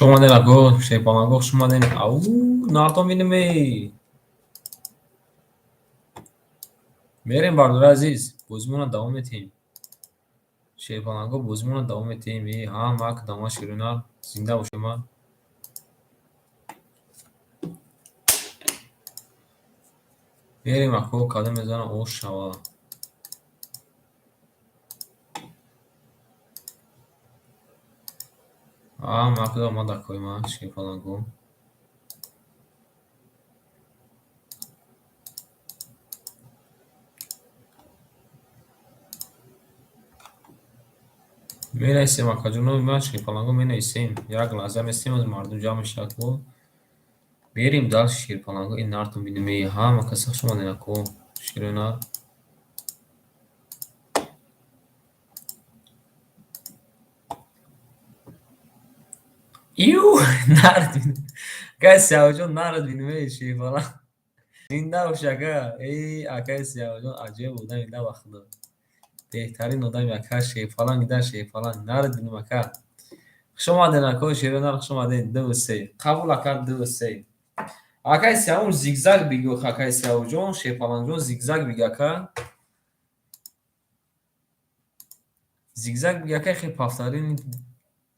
Хуш омадед, ако Шерпаланго, хуш омадед. Ау, нартон бинем эй. Мерем, бардори азиз, бозимонро давом метиҳем. Шерпаланго, бозимонро давом метиҳем. Э, ҳа, мак дама ширинар, зинда бошед ма. Мерем, ако, кадом мезанам ош шава. А, макда омад акои ман Шерпаланго. Менависем, акаҷоно, ман Шерпаланго менависем. Як лаҳза местем, аз мардум ҷамъ мешавад ко. Мерем дальше Шерпаланго, ин нартон бинем эй, ҳама каса хуш омадед, ако ширинар. Ю, нард бинем. Акай Сиёвҷон, нард бинем эй Шерпаланг. Зинда бош, ака. Эй, акай Сиёвҷон, аҷоиб одами да ба худо. Беҳтарин одами ака Шерпаланг да Шерпаланг. Нард бинем, ака. Хуш омадед, ако Ширинар, хуш омадед. Ду се. Қабул, ака, ду се. Акай Сиёвум зигзаг бигӯ, акай Сиёвҷон, Шерпалангҷон зигзаг биги, ака. Зигзаг биги, ака, хел пафтарин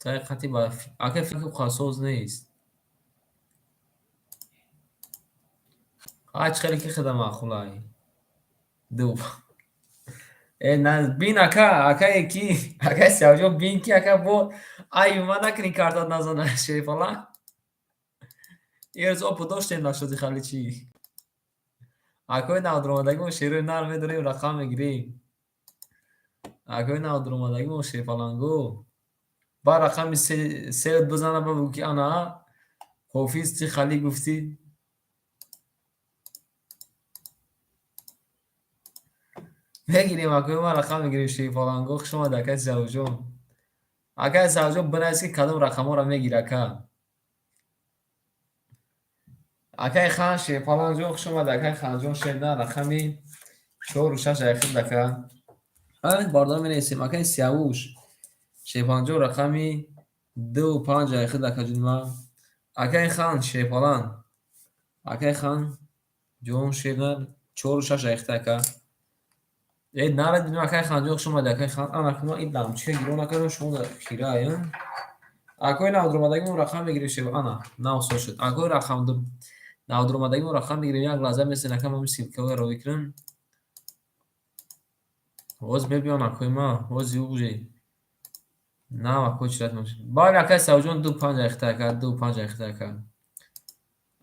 тариқати ба ака фикр қасоз нест. Ҳа, чӣ хеле ки хида маъқулай. Ду. Э, на бин, ака, акае ки, акай Сиёвҷон, бин ки, ака, бо айби ман накунӣ, картат назана Шерпаланг. Ирӯз опу доштем нашоди хали чӣ. Акои навдуромадагӣ мо шерои нар медорем, рақам мегирем. Акои навдуромадагӣ мо Шерпаланго. Ба рақами сеот бизана, ба бигӯ ки ана ҳофиз чӣ хали гуфтӣ. Мегирем, акои ман, рақам мегирем Шерпаланго. Хуш омадед, акай Сиёвҷон. Акай Сиёвҷон, бинавис ки кадом рақамҳоро мегири, ака. Акай хан Шерпалангҷон, хуш омадед, акай Ханҷон Шерна, рақами чору шаш айхид, ака. Бардор менависем, акай Сиёвуш Шерпалангҷон, рақами ду панҷ айхид, акаҷони ман. Акай хан Шерпаланг. Акай хан ҷон Шерна, чору шаш айхид, ака. Э, нарад бинем, акай Ханҷон, хуш омадед, акай хан. Ана ку ман ин лампочка гиро накардам, шумо хира, я. Акои навдуромадагӣ мо рақам мегирем шер. Ана, нав соз шуд. Акои рақам навдуромадагӣ мо рақам мегирем. Як лаҳза месен, ака, ман ссылкаҳоро ровӣ кунам. Ҳоз мебиён акои ман, ҳози уже. Нав ако чират мошед. Бале, акай Савҷон, ду панҷ айхта, ака, ду панҷ айхта, ака.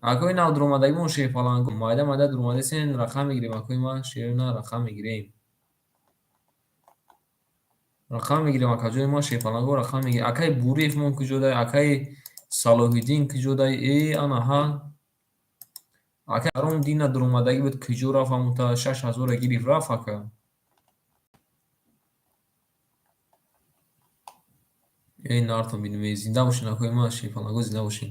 Акои навдуромадагӣ мо Шерпаланго, майда майда дуромадесен, рақам мегирем, акои ман Шерина, рақам мегирем. Рақам мегирем, акаҷони ман Шерпаланго, рақам мегирем. Акай Буриев мон куҷодай, акай Салоҳиддин куҷодай? Э, ана ҳа. Акай Аром дина дуромадагӣ буд, куҷо рафт ҳамонта 6000-ро гирифт рафт, ака. Эй, нартон бинем, эй, зинда бошед, акои ман Шерпаланго, зинда бошед.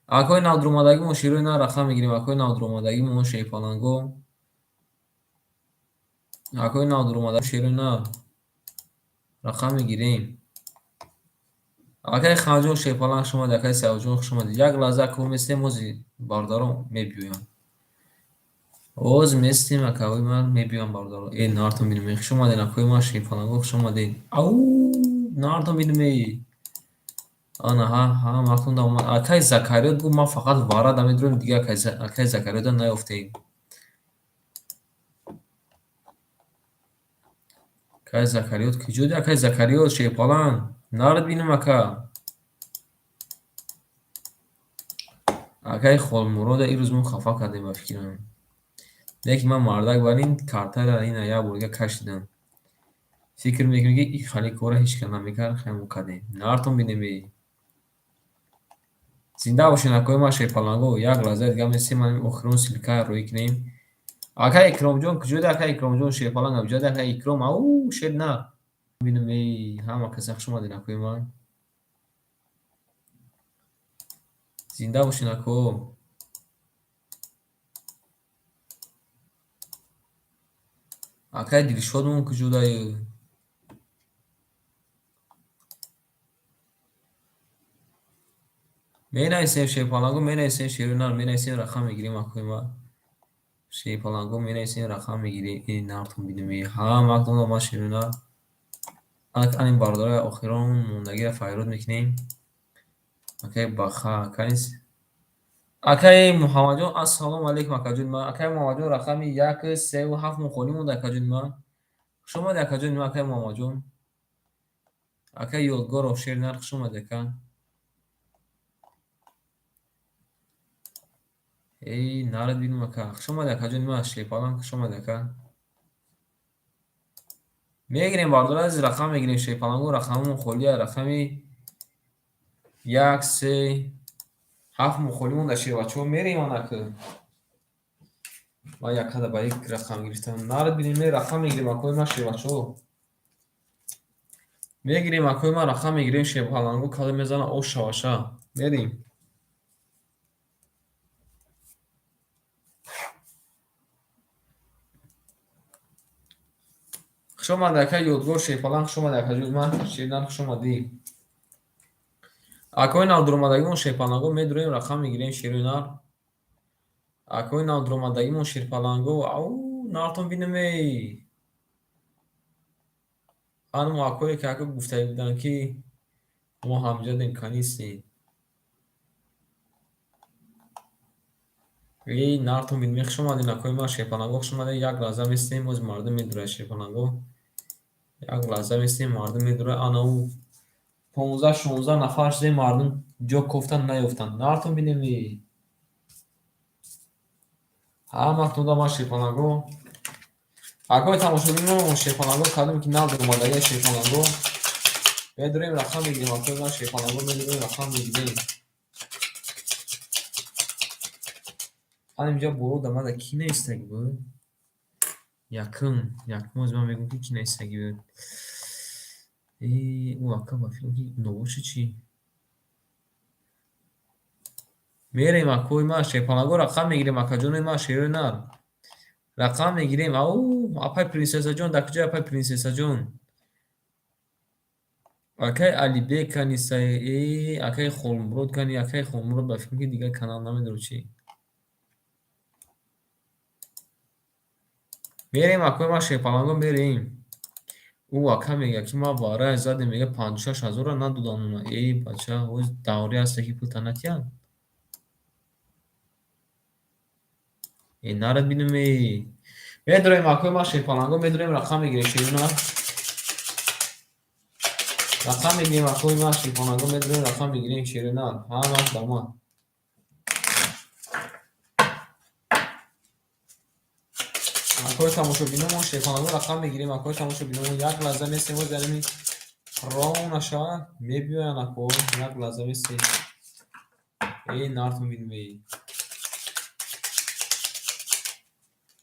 Акои навдуромадагӣ мо шерои нар рақам мегирем, акои навдуромадагӣ мо Шерпаланго. Акои навдуромадагӣ шерои нар рақам мегирем. Акай Ханҷон Шерпаланг, хуш омадед, акай Сиёвҷон, хуш омадед. Як лаҳза ако местем, ҳози бародарон мебиёянд. Ҳоз местем, акаҳои ман мебиёянд бародарон. Э, нартон бинем, хуш омадед, акои ман Шерпаланго, хуш омадед. Ау, нартон бинем, эй. Ана ҳа, ҳа, мактун омад. Акай Закариёт гуфт, ман фақат варада медурем, дига акай Закариёта наёфтем. Акай Закариёт куҷоди, акай Закариёт Шерпаланг? Нард бинем, ака. Акай Холмурода ирӯз мо хафа кардем, ба фикрам. Лекин ман мардак бар ин картара ина як бор дига кашидам. Фикр мекунем ки ин хали корро ҳеҷ кас намекард, хеле мо кардем. Нартон бинем, эй. Зинда бошед, акои ман Шерпаланго, як лаҳзаи дига местем, ман охирон ссылкаро роӣ кунем. Акай Икромҷон куҷоди, акай Икромҷон Шерпаланг, куҷоди акай Икром? Ау, шер на. Бинем, эй, ҳама каса хуш омадед, акои ман. Зинда бошед, ако. Акай Дилшодмон куҷодай? Менависем шерпаланго, менависем шерои нар, менависем рақам мегирем акои ма. Шерпаланго менависем рақам мегирем. Э нартон бинем. Ҳама ма шерои нар. Анин бародарои охирон мондагиро файрод мекунем. Акай Баха, акай Муҳаммадҷон, ассалому алайкум акаҷони ман. Акай Муҳаммадҷон рақами 1, 3 ва 7 холӣ монда акаҷони ман. Хуш омадед акаҷони ман, акай Муҳаммадҷон. Акай Ёдгоров шери нар, хуш омадед ака. Эй, нарад бинем ака. Хуш омадед акаҷони ман, шерпаланг хуш омадед ака. Мегирем бародари азиз, рақам мегирем шерпалангу, рақамамон холия, рақами 1, 3, 7 мо холӣ монда шербачаҳо, мерем анака. Ман якада ба як рақам гирифтам. Нарад бинем, рақам мегирем акои ман шербачаҳо. Мегирем акои ман, рақам мегирем шерпалангу, кадом мезана ош шаваша. Мерем. Хуш омадед акай Ёдгор шерпаланг, хуш омадед акаҷони ман, шернар хуш омадӣ. Акои навдуромадагимон шерпаланго медурем, рақам мегирем шерои нар. Акои навдуромадагимон шерпаланго, ау нартон бинем эй. Анмо акое ки ака гуфта буданд ки мо ҳамҷадем канистем. Эй нартон бинем, хуш омадед акои ман шерпаланго, хуш омадед. Як лаҳза местем, боз мардум медурад шерпаланго. Як лаҳза местем, мардум медурад. Ана ӯ 15-16 нафар шудем, мардум ҷо кофтан наёфтанд. Нартон бинем эй. Ҳаматон ман шерпаланго. Акои тамошобинон шерпаланго, кадоме ки нав омадагия шерпаланго, медурем рақам мегирем. Акои ман шерпаланго медурем, рақам мегирем. Ана инҷа боло дамада ки навистагӣ буд? Якум, якум оз ман мегӯям ки ки навистагӣ буд. Э, ӯ ака ба фикрам ки нобоши чӣ? Мерем акои ман шерпаланго, рақам мегирем акаҷонои ман шерои нар. Рақам мегирем. Ау, апай принсессаҷон, дар куҷои апай принсессаҷон? Акай Алибек каниста, э, акай Холмурод кани, акай Холмурод ба фикрам ки дигар канал намедонам чӣ. Мерем акои ман шерпаланго мерем. Ӯ ака мегӯяд ки ман варая задем, мегӯяд 56 ҳазорро надодам. Эй бача, ҳоз даврӣ ҳаста ки пулта натиҳанд. Э нарад бинем эй. Медурем акои ман шерпаланго, медурем рақам мегирем шерина. Рақам мегирем акои ман шерпаланго, медурем рақам мегирем шерина. Ҳамаш дамад. Акои тамошобиномон шерпаланго рақам мегирем. Акои тамошобиномон як лаҳза местем, боз яними ронаша мебиёянд ако, як лаҳза местем. Эй нартон бинем эй.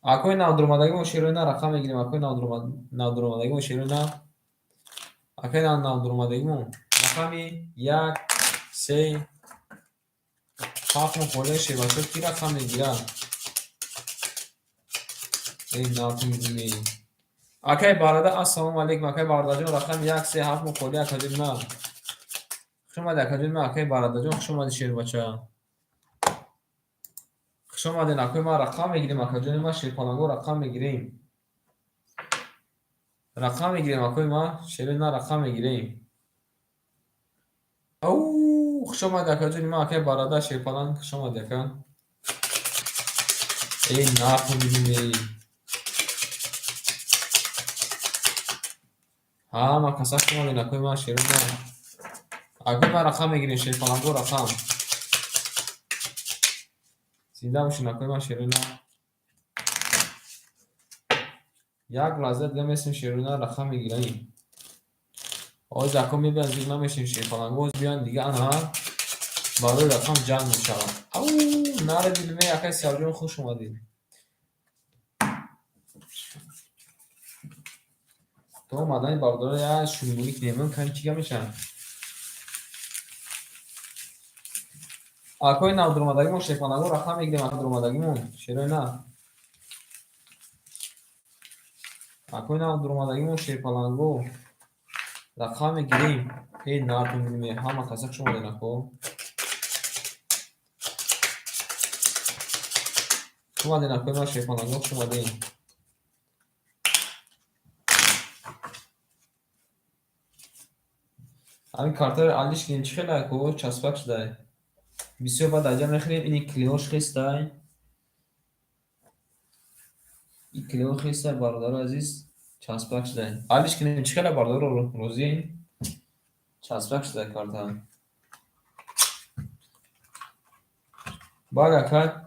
Акои навдуромадагимон шерои нар рақам мегирем. Акои навдуромадагимон шерои нар. Акои навдуромадагимон рақами 1, 3, 7 мо холия шербачаҳо ки рақам мегирад? Эй нартон бинем эй. Акай Барада, ассалому алайкум, акай Барадаҷон, рақами 1, 3, 7 мо холия акаҷони ман. Хуш омадед акаҷони ман, акай Барадаҷон, хуш омадед шербача. Хуш омадед акои ман, рақам мегирем акаҷони ман шерпаланго, рақам мегирем. Рақам мегирем акои ман, шерои нар рақам мегирем. Ау, хуш омадед акаҷони ман, акай Барада шерпаланг, хуш омадед ака. Эй нартон бинем эй. Ҳама каса хуш омадед акои ман шерои нар. Акои ман рақам мегирем шерпаланго, рақам. Зинда бошед акои ман шерои нар. Як лаҳза дига местем шерои нар рақам мегирем. Ҳоз ако мебиёнд зиқ намешем шерпаланго, ҳоз биёянд дига ана барои рақам ҷанг мешавад. Ау, наре бинем эй акай Сиёвҷон, хуш омадед. То омадани бародаро як шумулӣ кунем, кани чӣ гап мешавад? Акои навдуромадагимон шерпаланго рақам мегирем, навдуромадагимон шерои нар. Акои навдуромадагимон шерпаланго рақам мегирем. Эй нартон бинем, ҳама каса хуш омадед ако. Хуш омадед, акои ман Шерпаланго, хуш омадед. Ҳамин картаро алиш кунем, чӣ хеле ако часпак шудай. Бисёр баъд аҷаб мехӯрем, ини клеош хестай. Ин клео хестай, бародари азиз, часпак шудай. Алиш кунем, чӣ хеле бародаро розием? Часпак шудай карта. Бале ака,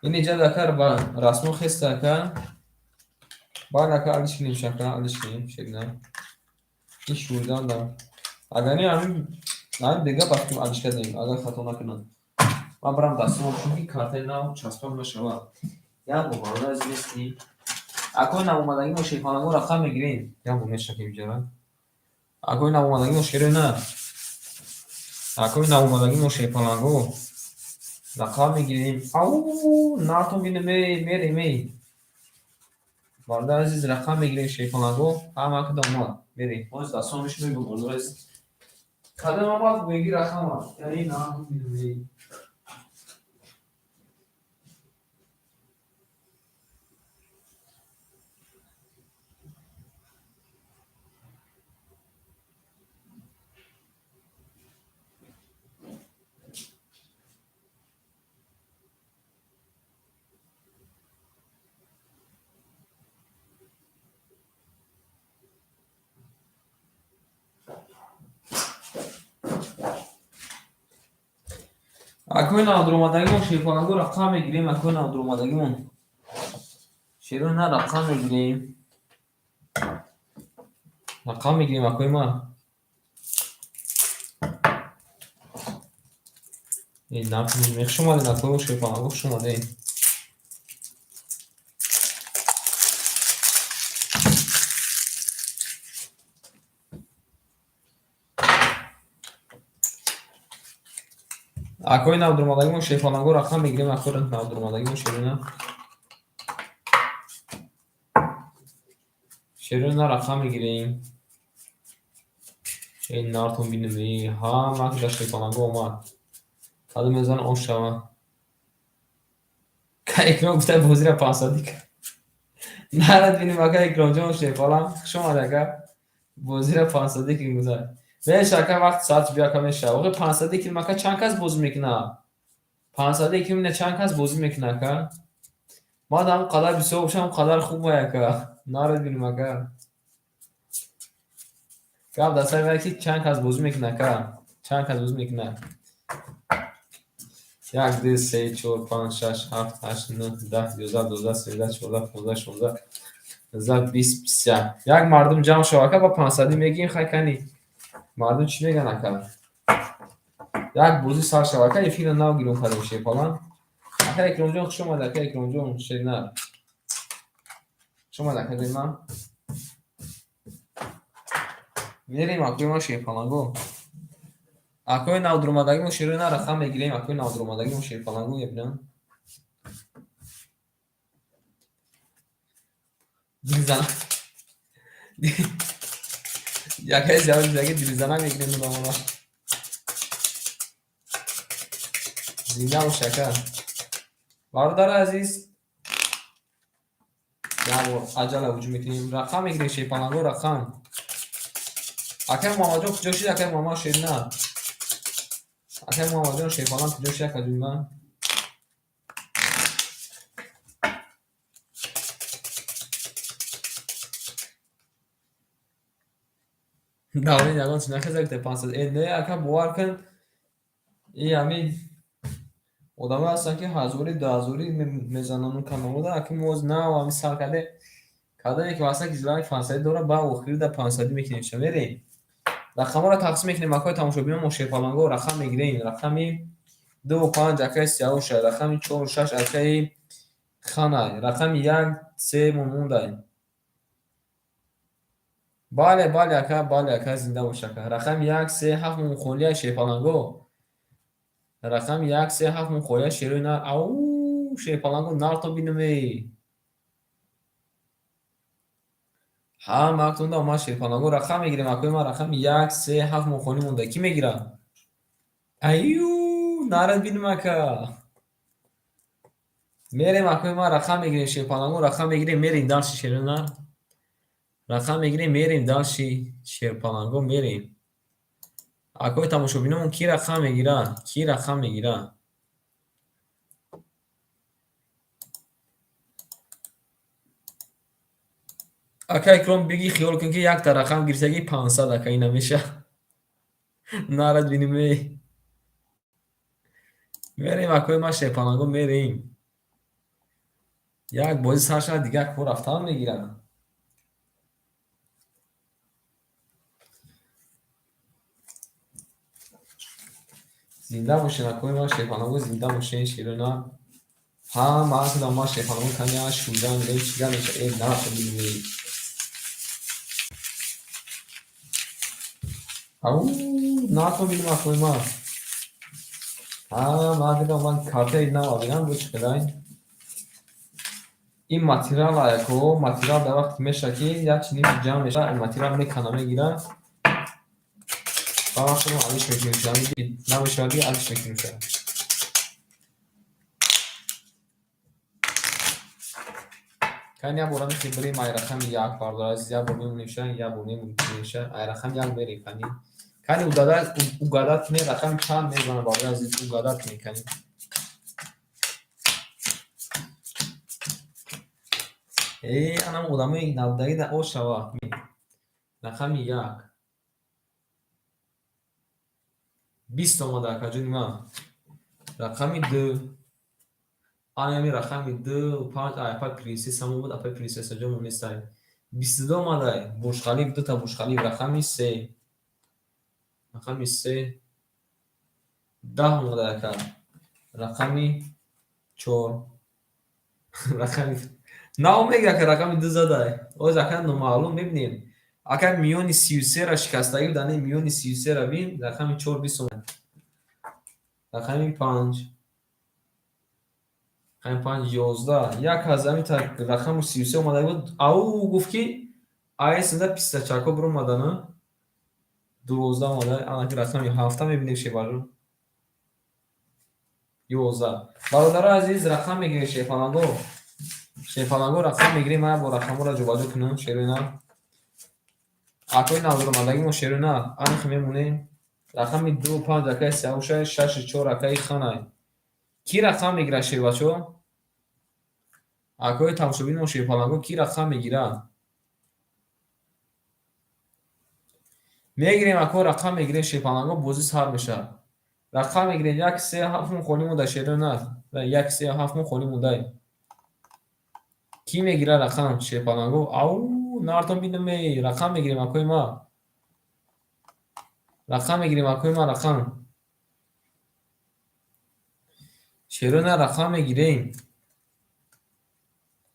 ин иҷа ака ба расмо хеста ака. Бале ака, алиш кунем шака, алиш кунем, шегна. Ин шурдандам. Агар не ҳамин бега ба фикрам алиш кардем, агар хато накунам. Ман барам дастума бошам, ки картаи нав часпак нашавад. Як бор бародари азиз нестем. Акои навомадагӣ мо шерпаланго рақам мегирем. Як бор мешакем иҷара. Акои навомадагӣ мо шерои на. Акои навомадагӣ мо шерпаланго рақам мегирем. Ау, нартон бинем, эй, мерем, эй. Бародари азиз, рақам мегирем шерпаланго, ҳама када омад. Мерем. Ҳозир дастума мешунем, бародари азиз. Кадом омад, меги рақама. Яъне нартон бинем, эй. Акои навдуромадагимон шерпаланго рақам мегирем, акои навдуромадагимон. Шерои на рақам мегирем. Рақам мегирем, акои ман. Эй, нартон, хуш омадед, акои шерпаланго, хуш омадед. Акои навдуромадагимон шерпаланго рақам мегирем, акои навдуромадагимон шерона. Шерона рақам мегирем. Эй, нартон бинем, эй, ҳама када шерпаланго омад. Кадом мезанам ош шава. Ка Икром гуфта бозира 500 ка. Нарад бинем, ака Икромҷон шерпалан, хуш омад ака. Бозира 500 ки гузар. Меша ака, вақт соат биё ака меша. Охи 500 килм ака чанд кас бозӣ мекунад? 500 килм не чанд кас бозӣ мекунад ака? Ман ҳам қадар бисёр бошам, қадар хуб ай ака. Нарад бинем ака. Гап дар сари вай ки чанд кас бозӣ мекунад ака? Чанд кас бозӣ мекунад? 1, 2, 3, 4, 5, 6, 7, 8, 9, 10, 11, 12, 13, 14, 15, 16, 19, 20, 21. Як мардум ҷамъ шава ака, ба 500 мегирем, хай кани. Мардум чӣ мегӯянд ака? Як бозӣ сар шава ака, эфирро нав гирон кардем шерпалан. Ака Икромҷон, хуш омад, ака Икромҷон, шернар. Хуш омад, ака ҷои ман. Мерем, акои ман шерпаланго. Акои навдуромадагӣ мо шерои на рақам мегирем, акои навдуромадагӣ мо шерпаланго мебинам. Дилзана. Якай зиёд заги дилзана мегирем нумона. Зинда бош ака. Бародари азиз, як бор аҷала ҳуҷум мекунем. Рақам мегирем шерпаланго, рақам. Акай Муҳаммадҷон куҷо шид? Акай Муҳаммад шерна. Акай Муҳаммадҷон шерпалан куҷо шид, ака ҷои ман? Даврин ягон чи нахеза гуфта 500. Э, не, ака, бовар кун. И ҳамин одамое ҳастанд, ки ҳазорӣ, дуҳазорӣ мезананд каналода, ака мо ҳозир нав ҳамин сар карде. Кадоме ки васла ки зилаи 500 дора, ба охири да 500 мекунем ша. Мерем. Рақамҳоро тақсим мекунем, акои тамошобинон, мо шерпаланго рақам мегирем. Рақами 2 5 акаи Сиёвуша, рақами 4 6 акаи Ханай, рақами 1 3 Момондай. Бале, бале ака, бале ака, зинда бош ака. Рақами 1 3 7 Момонхолия шерпаланго. Рақами 1 3 7 Момонхолия шерои нар. Ау, шерпаланго нарто бинем эй. Ҳама актонда омад шерпаланго рақам мегирем, акои ман рақами 1 3 7 Момонхоли монда. Кӣ мегирад? Аю, нарад бинем ака. Мерем, акои ман, рақам мегирем, шерпалангон, рақам мегирем, мерем дальше, шерона. Рақам мегирем, мерем дальше, шерпалангон, мерем. Акои тамошобинон, ки рақам мегира? Ки рақам мегира? Ака Икром, биги, хиёл кун, ки якта рақам гирифтагӣ 500, ака, ин намеша. Нарад биниме. Мерем, акои ман, шерпалангон, мерем. Як бозӣ сар шавад, дигар кор рафтан мегирад. Зинда бошен, акои ман, шерпалангон, зинда бошен, шерона. Ҳама акда ман, шерпалангон, кани шудан, чӣ гап меша? Э, нарафта биниме. Ау, натон бинем, акои ман. Ҳама акда ман картаи нава бинам, бо чӣ қадар. Ин материал, ако материал дар вақте мешавад, ки як чизи ҷамъ мешавад, материал мекана, мегирад ва вақте алиш мекунем, намешавад, ки алиш мекунем. Кани як бора мехоҳем бирем ай рақами як, бародар азиз, як бор мемонем ша, як бор мемонем ша, ай рақами як мерем, кани. Кани угадать кунед, рақами чанд мезанад, бародар азиз, угадать кунед, кани. Э, анам одамои набудагӣ дар ош шава. Рақами як. 20 омада, акаҷони ман. Рақами ду. Ана рақами ду, панҷ, апай принсесса мо буд, апай принсесса ҷо нестай. 22 омадай. Бурҷ-Халиф, дута Бурҷ-Халиф, рақами се. Рақами се. 10 омадай, ака. Рақами чор. Рақами нав мега, ака, рақами ду задай. Оз, ака, номаълум, мебинем. Ака, миёни 33-ра шикастагӣ буд, ане миёни 33-ра бин, рақами чор 20 омад. Рақами панҷ. Рақами панҷ, 11. Як аз ҳамин рақаму 33 омада буд. Ау гуфт, ки айсинда пистачако биромадана. 12 омада. Ана рақами ҳафта мебинем, шебарҷон. 11. Бародарои азиз, рақам мегирем, шерпаланго. Шерпаланго, рақам мегирем, ман бо рақамҳоро ҷобаҷо кунам, шерӯна. Акои навзуромадагӣ мо, шерӯна, анихи мемонем. Рақами ду, панҷ акаи Сиёвушай, шашу чор акаи Ханай. Кӣ рақам мегирад, шербачо? Акои тамошобини мо, шерпаланго, кӣ рақам мегирад? Мегирем, ако, рақам мегирем, шерпаланго, бозӣ сар мешавад. Рақам мегирем, як, се, ҳафт мо холӣ монда, шерӯна. Як, се, ҳафт мо холӣ мондай. Кӣ мегирад рақам, шерпаланго? Ау, нартон бинаме, рақам мегирем, акои ман. Рақам мегирем, акои ман, рақам. Шерӯна, рақам мегирем.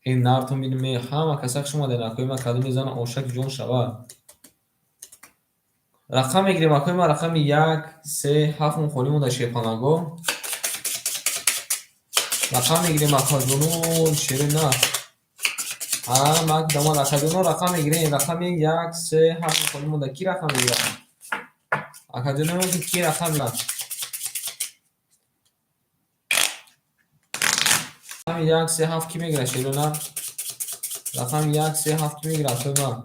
Ин нартон бинаме, ҳама каса хуш омадед, акои ман, кадом мезана, ошаки ҷон шавад. Рақам мегирем, акои ман, рақами як, се, ҳафт мо холӣ монда, шерпаланго. Рақам мегирем, акаҷонон, шерӯна. Ҳама дамон, акаҷонон, рақам мегирем, рақами як, се, ҳафт мо холӣ монда. Кӣ рақам мегирад? Акаҷонон, кӣ рақам мегирад? Рақами як, се, ҳафт кӣ мегирад, шерӯна? Рақами як, се, ҳафт кӣ мегирад, акои ман?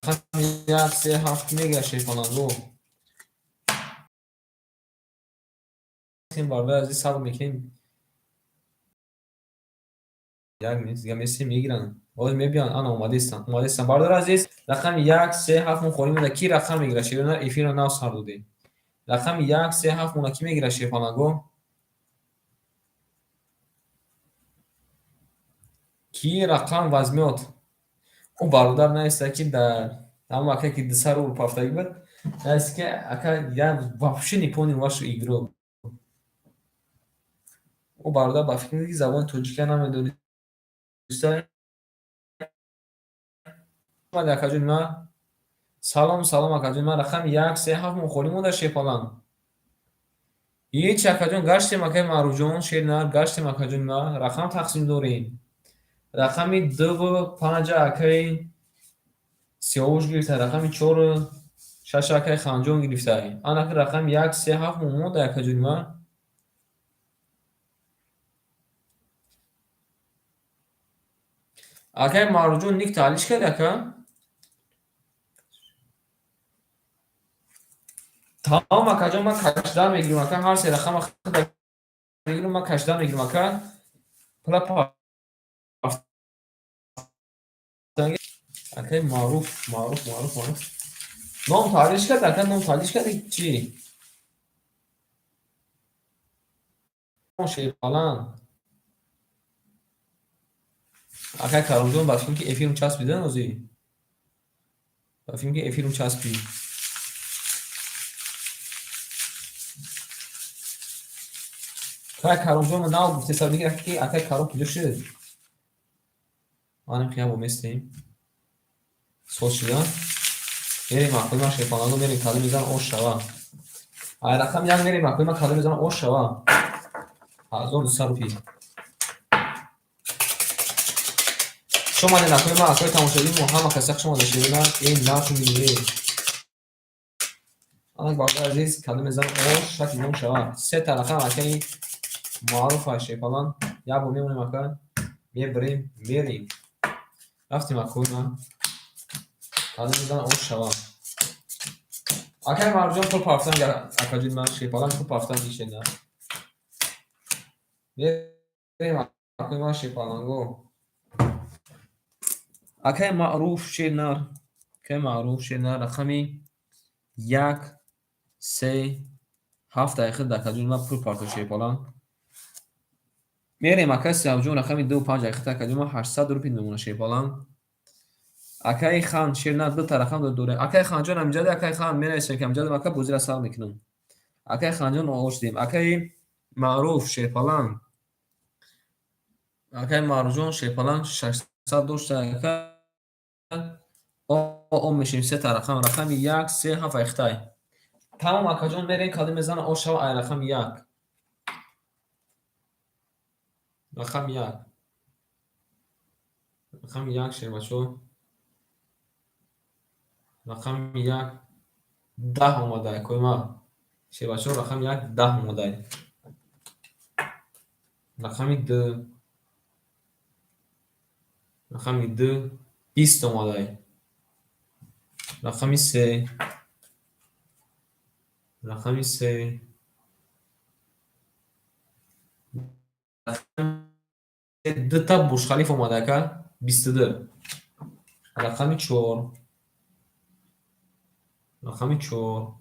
Рақами як, се, ҳафт кӣ мегирад, шерпаланго? Бародари азиз, сабр мекунем. Як минут дига месем, мегиранд. Ҳозир мебиёнд, ана омадестанд, омадестанд. Бародари азиз, рақами як, се, ҳафт мо холӣ монда. Кӣ рақам мегирад, шерӯна? Эфирро нав сар додем. Рақами як, се, ҳафт монда, кӣ мегирад, шерпаланго? Кӣ рақам возьмёт? Ӯ бародар наиста, ки дар ҳамон ака, ки 200 рубл пафтагӣ буд, наиста, ки ака, я вообще не понял вашу игру. Ӯ бародар ба фикр, ки забони тоҷикия намедониста. Акаҷони ман, салом, салом, акаҷони ман, рақами як, се, ҳафт мо холӣ монда, шерпаланг. Ҳеч, акаҷон, гаштем, акаи Маъруфҷон, шернар, гаштем, акаҷони ман, рақам тақсим дорем. Рақами дуву панҷа акаи Сиёвуш гирифта, рақами чору Шаш акаи Ханҷон гирифтай. Анаки рақами як, се, ҳафт монда, акаҷони ман. Акаи Маъруфҷон ник таҳлиш кард, ака? Тамом, акаҷон, ман кашда мегирам, ака, ҳар се рақама худа мегирам, ман кашда мегирам, ака. Пула акаи Маъруф, Маъруф, Маъруф, Маъруф. Ном таҳлиш кард, ака, ном таҳлиш кард, чӣ? Шерпалан. Акай Каромҷон, ба фикрам ки эфирм часпида нозӣ. Ба фикрам ки эфирм часпид. Акай Каромҷон нав гуфтеса мегирад ки акай Каром куҷо шуд? Манам хиябо местем. Соз шуда. Мерем акои ман шерпаланго мерем кадом мезанам ош шава. Ай рақам як мерем акои ман кадом мезанам ош шава. 1200 рупӣ. Хуш омадед акои ман, акои тамошобин мо ҳама каса хуш омадед шерина. Эй нарху милие. Анак бародари азиз кадом мезанам ош шакли ном шава. Се та рақам акаи Маъруф ай шерпалан. Як бор мемонем ака. Мебарем, мерем. Рафтем акои ман. Кадом мезанам ош шава. Акаи Маъруфҷон пул пафтан акаҷони ман шерпалан пул пафтан гишена. Мерем акои ман шерпаланго. Акаи Маъруф шернар, акаи Маъруф шернар рақами як, се, ҳафт дақиқа акаҷони ман пул парто шерпалан. Мерем акаи Сиёвҷон рақами ду панҷ дақиқа акаҷони ман 800 рупи мемона шерпалан. Акаи Хан шернар дута рақам дорем. Акаи Ханҷон ҳамҷаде, акаи Хан менависем ки ҳамҷаде ака бозиро сар мекунам. Акаи Ханҷон оғоз шудем. Акаи Маъруф шерпалан. Акаи Маъруфҷон шерпалан 600 дошта ака. О мешем се та рақам, рақами як, се, ҳафт айхтай. Тамом акаҷон мерем кадом мезанам ош шава ай рақами як. Рақами як. Рақами як шербачо. Рақами як 10 омада акои ман. Шербачо рақами як 10 омада. Рақами ду. Рақами ду 20 омада. Рақами се. Рақами се. Дута Бурҷхалиф омада ака 22. Рақами чор. Рақами чор.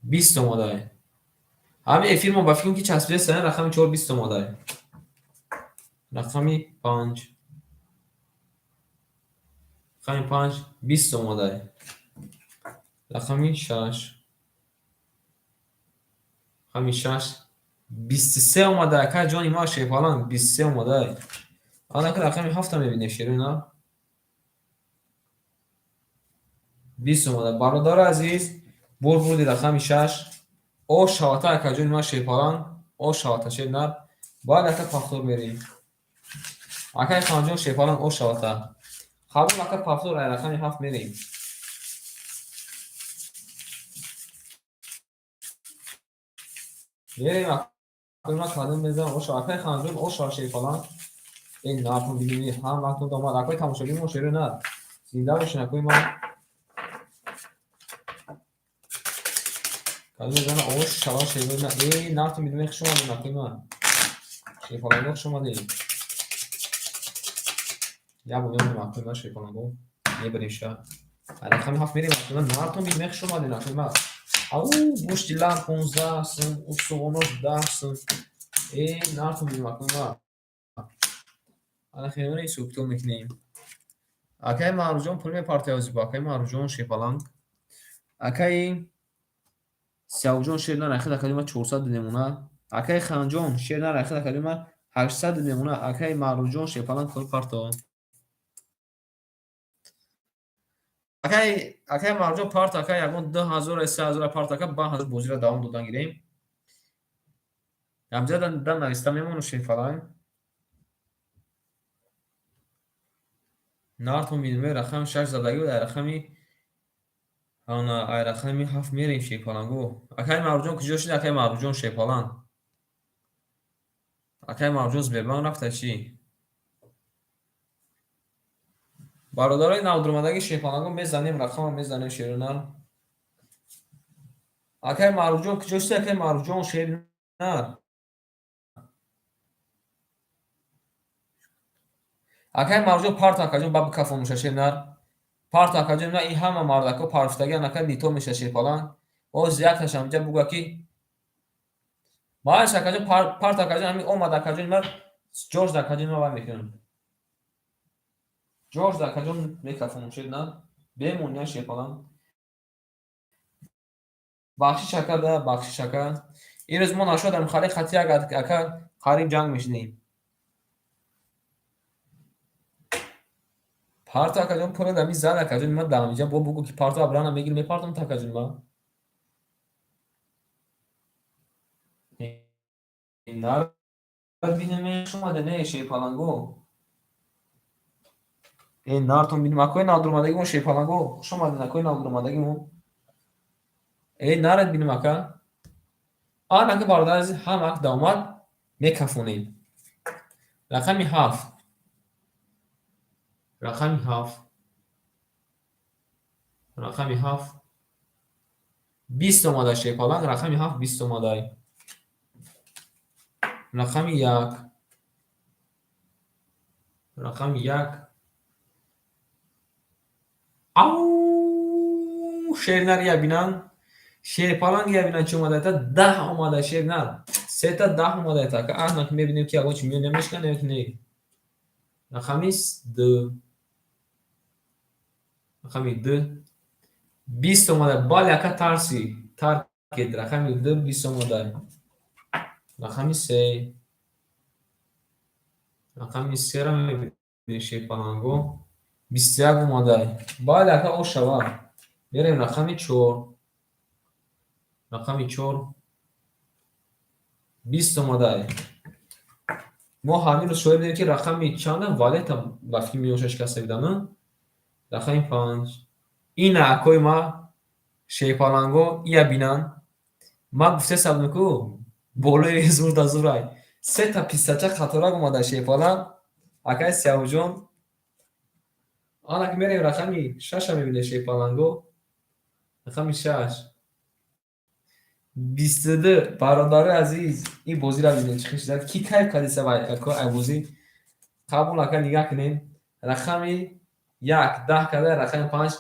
20 омада. Ҳамин эфир мо ба фикрам ки часпидаст, рақами чор 20 омада. Рақами панҷ. Рақами панҷ 20 омада. Рақами шаш. Рақами шаш 23 омада. Ака ҷони ман шерпалан 23 омада. Анака рақами ҳафта мебинем шерина. 20 омада. Бародари азиз, бор бурди рақами шаш. О шавата ака ҷони ман шерпалан, о шавата шернар. Баъд ака пахтор мерем. Акаи Ханҷон шерпалан о шавата. Қабул ака пахтор ай рақами ҳафт мерем. Мерем акои ман кадом мезанам ош акаи Ханҷон ош шава шерпалан. Эй нарху бибини ҳам вақтон омад. Акои тамошобин мо шерина. Зинда бошин акои ман. Кадом мезанам ош шава шерина. Эй нарху бибини хуш омадин акои ман. Шерпаланго хуш омадин. Як бор мемонем акои ман шерпаланго. Мебарем ша. Рақами ҳафт мерем акои ман. Нарху бибини хуш омадин акои ман. Ау гӯшти лам 15 сум, устухонош 10 сум. Эй нарху бибини акои ман. Ана хеле ҳисоб-китоб мекунем. Акаи Маъруфҷон пул мепартояд бо акаи Маъруфҷон шерпаланг. Акаи Сиёвҷон шернар ахир акаи ман 400 мемона. Акаи Ханҷон шернар ахир акаи ман 800 мемона. Акаи Маъруфҷон шерпаланг пул парто. Акаи Маъруфҷон парт ака ягон 2000 3000 парт ака ба ҳазор бозиро давом додан гирем. Ҳамҷа дан нависта мемону шерпаланг. Нарху минимаи рақами шаш задагӣ буд, рақами Ана ай рақами 7 мерем, шерпаланго. Акай Маъруфҷон куҷо шуд, акай Маъруфҷон шерпаланг? Акай Маъруфҷон Сбербанк рафта чӣ? Бародарои навдуромадаги шерпаланго, мезанем рақама, мезанем, шеринар. Акай Маъруфҷон куҷо шуд, акай Маъруфҷон шеринар? Акай Маъруфҷон парто, акаҷон, ба бикафон меша, шеринар. Парто, акаҷон, на ин ҳама мардако парфтагиан, ака, нито меша, шерпаланг. Оз якташ ҳамҷа буга ки мааш, акаҷон, парто, акаҷон, ҳамин омад, акаҷон, ма ҷош акаҷон, ма вай мекунам. Ҷош акаҷон мекафонам, шеринар. Бемон я, шерпаланг. Бахшиш, ака, да, бахшиш, ака. Ирӯз мо нашодам хали хати як ака қариб ҷанг мешудем. Парто, акаҷон, пула дами зад, акаҷон, ма дамиҷа бо бугу ки парто абрана мегир мепартом та, акаҷон, ма. Нар бинем омада не, шерпаланго. Э нартон бинем, акои навдуромадагимо, шерпаланго, хуш омадед, акои навдуромадагимо. Э нарад бинем, ака. Ан ака, бародар азиз, ҳам ак давомад мекафонем. Рақами 7. Рақами 7. Рақами 7. 20 омада, шерпаланг, рақами 7 20 омадай. Рақами 1. Рақами 1. Ау, шернар я бинан. Шерпаланг я бинан чӣ омада, та 10 омада, шернар. Сета 10 омада, та. Аҳна мебинем ки ягон чи миён намешкан ё не. Рақами 2. Рақами 2. 20 омада. Бале, ака, тарси. Таркет рақами 2 20 омада. Рақами 3. Рақами 3-ро мебинем, шерпаланго. 21 омада. Бале, ака, о шава. Мерем рақами 4. Рақами 4. 20 омада. Мо ҳамин рӯз шоҳид будем ки рақами чанда валета ба фикр миёнша шикаста будам. Рақами 5. Ина акои ма шерпаланго ия бинан. Ма гуфтеса будам ку болои зурда зурай. Сета писача қаторак омада, шерпаланг. Акай Сиявҷон. Анак мерем рақами 6-а мебинем, шерпаланго. Рақами 6. 22, бародарои азиз, ин бозиро бинед чӣ хел шуда, ки кайф кардиса ай бозӣ. Қабул, ака, нигаҳ кунем. Рақами 1 10 карда, рақами 5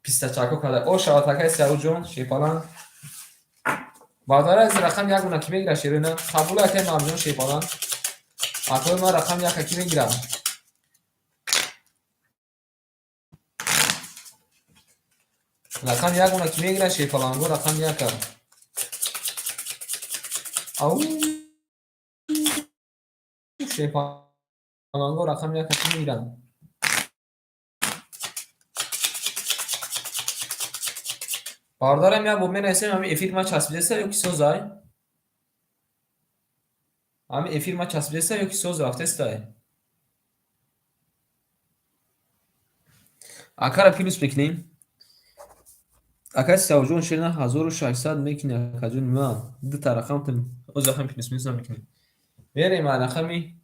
пистачако карда. О шавад, акай Сиявҷон, шерпаланг. Бародарои азиз, рақами 1 мона ки мегирад, шерина? Қабул, акай Маъруфҷон, шерпаланг. Акои ман, рақами 1 ки мегирад? Рақами 1 мона ки мегирад, шерпаланго, рақами 1-а? Ау, шерпаланго, рақами 1-а ки мегиранд? Бародарам, як бор менависем, ҳамин эфир ма часпидеста ё ки созай? Ҳамин эфир ма часпидеста ё ки соз рафтестай? Акара плюс мекунем. Акай Сиёвҷон, шерина 1600 мекунӣ, акаҷони ман. Дута рақам оз рақами плюс минус намекунем. Мерем ай рақами,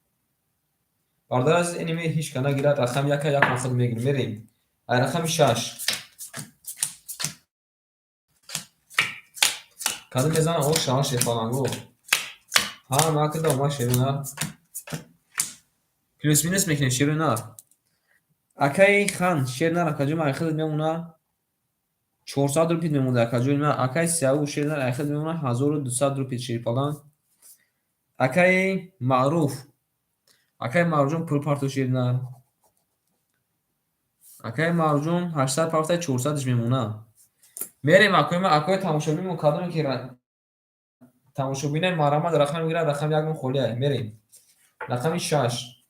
бародар азиз, иниме ҳеҷ ка нагирад рақами 1-а, як худ мегирем. Мерем. Ай рақами 6. Кадом мезанам? О шава, шерпаланго. Ҳа, ма када омад, шерина. Плюс минус мекунем, шерина. Акаи хан, шернар, акаҷон, ай худат мемона 400 рупий мемонда, акаҷони ман. Акаи Сияву, шернар, ай худ мемона 1200 рупий, шерпаланг. Акаи Маъруф. Акаи Маъруфҷон, пул парту, шернар. Акаи Маъруфҷон 800 парта, 400-ш мемона. Мерем, акои ман, акои тамошобинмо, кадоме ки тамошобинаи марҳамат рақам мегирад, рақами 1 мон холиай. Мерем. Рақами 6.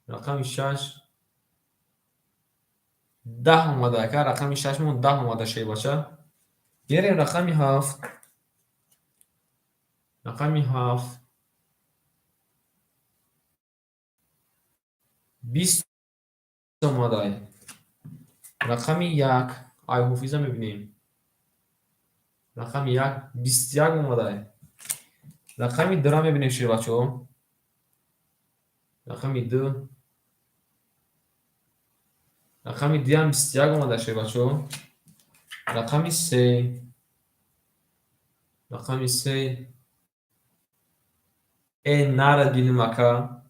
Рақами 6. 10 омада, ака, рақами 6 мон 10 омада, шербача. Мерем рақами 7. Рақами 7. 20 омадай. Рақами як, ай Ҳофиза мебинем. Рақами як 21 омадай. Рақами дура мебинем, шербачаҳо. Рақами ду. Рақами дуям 21 омада, шербачаҳо. Рақами се. Рақами се. Э, нара бинем, ака.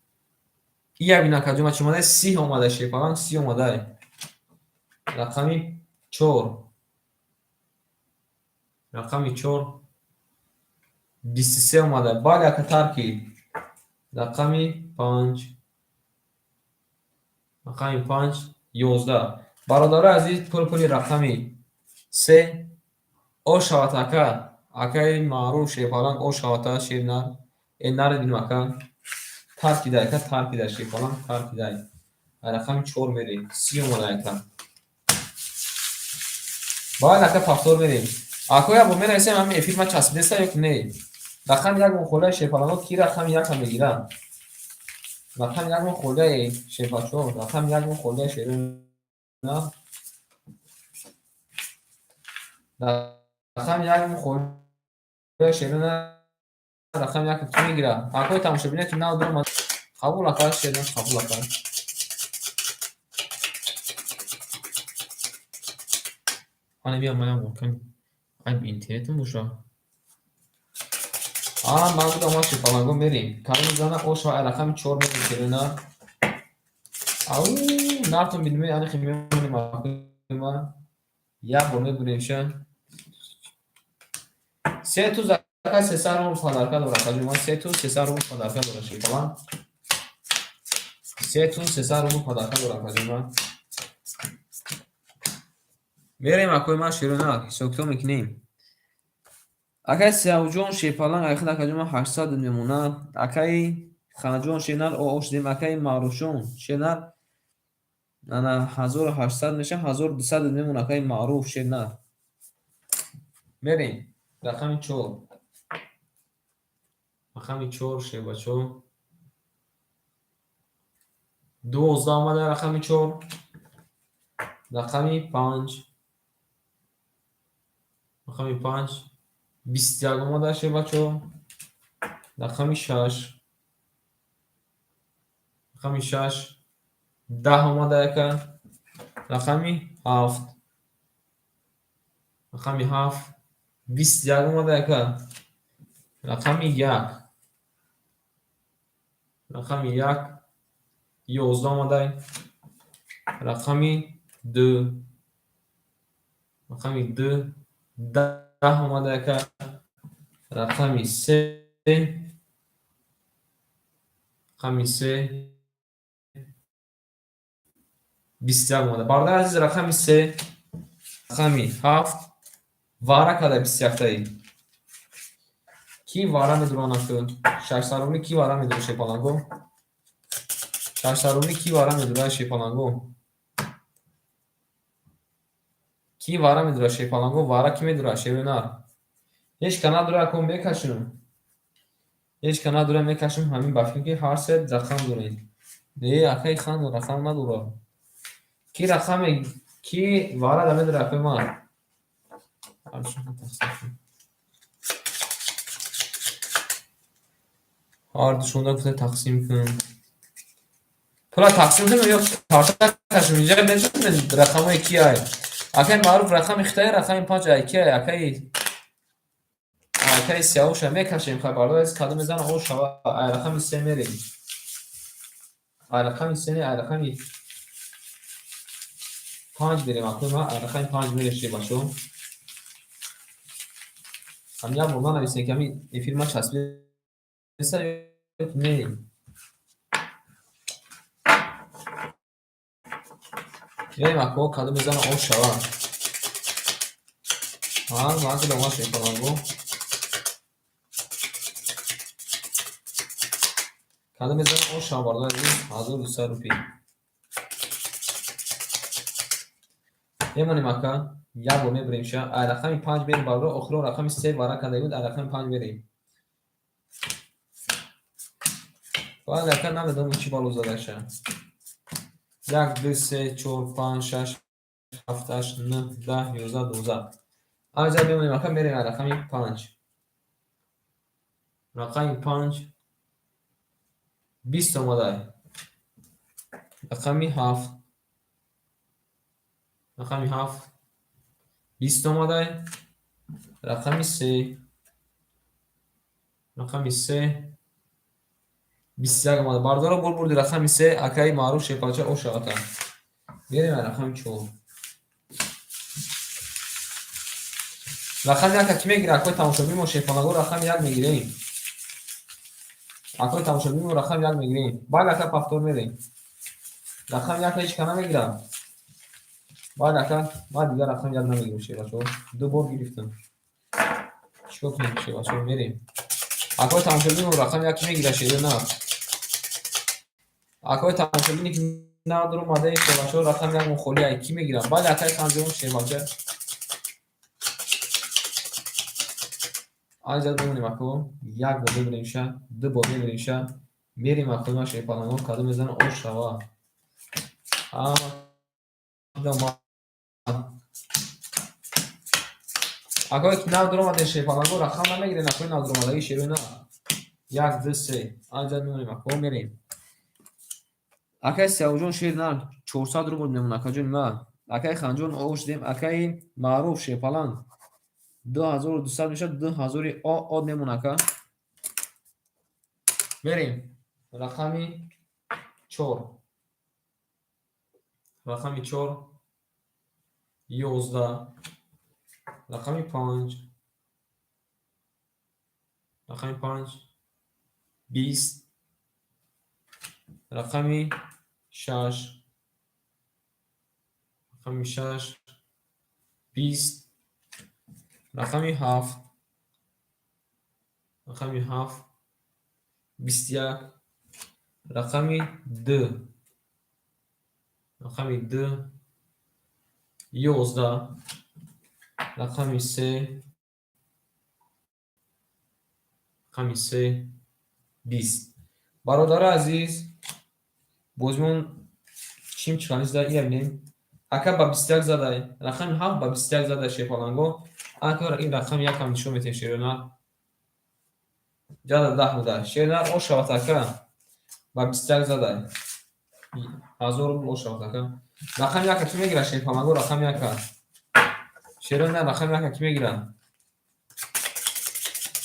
Ия бин, акаҷон, чӣ омадай? 30 омада, шерпаланг, 30 омадай. Рақами чор. Рақами чор 23 омада. Бале, ака, тарки. Рақами панҷ. Рақами панҷ 11. Бародарои азиз, пул пули рақами се о шавад, ака. Акаи Маъруф, шерпаланг о шавад, шернар. Э, нари бинем, ака. Таркидай, ака, таркидай, шерпаланг таркидай. Рақами чор мерем. 30 омада, ака. Бале, ака, повтор мерем. Ако, як бор менависем, ҳамин эфир ма часпидеста ё ки не? Рақами як мухолаи шерпалангҳо, ки рақами якам мегирад? Рақами як мухолаи шербачаҳо, рақами як мухолаи шерона. Рақами як мухолаи шерона, рақами як ки мегирад? Акои тамошобине ки нав дорам, қабул, ака, шерона қабул, ака. Ана биям, маям кам айб интернетам боша. А, ман будам, ма шерпалангҳо мерем. Кадом зана ош ва рақами чор мерем, шерона. Ау, нартон бинем, ани хи мемонем, ма. Як бор мебурем ша. Се туз, ака, 300 рубл подарка дора, акаҷон. Ман се туз 300 рубл подарка дора, шерпаланг. Се туз 300 рубл подарка дора, акаҷон ман. Мерем, акои ман, шерона, ҳисобкитоб мекунем. Акаи Сиявҷон, шерпаланг, айхел, акаҷон ман, 800 мемонад. Акаи Ханаҷон, шернар, ош дем. Акаи Маъруфҷон, шернар, ана 1800 меша, 1200 мемонад, акаи Маъруф, шернар. Мерем. Рақами чор. Рақами чор, шербачаҳо. 12 омада рақами чор. Рақами панҷ. Рақами панҷ 21 омада, шербачаҳо. Рақами шаш. Рақами шаш 10 омада, яка. Рақами ҳафт. Рақами ҳафт 21 омада, яка. Рақами як. Рақами як 11 омадай. Рақами ду. Рақами ду 10 омада, яка. Рақами се. Рақами се 21 омада. Бародари азиз, рақами се, рақами ҳафт вара када 21-таи. Ки вара медурад, аку? 600 рубли ки вара медурад, шерпаланго? 600 рубли ки вара медурад, шерпаланго? Ки вара медурад, шерпаланго? Вара ки медурад, шерӯнар? Ҳеҷ ка надурад, ако, мекашем. Ҳеҷ ка надурад, мекашем. Ҳамин ба фикр ки ҳар се рақам дорем. Не, акаи хан рақам надорад. Ки рақаме ки вара да медурад, акои ман? Ҳар душонда гуфта тақсим кун. Пула тақсим кунем ё карта кашем? Инҷа метавонем рақамҳои ки ай? Акаи Маъруф, рақами хитаи, рақами панҷ ай ки ай? Акаи Сиёвуша мекашем. Хай, бародари азиз, кадом мезана о шава? Ай рақами се мерем. Ай рақами се не, ай рақами панҷ мерем, акои ман, ай рақами панҷ мерем, шербачаҳо. Ҳам як бор нанависем, ки ҳамин эфир ма часпидаста ё не? Мерем, ако, кадом мезана о шава? Ҳа, ман кудом шерпаланго? Кадом мезана о шава, бародари азиз? 1200 рупӣ. Мемонем, ака, як бор мебурем ша. Ай рақами панҷ мерем, бародар, охирон рақами се вара карда буд, ай рақами панҷ мерем. Бале, ака, намедонам чӣ бало задаша. Як, ду, се, чор, панҷ, шаш, ҳафт, ҳашт, нӯҳ, 10, 11, 12. Аҷа мемонем, ака, мерем рақами 5. Рақами 5 20 омадай. Рақами 7. Рақами 7 20 омадай. Рақами 3. Рақами 3 21 омада. Бардоро бурди рақами 3, акаи маъруф шепача ошавата. Мерем рақами 4. Рақами 1 ки мегира, акои тамошобин мо шепалаго, рақами 1 мегирем. Акои тамошобин мо рақами 1 мегирем. Баъд ака повтор мерем. Рақами 1 ҳеч ка намегирам. Баъд ака ман дигар рақами 1 намегирам, шебачо. Ду бор гирифтам. Чикор кунем, шебачо, мерем. Акои тамошобин мо рақами 1 мегира, шеро на. Акои тамошобине ки нав дуромадаи, шебачо, рақами 1 мо холӣ ай кӣ мегирам? Баъд акаи ханҷон шебача. Айзад мемонем, ако, як бор мебинем ша, ду бор мебинем ша, мерем, акои ман шепалангон, кадом мезана ош шава. Ҳама акое ки нав дуромаде, шепаланго, рақам намегирен, акои нав дуромадаги шерои на. Як, ду, се. Айзад мемонем, ако, мерем. Акаи Сиёвҷон шер на 400 рубл мемон, акаҷони ма. Акаи Ханҷон ош дем, акаи Маъруф шепаланг 2200 мешавад, 2000 од мемон, ака. Мерем. Рақами 4. Рақами 4 11. Рақами 5. Рақами 5 20. Рақами 6. Рақами 6 20. Рақами 7. Рақами 7 21. Рақами 2. Рақами 2 11. Рақами 3. Рақами 3 20. Бародари азиз, бозимон чим чиқанис да ира бинем. Ака ба 21 задай. Рақами 7 ба 21 задай, шепаланго. Ака ин рақами 1 ҳам нишон метем, шерона. Ҷада 10 буда. Шернар ошават, ака. Ба 21 задай. 1000 рубл ошават, ака. Рақами 1 ки мегира, шепаланго, рақами 1? Шерона, рақами 1 ки мегира?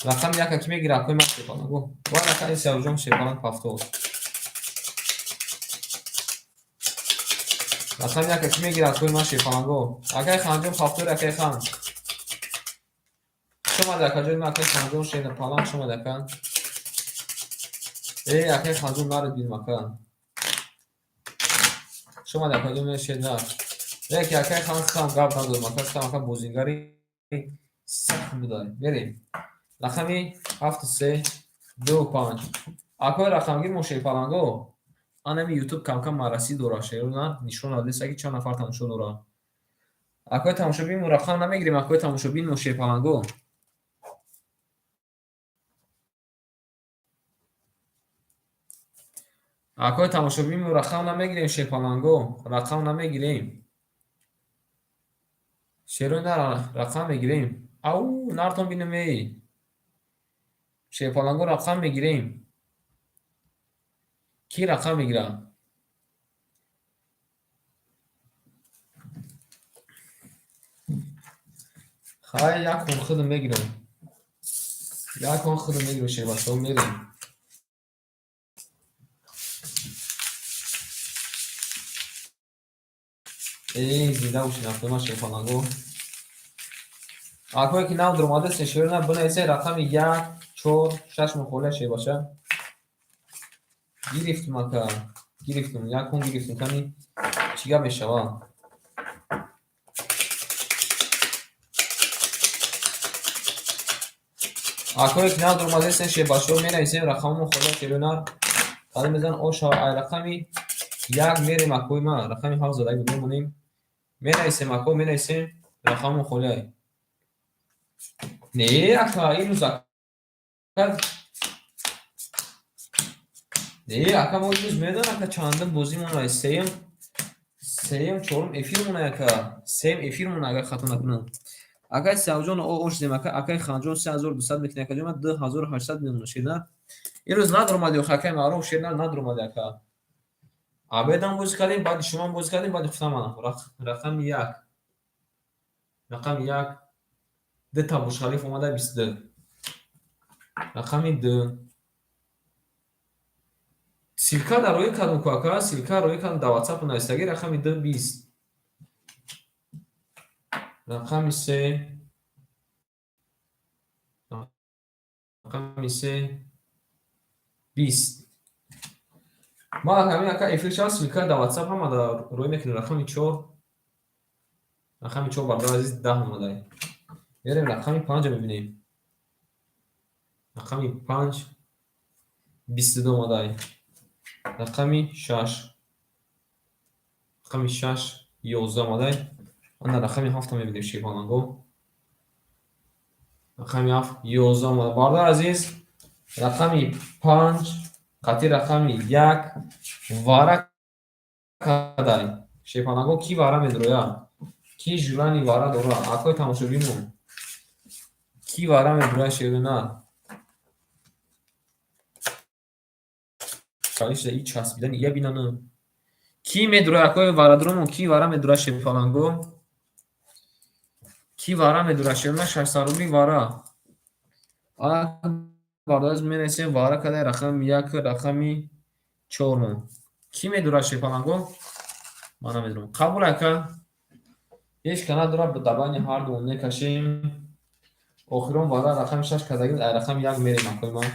Рақами 1 ки мегира, акои ман шепаланго? Бояд ака ин Сиёвҷон шепаланг повтор. Рақами 1 ки мегира, акои ман шепаланго? Акаи Ханҷон повтор, акаи хан. Хуш омади, акаҷони ман, акаи Ханҷон шепаланг, хуш омади, ака. Э, акаи Ханҷон нарид бинем, ака. Хуш омади, акаҷони ман шер нар. Леки акаи хан хам гап надорам, ака, хам ака бозингари сахт будай. Мерем. Рақами 7 3 2 5. Акои рақамгир мо шепаланго. Анами YouTube кам-кам марасӣ дора, шерона нишон дадеса ки чанд нафар тамошо дора. Акои тамошобин мо рақам намегирем, акои тамошобин мо шепаланго. Акои тамошобин мо рақам намегирем, шепаланго, рақам намегирем. Шерои на рақам мегирем. Ау, нартон бинем эй. Шепаланго, рақам мегирем. Кӣ рақам мегирад? Хай, як кон худам мегирам. Як кон худам мегирам, шербачаҳо, мерем. Эй, зинда бошед, акои ман шерпаланго. Акое ки нав дуромадаст, шерона, бинависед рақами 1, 4, 6 мухолия, шербача. Гирифтум, ака. Гирифтум, як кон гирифтум, кани чӣ гап мешавад? Акое ки нав дуромадаст, шербачаҳо, менависем рақами мухолия, шерона. Кадом мезан оша ай рақами 1 мерем, акои ман, рақами 7 задаги мемонем. Менависем, ако, менависем рақами мухолия. Не, ака, имрӯз ака. Не, ака, мо имрӯз медонам, ака, чандум бозимон ай, сеюм, Сеюм, чорум эфирмона яка. Сеюм эфирмона агар хато накунам. Акай Сиявҷон ошдем, ака, акай Ханҷон 3200 мекунӣ, акаҷон ман 2800 мемонам, шернар. Имрӯз надромади охи, акай Маъруф, шернар надромади, ака. Абедам бозӣ кардем, баъди шумоам бозӣ кардем, баъди хуфтам мана. Рақами як. Рақами як. Дута Бурҷхалиф омада 22. Рақами ду. Ссылка дар роӣ кардум ку, ака, ссылка роӣ кардум дар WhatsApp нависагӣ, рақами ду 20. Рақами се. Рақами се 20. Ман ҳамин, ака, эфир шава, ссылка дар WhatsApp ҳама дар роӣ мекунем. Рақами чор. Рақами чор, бародари азиз, 10 омадай. Мерем рақами панҷа мебинем. Рақами панҷ 22 омадай. Рақами шаш. Рақами шаш 11 омадай. Ана рақами ҳафта мебинем, шерпаланго. Рақами ҳафт 11 омада. Бародари азиз, рақами панҷ қатъи рақами як вара кадай. Шерпаланго, ки вара медрояд? Ки желание вара дорад? Акои тамошобинмон. Ки вара медрояд, шерина? Калиша и часпидани ия бинана. Ки медрояд, акои варадромон, ки вара медрояд, шерпаланго? Ки вара медрояд, шерина? 600 рубли вара. Бародари менависем вара кадай рақами як, рақами чормон. Ки медурад, шерпаланго? Ман намедонам. Қабул, ака. Ҳеҷ ка надорад, дар байни ҳар ду мекашем. Охирон вара рақами шаш кардагӣ, ай рақами як мерем, акои ман.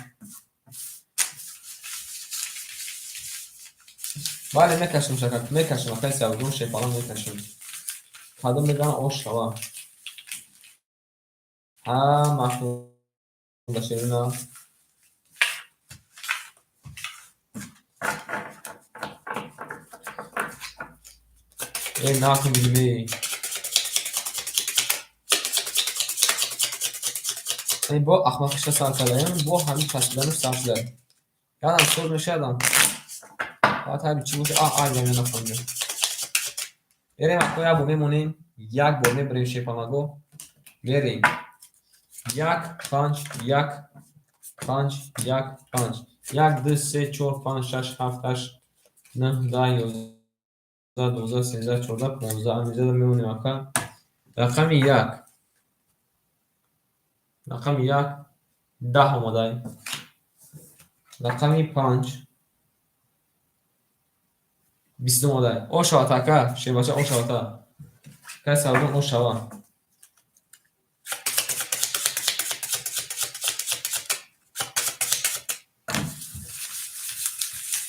Бале, мекашем, шака, мекашем, акаи Сиявҷон, шерпаланг мекашем. Кадом мезанам, ош шава. Ҳамаш монда, шерина. Э, накун бигим, э. Бо ахмақиша сар кардаем, бо ҳамин часпиданаш сар шуда. Ядам соз мешавадам. Баъд ҳар чӣ боша, а, ай замина нафаҳмидам. Мерем, ако, як бор мемонем, як бор мебарем, шерпаланго. Мерем. Як, панҷ, як, панҷ, як, панҷ. Як, ду, се, чор, панҷ, шаш, ҳафт, ҳашт, нӯҳ, 10, 11, 12, 13, 14, 15. Амизада мемонем, ака. Рақами як. Рақами як 10 омадай. Рақами панҷ 22 омадай. Ошавад, ака, шербача, ошавад. Акай Савдон, ошава.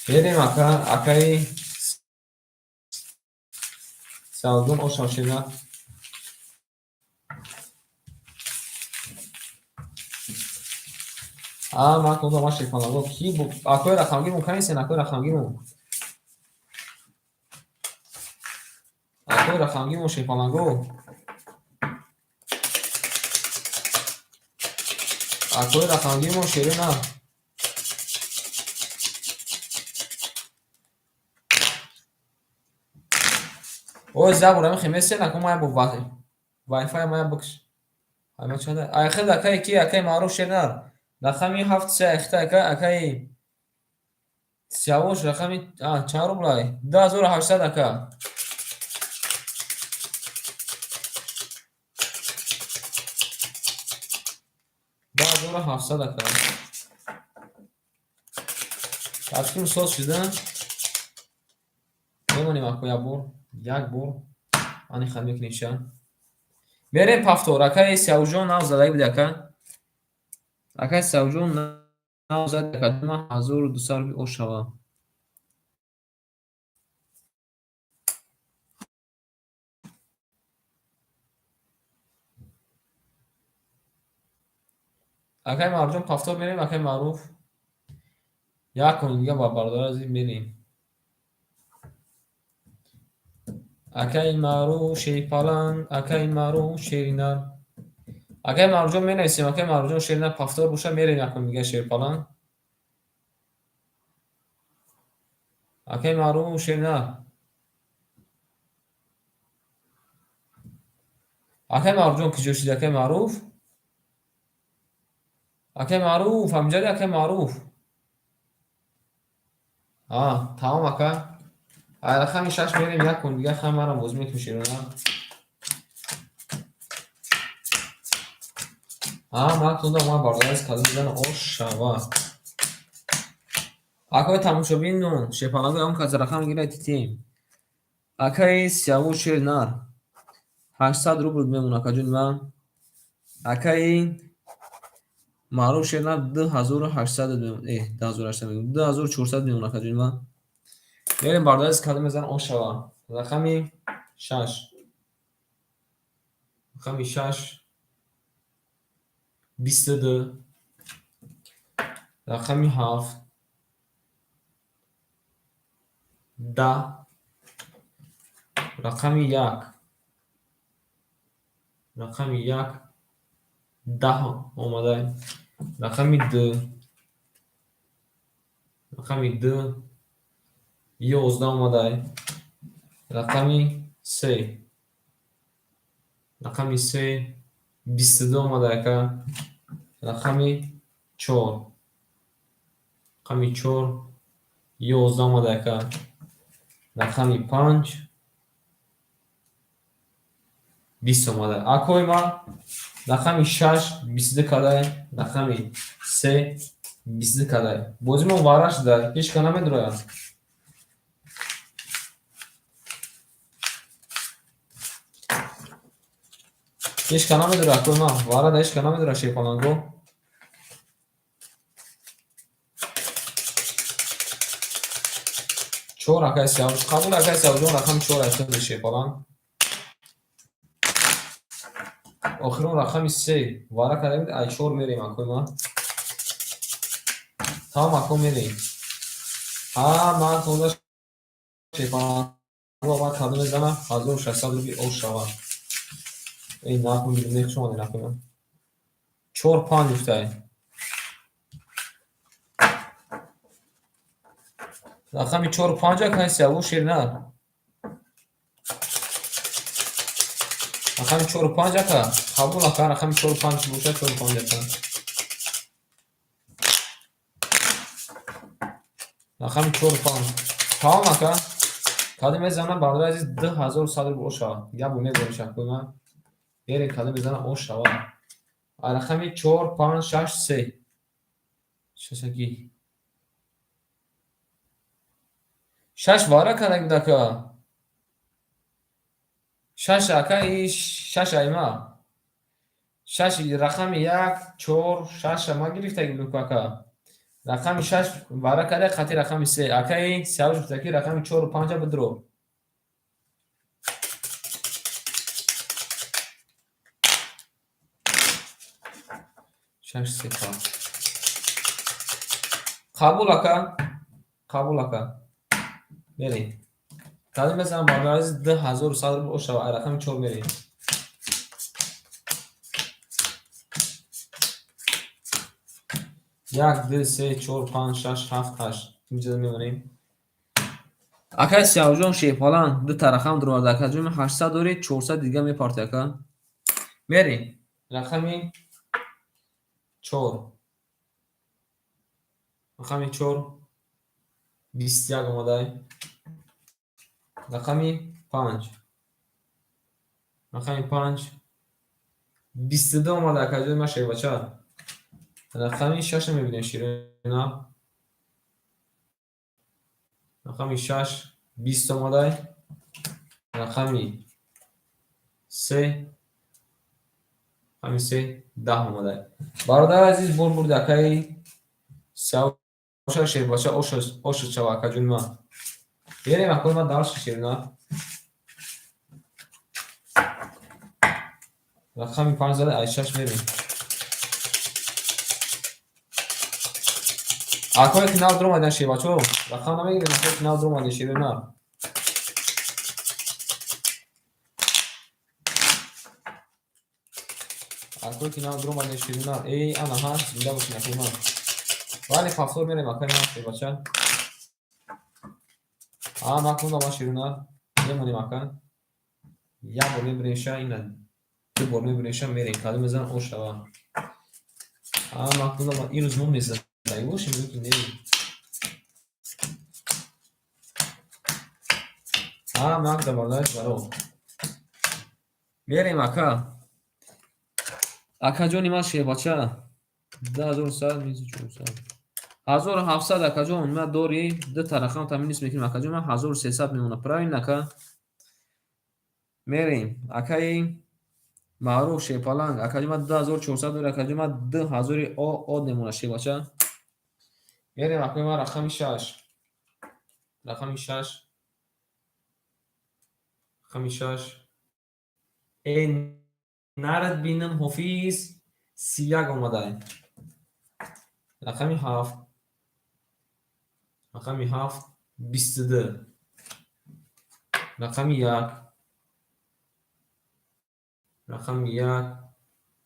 Мерем, ака, акаи Савдон, ошава, шерна. А, ман кунда ма шерпаланго. Ки акои рақамгирмон канисен, акои рақамгирмон. Акои рақамгирмон, шерпаланго. Акои рақамгирмон, шерина. Оз як бор ҳамин хемесен, ако мая бо Wi-Fi мая бикш. Ама чанда? Ай хел акаи ки, акаи Маъруф, шернар. Рақами ҳафт се айхта, ака, акаи Сиявуш, рақами чанд рублай? 2800, ака. 2700, ака. Ташкил соз шуда. Мемонем, ако, як бор, як бор. Ани хат мекунем ша. Мерем повтор, акаи Сиявушҷон нав задаги буди, ака. Акаи Сиявушҷон нав зад, ака, 1200 рубли ош шава. Акаи Маъруфҷон, повтор мерем, акаи Маъруф. Як кун дига ба бародари азиз мерем. Акаи Маъруф шерпаланг, акаи Маъруф шеринар. Акаи Маъруфҷон, менависем, акаи Маъруфҷон, шеринар, повтор боша, мерем як кун дига, шерпаланг. Акаи Маъруф, шеринар. Акай Маъруфҷон, куҷо шуди, акай Маъруф? Акай Маъруф, ҳамҷади акай Маъруф. А, тамом, ака. Ай рақами 6 мерем, як кун дига хай марам бозӣ мекунем шерона. А, ман тунда ман бародари калон мезанам, ош шава. Акои тамошобин нун, шепалагои он кас рақам гирад титем. Акаи Сиявуш шер нар. 800 рубл мемон, акаҷони ман. Акаи Маъруф шер нар 2800 мемон. 2800 мегӯм. 2400 мемон, акаҷони ман. Мерем, бародари калон мезанам, ош шава. Рақами 6. Рақами 6. 22. Рақами 7. 10. Рақами 1. Рақами 1. 10 омада. Рақами 2. Рақами 2. 11 омада. Рақами 3. Рақами 3. 22 омада, ака. Рақами 4. Рақами 4. 11 омада, ака. Рақами 5. 20 омада. Акои ман рақами 6 22 кадай, рақами 3 22 кадай. Бозимон вара шуда, ҳеч ка намедрояд. Ҳеч ка намедрояд, акои ман. Вара да ҳеч ка намедрояд, шерпаланго. 4, акай Сиявуш. Қабул, акай Сиявушҷон, рақами 4 8 шерпаланг. Охирон рақами 3 вара карда буд, ай 4 мерем, акои ман. Тамом, ако, мерем. Ҳа, ман тоза шерпаланго ман кадом мезанам, 1600 рубли ош шава. Эй, нарх мегирем, не, хуш омадед, акои ман. 4 5 гуфтай. Рақами 4 5, акай Сиявуш шер нар. Рақами 4 5, ака. Қабул, ака, рақами 4 5 бошад, 4 5, ака. Рақами 4 5. Тамом, ака. Кадом мезанам, бародари азиз, 2100 рубл ош шава. Як бор мегӯям, акои ман. Берем, кадом мезанам, ош шава. Рақами 4 5 6 3. Шашаки. 6 вара карда буд, ака. 6, ака, и 6 айма. 6 рақами 1 4 6 ма гирифтаги буд, ака. Рақами 6 вара карда қати рақами 3. Акаи Сиявуш гуфта ки рақами 4 5 бидро. 6 3 5. Қабул, ака. Қабул, ака. Мерем. Кадом мезанам, бародари азиз, 2100 рубл ош шава. Рақами 4 мерем. 1, 2, 3, 4, 5, 6, 7, 8. Инҷо мемонем. Акай Сиявуҷон шерпаланг ду та рақам дуровард, акаҷон, 800 дорӣ, 400 дига мепарти, ака. Мерем. Рақами 4. Рақами 4. 21 омадай. Рақами 5. Рақами 5. 22 омада, акаҷони ман шербача. Рақами 6 мебинем, ширина. Рақами 6 20 омадай. Рақами 3. Рақами 3 10 омадай. Бародари азиз, бор бурди акаи Сиявуша шербача, ош шава, акаҷони ман. Берем, акои ман, дальше, ширина. Рақами 5 зада, ай 6 мерем. Акое ки нав дуромаден, шербачо, рақам намегирем, акое ки нав дуромаден, ширина. Акое ки нав дуромаден, ширина. Эй, ана ҳа, зинда бошин, акои ман. Вале повтор мерем, акои ман, шербача. А, ман кунда ман ширина. Мемонем, ака. Як бор мебиремша, ина Ду бор мебинеша, мерем. Кадом мезанам, о шава. А мактуда имрӯз мо мезадаги бошем ё ки не? А Магда, бародараш баро. Мерем, ака. Акаҷони ман, шербача. 2100 минус 400. 1700, акаҷон, ма дори дута рақам та минус мекунем, акаҷон, ман 1300 мемонад. Правильно, ака? Мерем. Акаи Маъруф Шерпаланг, акаҷон, ман 2400 дори, акаҷон, ман 2000 о од мемонад, шербача. Мерем, акаи ман, рақами шаш. Рақами шаш. Рақами шаш. Э нарад бинам, ҳофиз, 31 омадай. Рақами ҳафт. Рақами ҳафт, 22. Рақами як. Рақами як,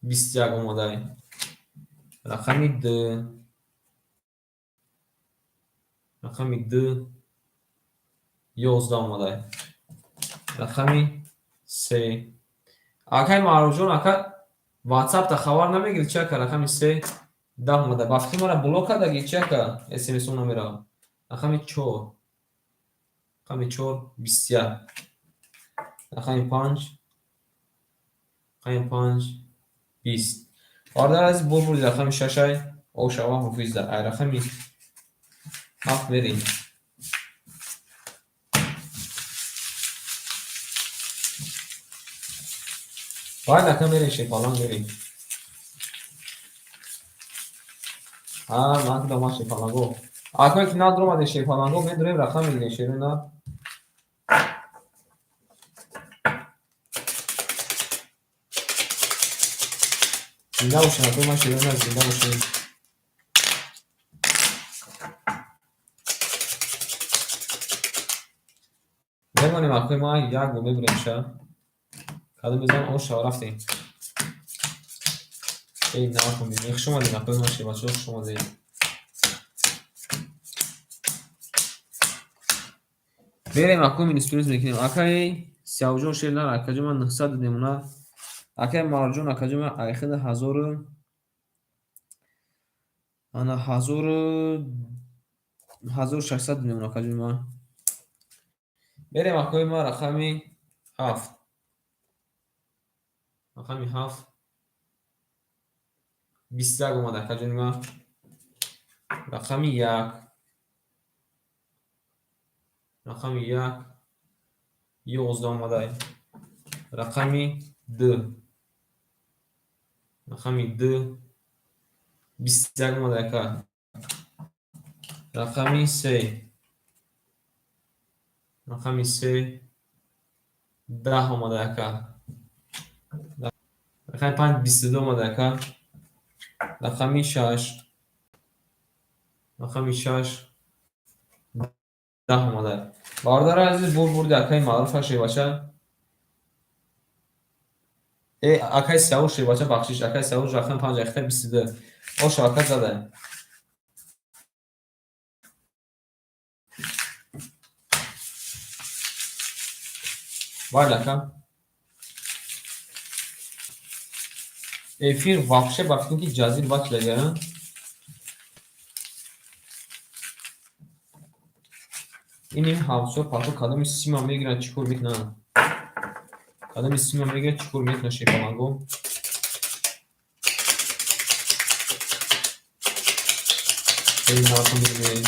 21 омадай. Рақами ду. Рақами ду, 11 омадай. Рақами се. Акаи Маъруфҷон, ака, ватсапта хабар намегирӣ чи, ака? Рақами се, 10 омада. Ба фикри мара блок кардаги чи, ака? СМСо намеравад. Рақами чор. Рақами чор, 21. Рақами панҷ. Рақами панҷ, 20. Бародари азиз, бо бурди рақами шашай, о шава, ҳофизда. Ай рақами ҳафт мерем. Баъд, ака, мерем, шерпаланг, мерем. А ман кудам, ман шерпаланго. Акое ки нав дуромадем, шерпаланго, медурем, рақам мегирем, шерои нав. Зинда бошем, акои ман, шерои нав, зинда бошем. Мемонем, акои ман, як бор мебурем ша. Кадом мезанам, о шава, рафтем. Эй, накун, хуш омадед, акои ман, шербачаҳо, хуш омадед. Мерем, акои, минус плюс мекунем. Акаи Сиёвҷон шер нар, акаҷон, ман 900 мемонад. Акаи Маъруфҷон, акаҷон, ман айхида ҳазору ана ҳазору 1600 мемонад, акаҷони ман. Мерем, акои ман, рақами ҳафт. Рақами ҳафт, 21 омад, акаҷони ман. Рақами як. Рақами як, 11 омадай. Рақами ду. Рақами ду, 21 омадай, ака. Рақами се. Рақами се, 10 омадай, ака. Рақами панҷ, 22 омадай, ака. Рақами шаш. Рақами шаш, 10 омадай. Бародари азиз, бо бурди акаи Маъруфа, шербача. Э, акаи Сиёвуш, шербача, бахшиш, акаи Сиёвуш, рақами панҷ, ахта 22. Оша, ака, задай. Бале, ака. Эфир вообще ба фикр ки ҷазир вачлага. Ин ҳавсо пато кадоми сима мегиранд, чӣ кор мекунанд? Кадоми сима мегиранд, чӣ кор мекунанд, шерпаланго? Эй, нархо мебинед.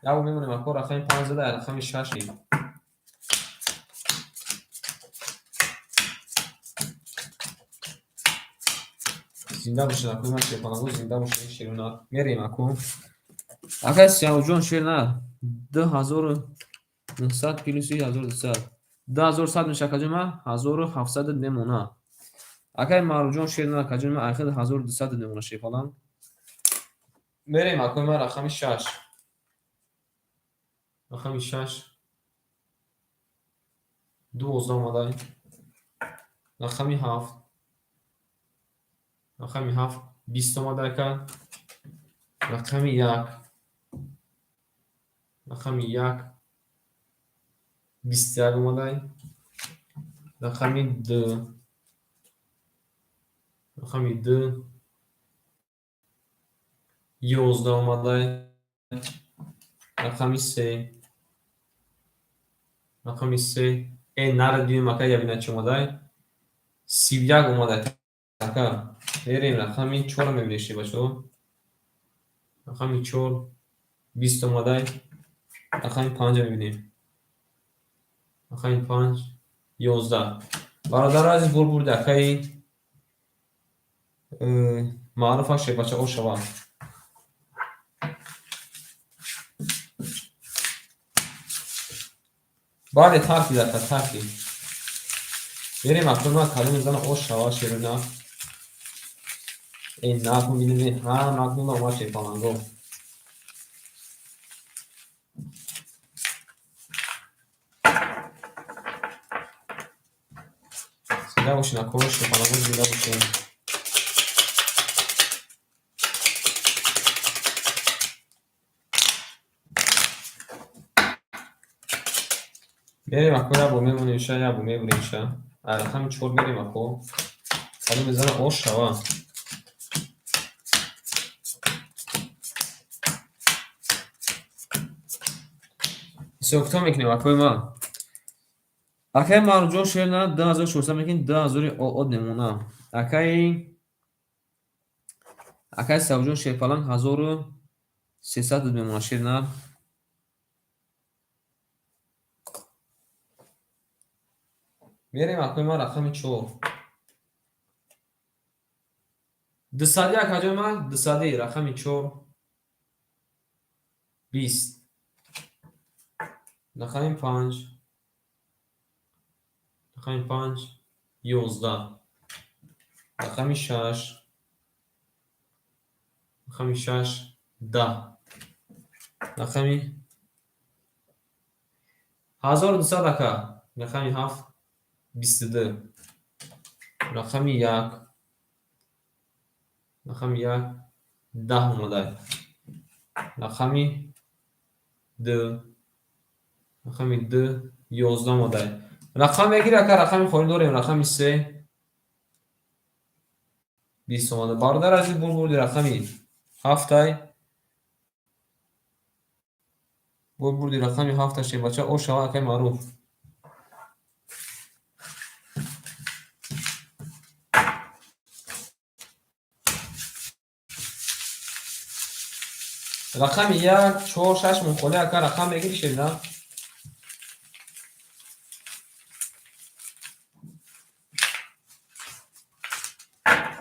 Як бор мемонем, ака, рақами панҷ зада, рақами шаш. Зинда бошед, акои ман, шерпаланго, зинда бошед, шерунар. Мерем, ако. Акаи Сиёвҷон, шер нар. 2900 плюси 1200. 2100 меша, акаҷони ман, 1700 мемонад. Акаи Маъруфҷон, шер нар, акаҷони ман, айхида 1200 мемонад, шерпаланг. Мерем, акои ман, рақами шаш. Рақами шаш, 12 омадай. Рақами ҳафт. Рақами ҳафт, 20 омада, ака. Рақами як. Рақами як, 21 омадай. Рақами ду. Рақами ду. 11 омадай. Рақами се. Рақами се. Нари дуюм ака ябина чӣ омадай? 31 омадай. Ака. Мерем рақами чорро мебинем шебачо. Рақами чор. 20 омадай. Рақами панҷро мебинем. Рақами панҷ. 11. Бародари азиз, бур бурди акаи маъруф аст шебача ошава. Бале, таркид ака, таркид. Мерем акнун ман калим мезанам ошава шерина. Накун бинем, ҳа, накун омад шерпаланго. Зинда бошед, ако шерпаланго зинда бошед. Мерем ако як бор мемонемша, як бор мебуремша. Рақами чор мерем ако. Калим мезанам ошава. Ҳисобкитоб мекунем акои ман. Акаи Маъруфҷон шер на 2600 мекунем, 2000 од мемона. Акаи Сабурҷон шерпаланг 1300 мемона шер на. Мерем акои ман рақами чор. Дусадӣ акаҷои ман, дусадӣ рақами чор. 20. Рақами панҷ. Рақами панҷ. 11. Рақами шаш. Рақами шаш. 10. Рақами 1200 ака. Рақами ҳафт. 22. Рақами як. Рақами як. 10 омадай. Рақами ду. Рақами ду. 11 омадай. Рақам мегири ака, рақами холӣ дорем, рақами се. 20 омада. Бародар азиз, бур бурди рақами ҳафтай. Бур бурди рақами ҳафта шебача ошава акаи маъруф. Рақами як, чор, шаш мунхолӣ ака рақам мегири шерина.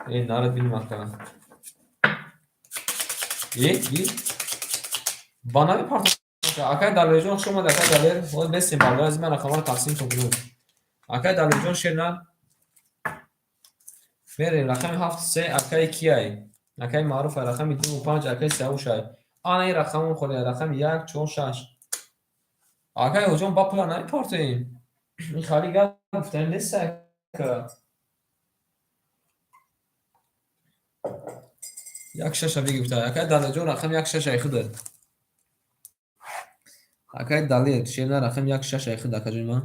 Нарад бинем ака. Гир. Ба намепартофт. Акай Далерҷон хуш омад, акай Далер. Ҳозир бестем бародар азиз, ман рақамҳоро тақсим кунем. Акай Далерҷон шер на. Мерем рақами ҳафт се акаи кияй? Акаи маъруф рақами ду панҷ акаи Сиявушай. Ана ин рақамон холӣ рақами як, чор, шаш. Акаи ҳоҷон ба пула намепартоем. Ин хали гап гуфтани нест ака. Як шаша бигирифта. Акаи Далерҷон рақами як шаша худа. Акаи Далер шерна рақами як шаша худа акаҷони ман.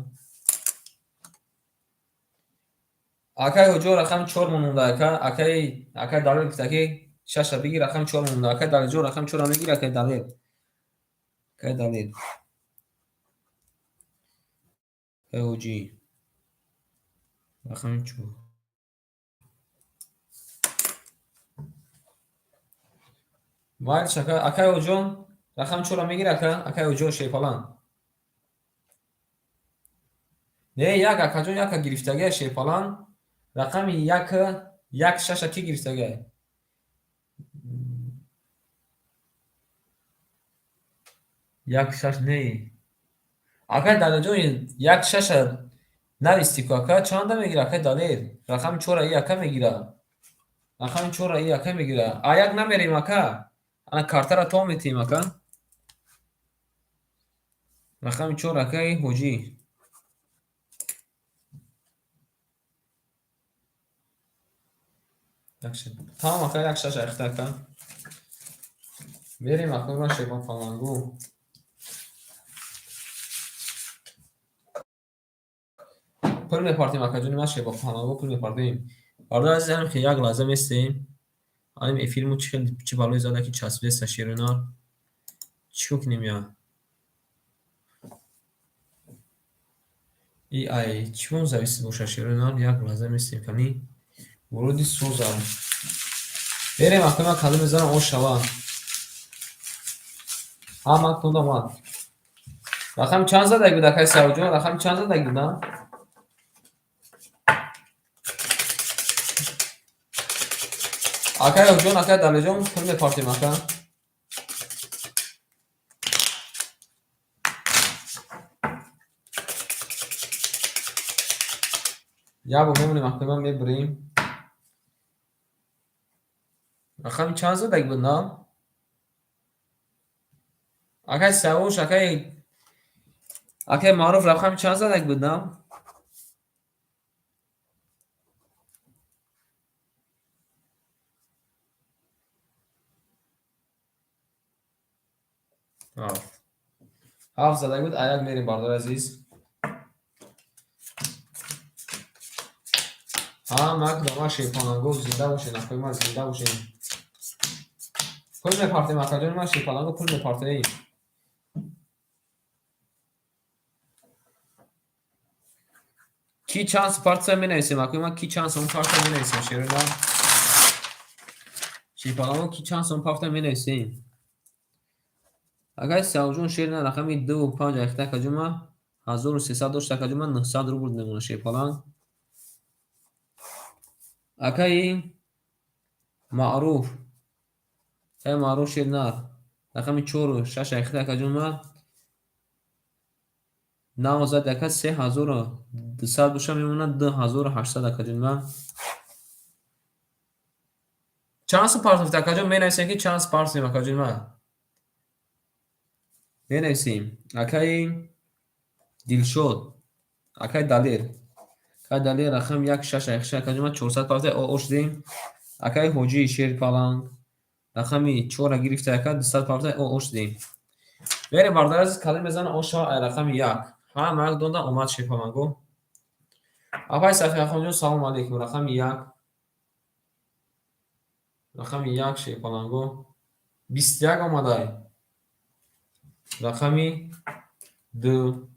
Акаи ҳоҷон рақами чор монда ака. Акаи Далер гуфта ки шаша бигир рақами чор монда. Акаи Далерҷон рақами чорро мегир акаи Далер. Акаи Далер. Акаи ҳоҷӣ. Рақами чор. Майлиш ака, акаи ҳоҷон рақами чорро мегир ака, акаи ҳоҷон шерпаланг. Не, як акаҷон яка гирифтагия шерпаланг. Рақами як, як шаша ки гирифтагия? Як шаш не. Акаи Далерҷон як шаша нависти ку ака, чанда мегира акаи Далер? Рақами чорро и ака мегира. Рақами чорро и ака мегира. А як намерем ака. Ана картаро то метиҳем ака. Рақами чор акаи ҳоҷӣ. Тамом ака, як шаш айхта ака. Мерем акаи ман шерпалангу. Пул мепартем, акаҷони ман, шерпаланго, пул мепартем. Бародар азиз, ҳамин як лаҳза местем. Ҳамин эфирмо чӣ хел, чӣ балое зада, ки часпиеста, шерона. Чӣ кор кунем я? И ай чӣ он зависит боша, шерона, як лаҳза местем, кани вуруди соза. Берем, акои ман, кадом мезанам, ош шава. Ҳа, ман кунда омад. Рақами чанд задаги буд, акаи Савҷон? Рақами чанд задаги буд, а? Акай Оҷон, акай Далеҷон, пул мепартем, ака. Як бор мемонем, акои ман, мебурем. Рақами чанд задаги буд, на? Акай Савуш, акай Маъруф, рақами чанд задаги буд, на? Ҳафт. Ҳафт задаги буд, аяк мерем, бародари азиз. Ҳа, мак дома шерпаланго, зинда бошед, акои ман, зинда бошед. Пул мепартем, акаҷони ман, шерпаланго, пул мепартем. Ки чанд партия менависем, акои ман, ки чанд сом партия менависем, шерона? Шерпаланго, ки чанд сом партия менависем? Акай Савҷон, шерна, рақами дуву панҷ айхта, акаҷон ман, 1300 дошт, акаҷон ман, 900 рубл мемонад, шерпаланг. Акаи Маъруф, акаи Маъруф, шерна, рақами чору шаш айхта, акаҷон ман, нав зад, ака, 3200 боша, мемонад 2800, акаҷон ман. Чанд сум партофт, акаҷон, менависем, ки чанд сум партофтем, акаҷон ман? Менависем. Акаи Дилшод, акаи Далер. Акаи Далер, рақами як шаш айхша, акаҷон ман, 400 партофт, ош дем. Акаи Ҳоҷӣ, шерпаланг, рақами чора гирифта, ака, 200 партофт, ош дем. Берем, бародари азиз, калим мезана, ош шава ай рақами як. Ҳама як донда омад, шерпаланго. Апаи Сафияхонҷон, салому алейкум. Рақами як. Рақами як, шерпаланго. 21 омадай. Рақами ду.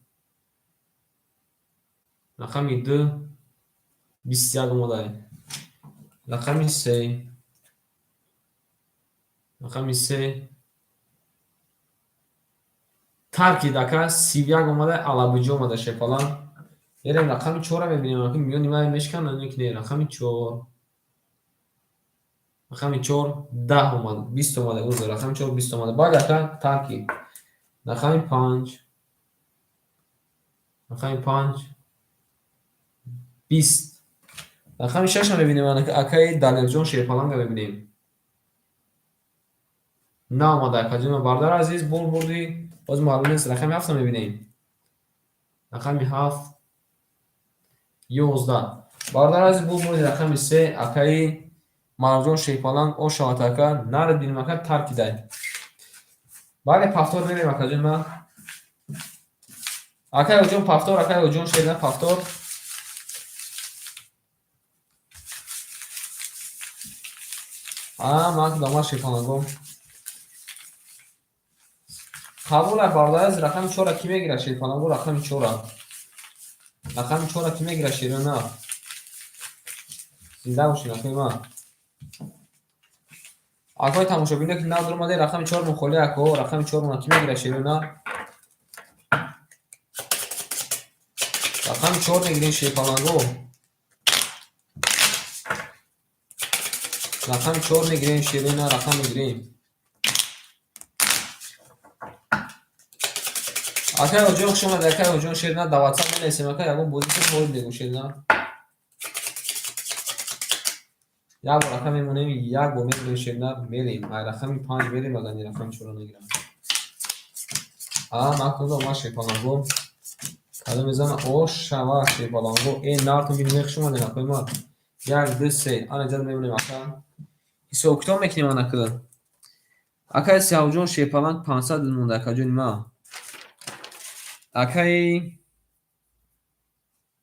Рақами ду 21 омадай. Рақами се. Рақами се таркид, ака, 31 омада, алабуҷо омада, шерпаланг. Берем, рақами чора мебинем, ака, миёни май мешканад ё ки не? Рақами чор. Рақами чор 10 омад, 20 омада, узр, рақами чор 20 омада. Баъд, ака, таркид. Рақами панҷ. Рақами панҷ 20. Рақами шаша мебинем, акаи Далерҷон, шерпаланга мебинем. Наомада, акаҷон, бародари азиз, бол бурдӣ, боз маълум нест. Рақами ҳафта мебинем. Рақами ҳафт 11. Бародари азиз, бол бурди, рақами се, акаи Марҷон, шерпаланг, ош шавад, ака, нарабинем, ака, таркидай. Бале, повтор мерем, акаҷон ман. Акаи Оҷон, повтор, акаи Оҷон, шерна, повтор. А, ман дома, шерпалангом. Қабул ай, бародари азиз, рақами чора кӣ мегирад, шерпаланго, рақами чора? Рақами чора кӣ мегирад, шерона? Зинда бошед, акои ман. Акои тамошобино, ки нав дуромаде, рақами чор мухоли, ако, рақами чор кӣ мегирад, шерона? Рақами чор мегирем, шерпаланго. Рақами чор мегирем, шерона, рақам мегирем. Акай Оҷон, хуш омадед, акай Оҷон, шерна, дар WhatsApp менависем, ака, ягон бозӣ ки ҳол бегӯ, шерна. Як бор, ака, мемонем, як бор мемонем, шерна, мерем. Ай рақами панҷ мерем, агар не рақами чорро нагирам. А, макунда омад, шерпаланго. Кадом мезана, ош шава, шерпаланго. Э, нартон бин, хуш омадед, акои ман. Як, ду, се. Ана ҷа мемонем, ака. Ҳисоб китоб мекунем, анака. Акай Сиҳавҷон, шерпаланг, 500 монда, акаҷони ман. Акаи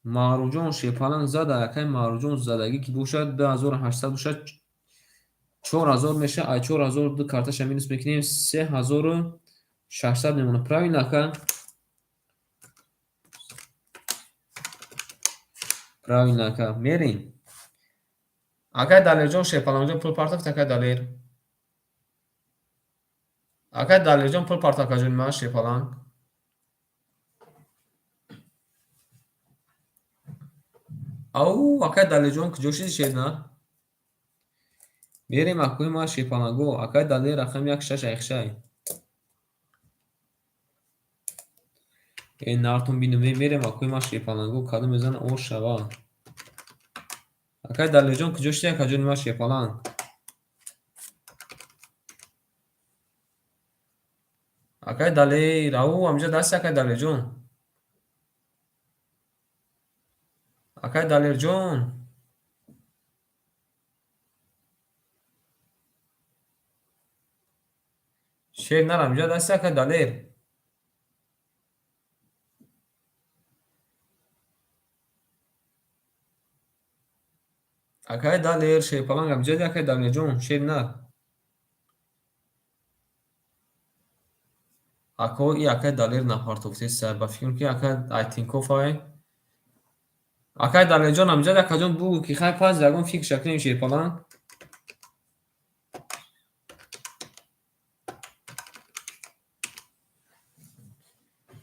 Маъруфҷон шерпаланг зада, акай Маъруфҷон задагӣ ки бошад, 2800 бошад, 4000 мешавад, ай 4000 ду карташа минус мекунем, 3600 мемонад. Правильно, ака? Правильно, ака. Мерем. Акай Далерҷон шерпалангҷон пул партофт, акай Далер. Акай Далерҷон пул партофт, акаҷони ман шерпаланг. Ау, акай Далерҷон куҷо шиди шерна? Мерем акои ман шерпаланго. Акай Далер рақами як шаш айхшай. Э нартон бинум, мерем акои ман шерпаланго, кадом мезана о шава. Акай Далерҷон куҷо шиди, акаҷони ман шерпаланг? Акай Далер, ау, ҳамҷа дасти акай Далерҷон. Акай Далерҷон. Шер нар ҳамҷа дасти акай Далер. Акай Далер, шерпаланг ҳамҷа ди акай Далерҷон, шер нар. Ако и акай Далер напартофтеса, ба фикрам ки акай Айтинков ай. Акай Далерҷон ҳамҷа ди акаҷон бугӯ ки хай пас ягон фикр шакунем шерпаланг.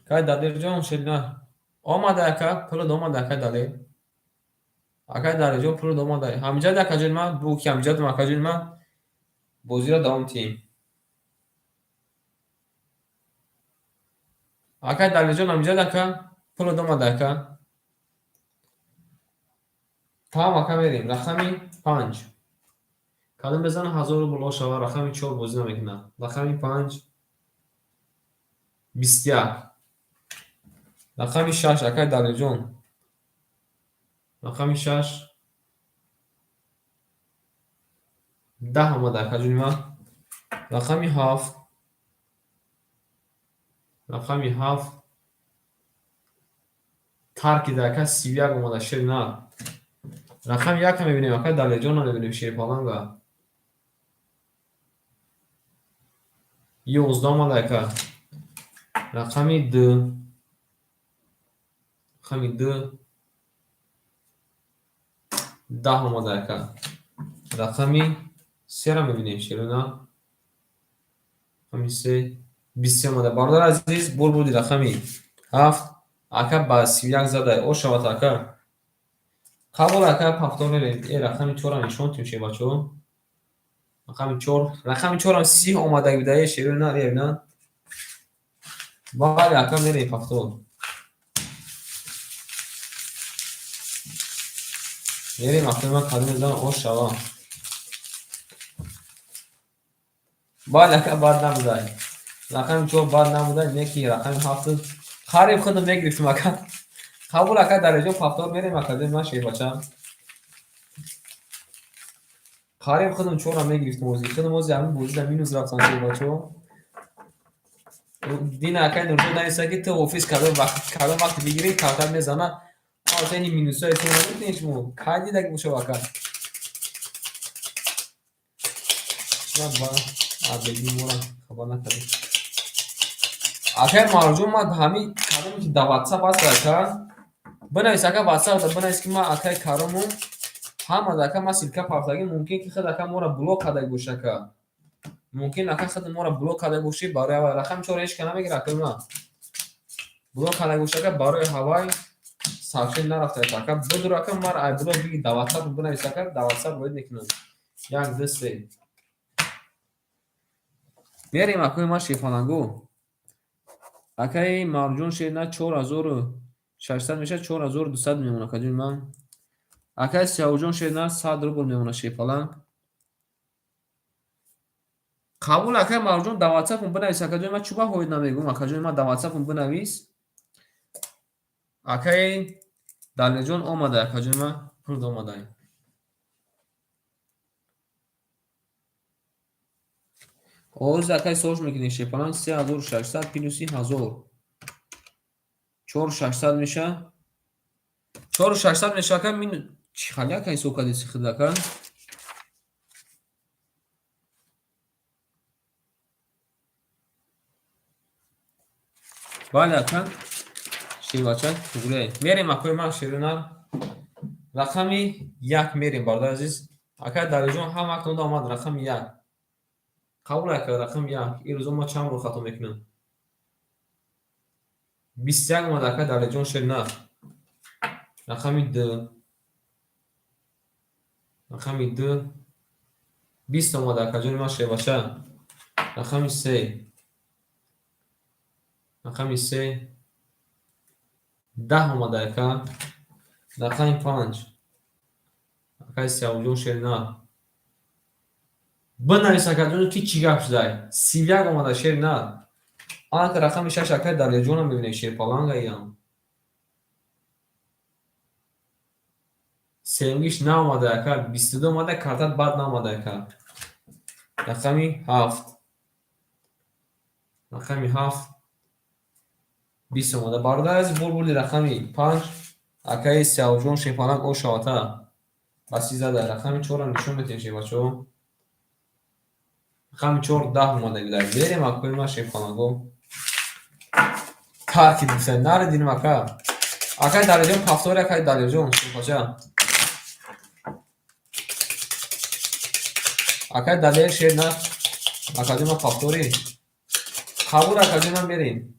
Акай Далерҷон шер нар. Омада ака, пулат омада акай Далер. Акай Далерҷон пулат омада. Ҳамҷа ди акаҷони ман, бугӯ ки ҳамҷа дим акаҷони ман. Бозиро давом диҳем. Акай Далерҷон ҳамҷа ди ака, пулат омада ака. Тамом ака мерем. Рақами 5. Кадом мезана 1000 рубл о шава, рақами 4 бозӣ намекунад. Рақами 5 21. Рақами 6 акай Далерҷон. Рақами 6 10 омада акаҷони ман. Рақами 7. Рақами 7 таркида ака 31 омада шер нар. Рақами 1 мебинем акай Далерҷонро мебинем шерпаланга. 11 омада ака. Рақами 2. Рақами 2 10 омада ака. Рақами 3-ро мебинем шерона. Рақами 3 23 омада. Бародари азиз, бур буди рақами 7 ака ба 31 зада. О шавад ака. Қабул ака, повтор мерем. Э рақами 4-ро нишон тим ше бачаҳо. Рақами 4, рақами 4-ам 30 омада буда э шерона, э на. Бале ака мерем повтор. Мерем ака ман кадом мезанам о шава. Бале ака бад набудай. Рақами 4 бад набудай, неки рақами 7 қариб худам мегирифтам ака. Қабул ака Далерҷон повтор мерем ака, ман шербача. Қариб худам 4-ро мегирифтам ози. Худам ози ҳамин бозида минус рафтам шербачаҳо. Дина акай Нурҷон нависта ки ту офис кадом вақт бигирӣ карта мезана. Албатта ини минусҳои ту намекунед шумо. Кай дидаги бошав ака? Чима ба абеди мора хабар накардем. Акай Маъруфҷон ман ҳамин кадоме ки дар WhatsApp аст ака, бинавис ака WhatsApp бинавис ки ман акай Карому ҳамада ака ман ссылка партагӣ, мумкин ки худ ака моро блок кардаги боша ака. Мумкин ака худ моро блок кардаги бошӣ барои ҳавай. Рақами 4 ҳеч ка намегира акаи ман. Блок кардаги боша ака барои ҳавай сообщение нарафта ака. Бидур ака ман ай блок биги дар WhatsApp бинавис ака, дар WhatsApp ворид мекунам. 1 2 3. Мерем акои ман шерпалангу. Акаи Маъруфҷон шер на 4600 мешавад, 4200 мемонад акаҷони ман. Акаи Сиёвуҷон шер на 100 рубл мемонад шерпаланг. Қабул акаи Маъруфҷон дар WhatsApp бинавис акаҷони ман, чӯба ҳоид намегӯм акаҷони ман дар WhatsApp бинавис. Акаи Далерҷон омада акаҷони ман, пул омада. Оз акай сош мекунем шерпаланг 3600 плюси 1000. 4600 мешавад. 4600 мешава, ака. Мин чӣ хали, ака, ҳисоб кардеси худ, ака? Бале, ака, шербача туғрия. Мерем, акои ман, шеринар, рақами 1 мерем, бародари азиз. Ака Далиҷон, ҳама актонда омад рақами 1. Қабул, ака, рақами 1. Ин рӯзо ма чанд бор хато мекунам. 21 омад, ака Далиҷон, шеринар. Рақами 2. Рақами 2. 20 омад, акаҷони ман, шербача. Рақами 3. Рақами 3. 10 омада, ака. Рақами 5. Акаи Сиёвуҷон, шеринар. Бинавис, акаҷон, ки чӣ гап шудай. 31 омада, шеринар. Анака рақами 6, акаи Далерҷонам мебинем, шерпалангаям. Сеюмгиш наомада, ака. 22 омада, картат бад наомада, ака. Рақами 7. Рақами 7. 20 омада. Бародари азиз, бурбурди рақами 5. Акаи Сиёвуҷон, шерпаланг о шавата. Баси зада. Рақами 4-ам нишон метиҳем, шербачаҳо. Рақами 4 10 омада гидар. Берем, акои ман, шерпаланго. Тарки гуфта. Нари диним, ака. Акаи Далерҷон, повтори, акаи Далерҷон, шербача. Акаи Далер, шер на. Акаҷон ман, повтори. Қабул, акаҷон ман, мерем.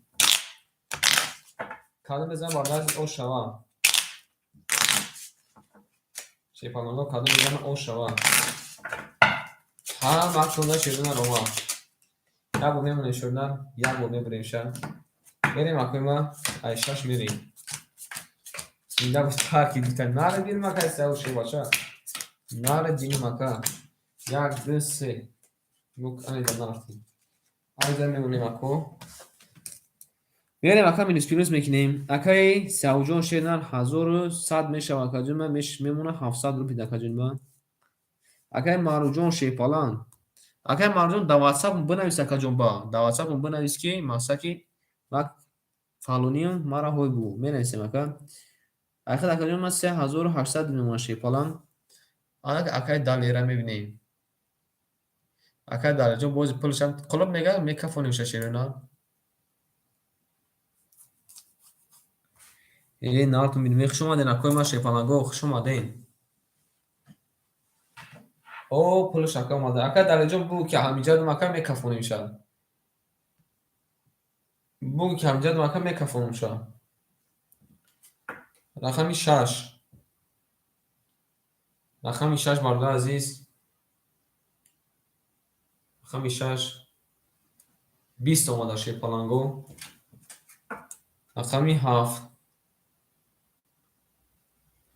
Кадом мезанам, бародари азиз, о шава. Шерпаланго, кадом мезанам, о шава. Ҳама актонда шеринар омад. Як бор мемонем, шеринар, як бор мебурем ша. Мерем, акои ман, ай 6 мерем. Зинда бош, тарки гуфта. Нари диним, акаи Сиёвуш, шербача. Нари диним, ака. 1, 2, 3. Нук анеда нарафтем. Айда мемонем, ако. Мерем, ака, минус плюс мекунем. Акаи Сиёвуҷон, шеринар, 1100 мешава, акаҷон ман, мемона 700 рубл, акаҷон ман. Акаи Маъруфҷон, шерпаланг. Акаи Маъруфҷон, дар WhatsApp бинавис, акаҷон, ба. Дар WhatsApp бинавис, ки мақсад ки ман фалониям, мара ҳой бугӯ. Менависем, ака. Айхел, акаҷон ман, 3800 мемонад, шерпаланг. Анак акаи Далера мебинем. Акаи Далерҷон бози пулшам қулоб мега, мекафонем ша, шерина. Э, нартун бинем. Хуш омаден, акои ман, шерпаланго, хуш омаден. О, пулш, ака, омада. Ака Далерҷон, бугӯ, ки ҳамиҷадум, ака, мекафонем ша. Бугӯ, ки ҳамиҷадум, ака, мекафонем ша. Рақами 6. Рақами 6, бародари азиз. Рақами 6. 20 омада, шерпаланго. Рақами 7.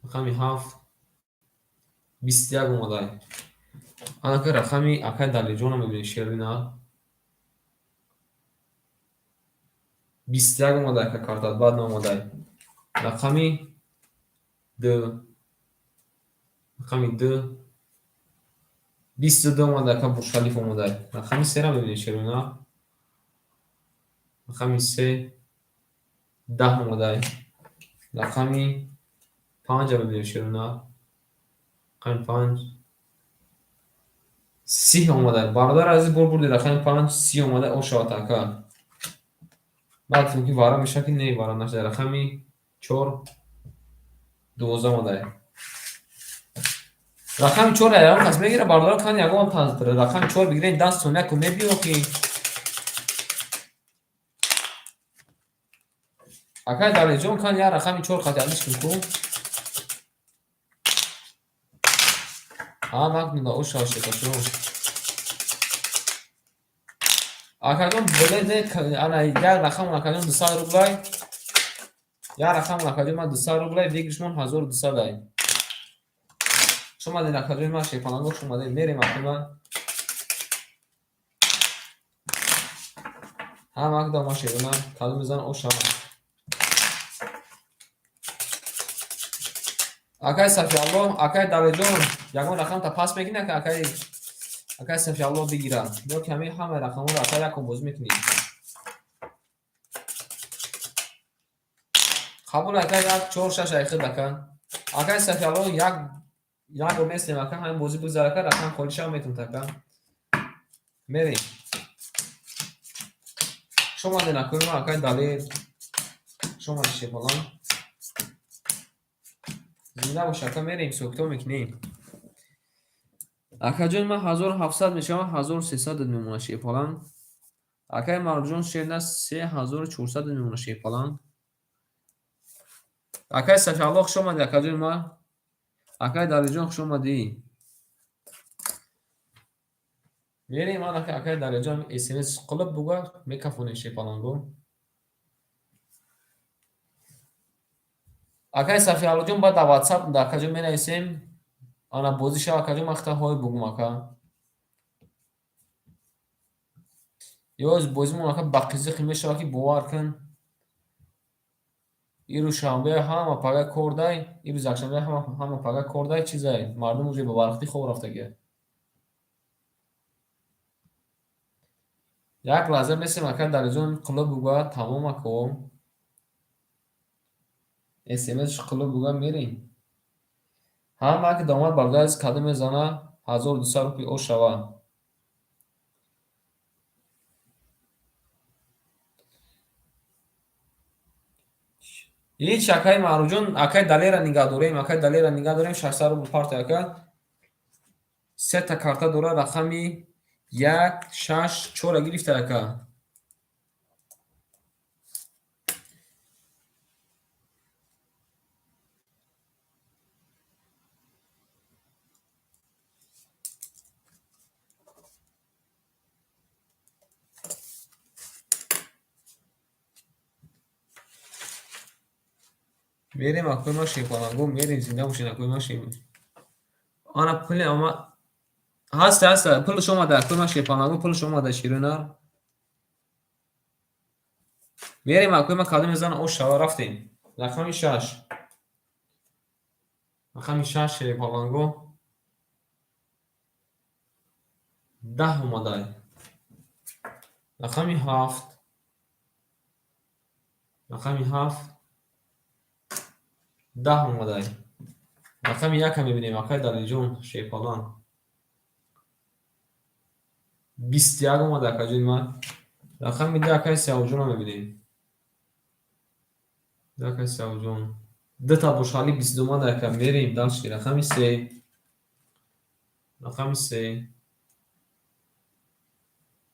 Рақами 7. 21 омада. Анака рақами акаи Далерҷонро мебинем, шерина. 21 омада, ака, картат бад наомада. Рақами 2. Рақами 2. 22 омада, ака, Бурҷ-Халиф омада. Рақами 3-ро мебинем, шерина. Рақами 3. 10 омада. Рақами 5-ро мебинем, шерина. Рақами 5. 30 омада. Бародари азиз, бор бурди рақами 5, 30 омада, о шавад, ака. Баъд гуфтем, ки вара мешавад, ки не, вара нашуда. Рақами 4, 12 омада. Рақами 4 ягон кас мегира, бародарон, кан ягон рақами 4 бигирен, дастон яку мебиё, ки акай Далерҷон, кан як рақами 4 қати алиш кун ку. А, накунда, о шавад, шекашо. Акаҷон, биле ана як рақам, акаҷон, 200 рублай. Як рақам, акаҷон ман, 200 рублай, выигрыш мон 1200 ай. Хуш омадед, акаҷони ман, шерпаланго, хуш омадед. Мерем, акои ман. Ҳама акда омад, шерона, кадом мезанам, о шавад. Акаи Сафиалло, акаи Далерҷон, ягон рақамта пас мекунӣ, ака, акаи Сафиалло бигира. Ё ки ҳамин ҳамаи рақамҳоро, ака, якон бозӣ мекунӣ. Қабул, ака, 1, 4, 6 айхид, ака. Акай Сафиалло, як як бор местем, ака, ҳамин бозӣ бигзар, ака, рақам холӣ шава, метавонад, ака. Мерем. Хуш омадед, акои ман, акай Далер. Хуш омадед, Шерпаланг. Зинда бош, ака, мерем, ҳисоб-китоб мекунем. Акаҷон, ман 1700 мешавам, 1300 мемонад, Шерпаланг. Акай Маъруфҷон, шерна 3400 мемонад, Шерпаланг. Акай Сафиалло, хуш омадӣ, акаҷони ман. Акай Далерҷон, хуш омадӣ. Мерем, ман акай Далерҷон смс қилиб буга мекафонем, Шерпаланго. Акай Сафиаллоҷон, баъд дар WhatsApp дар акаҷон менависем. Ана бозӣ шава, акаҷон, ман хита ҳой бугум, ака. Ёз бозимон, ака, ба қизиқи мешава, ки бовар кун. Ирӯз шанбе ҳама пага кор дай, ирӯз якшанбе ҳама пага кор дай, чизай. Мардум уже ба варақти хоб рафтагия. Як лаҳза месем, ака Далерҷон қилиб буга, тамом, ако. СМС қилиб буга, мерем. Ҳама ки домад, бародар, кадом мезана, 1200 рупли ош шава. Ҳеч, акай Маъруфҷон, акай Далера нигаҳ дорем, акай Далера нигаҳ дорем, 600 рубл парта, ака. Сета карта дора, рақами як, шаш, чора гирифта, ака. Мерем, акои ман Шерпаланго, мерем, зинда бошед, акои ман Шер. Ана пули омад. Ҳаста, ҳаста, пулш омада, акои ман Шерпаланго, пулш омада, ширинар. Мерем, акои ман, кадом мезана, ош шава, рафтем. Рақами шаш. Рақами шаш, Шерпаланго. 10 омадай. Рақами ҳафт. Рақами ҳафт. 10 омадай. Рақами яка мебинем, акай Далерҷон, Шерпаланг. 21 омада, акаҷони ман. Рақами ду, акай Сиёвҷонро мебинем. Ду, акай Сиёвҷон. Дута бошали 22 омада, ака, мерем дальше. Рақами се. Рақами се.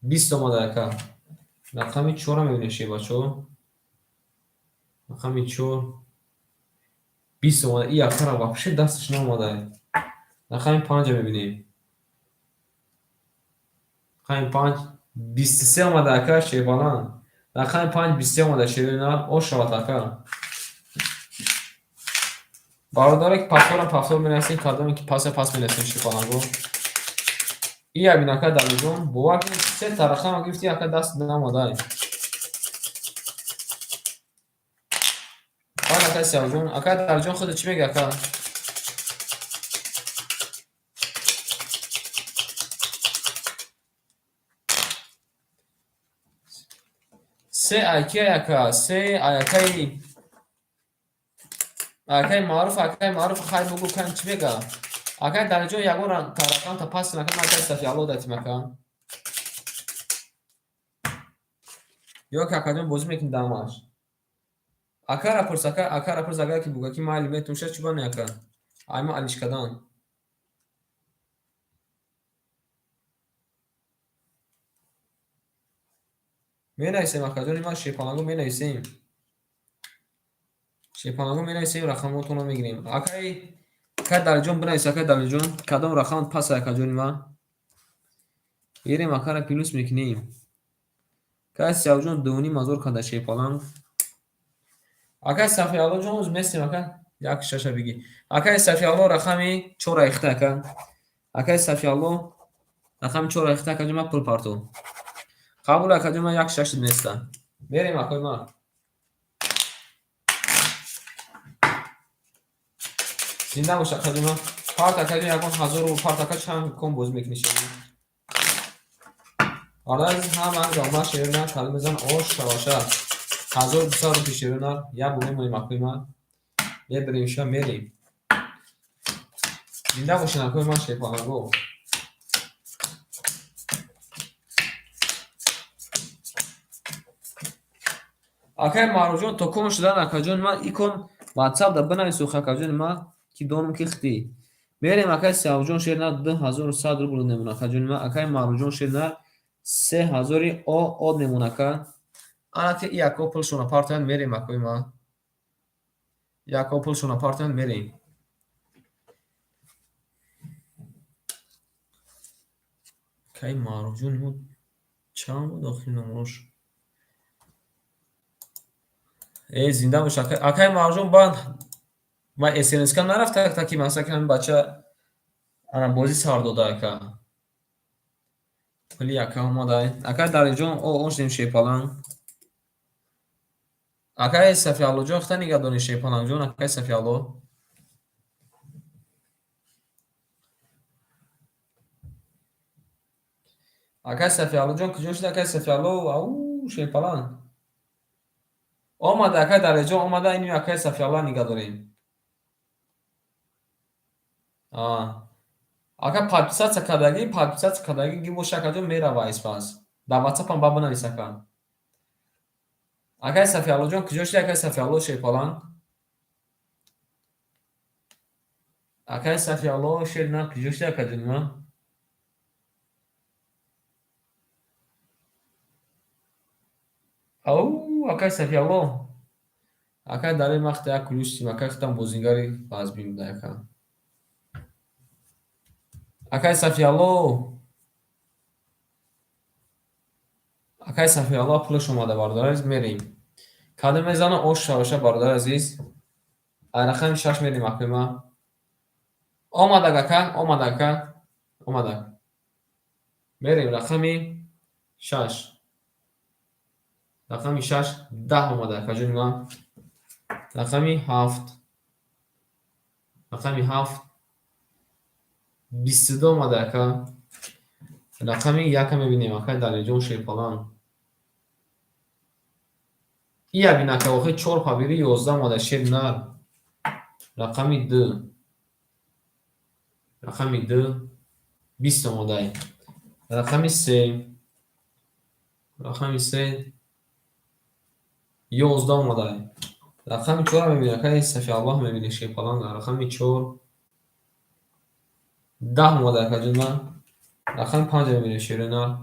20 омада, ака. Рақами чорро мебинем, шербачаҳо. Рақами чор. 20 омада. И акара вообще дасташ наомада. Рақами панҷа мебинем. Рақами панҷ 23 омада, ака, Шербаланд. Рақами панҷ 23 омада, шеринар, ош шавад, ака. Бародаре ки пасорам пасор менависем, кадоме ки паса пас менависем, Шерпаланго. И ябин, ака Далерҷон, бовар кунед, се та рақама гирифти, ака, даст наомада. Баъд акай Сиёвҷон, акай Далерҷон, худат чӣ мегӯӣ, ака? Се айки, ака, се акаи Маъруф, акаи Маъруф, хай бугӯ, кан чӣ мега? Акай Далерҷон, ягон рақам та пас кун, ака, ман акай Сафиалло датим, ака. Ё ки, акаҷон, бозӣ мекунӣ дамаш. Акара пурс, ака, акара пурс, агар ки буга ки майли метавон ша, чӣ бане, ака? Айма алиш кадан. Менависем, акаҷони ман, Шерпаланго, менависем. Шерпаланго, менависем, рақамотонро мегирем. Акай Далерҷон, бинавис, акай Далерҷон, кадом рақам пас, акаҷони ман? Мерем, акара плюс мекунем. Акай Сиёвҷон 2,5 ҳазор када, Шерпаланг. Акай Сафиаллоҷон, оз местем, ака, як шаша бигӣ. Акай Сафиалло, рақами чора ихта, ака. Акай Сафиалло, рақами чора ихта, акаҷон ман, пул партов. Қабул, акаҷон ман, як шаш места. Мерем, акои ман. Зинда бош, акаҷон ман. Парт, акаҷон, ягон ҳазор рубл парт, ака, чанд ком бозӣ мекунӣ, шери? Бародари азиз, ҳама омад, шерина, калим мезан, ош шаваша. 1200 рупи, шерина, як бор мемонем, акои ман. Мебарем ша, мерем. Зинда бошед, акои ман, шерпаланго. Акай Маъруфҷон, то кон шудан, акаҷони ман, икон ватсап да бинавис, ох, акаҷони ман, ки донам, ки хитӣ. Мерем, акай Сиёвҷон, шер нар, 2100 рубл мемон, акаҷони ман. Акай Маъруфҷон, шер нар, 3000-и о од мемон, ака. Ана ки яко пулшона партоянд, мерем, акои ман. Яко пулшона партоянд, мерем. Акай Маъруфҷон мо чанд буд охири номрош? Э, зинда бош, акай. Акай Маъруфҷон, баъд ма СМС-ка нарафта, таки масалан, ки ҳамин бача ана бозӣ сар дода, ака. Пули ака омада. Акай Далиҷон, о ошдем, шерпаланг. Акай Сафиаллоҷон, хита нигаҳ доред, шерпалангҷон, акай Сафиалло. Акай Сафиаллоҷон, куҷо шуд, акай Сафиалло? Ау, шерпаланг. Омада, акай Далиҷон, омада, ини акай Сафиалло нигаҳ дорем. Ака, подписаться кардагӣ ги боша, акаҷон, мерава испас. Дар ватсапам ба бинавис, ака. Акай Сафиаллоҷон, куҷо шуди, акай Сафиалло, шерпаланг? Акай Сафиалло, шер на, куҷо шуди, акаҷони ман? Ау, акай Сафиалло. Акай Далер, ман хита як кулӯш тим, акай, хитам бозингари вазбин буда, ака. Акай Сафиалло. Акай Сафиалло, пулаш омада, бародари азиз, мерем. Кадом мезана, ош шаваша, бародари азиз. Ай рақами шаш мерем, акои ман. Омадак, ака, омадак, ака, омадак. Мерем рақами шаш. Рақами шаш 10 омада, акаҷони ман. Рақами ҳафт. Рақами ҳафт 22 омада, ака. Рақами яка мебинем, акай Далиҷон, шерпаланг. Ия бин, ака, охир чор победы, 11 омада, шер нар. Рақами ду. Рақами ду 20 омадай. Рақами се. Рақами се 11 омадай. Рақами чорро мебинем, акай Сафиаллоҳ, мебинем, шерпаланг. Рақами чор 10 омада, акаҷон ман. Рақами панҷро мебинем, шери нар.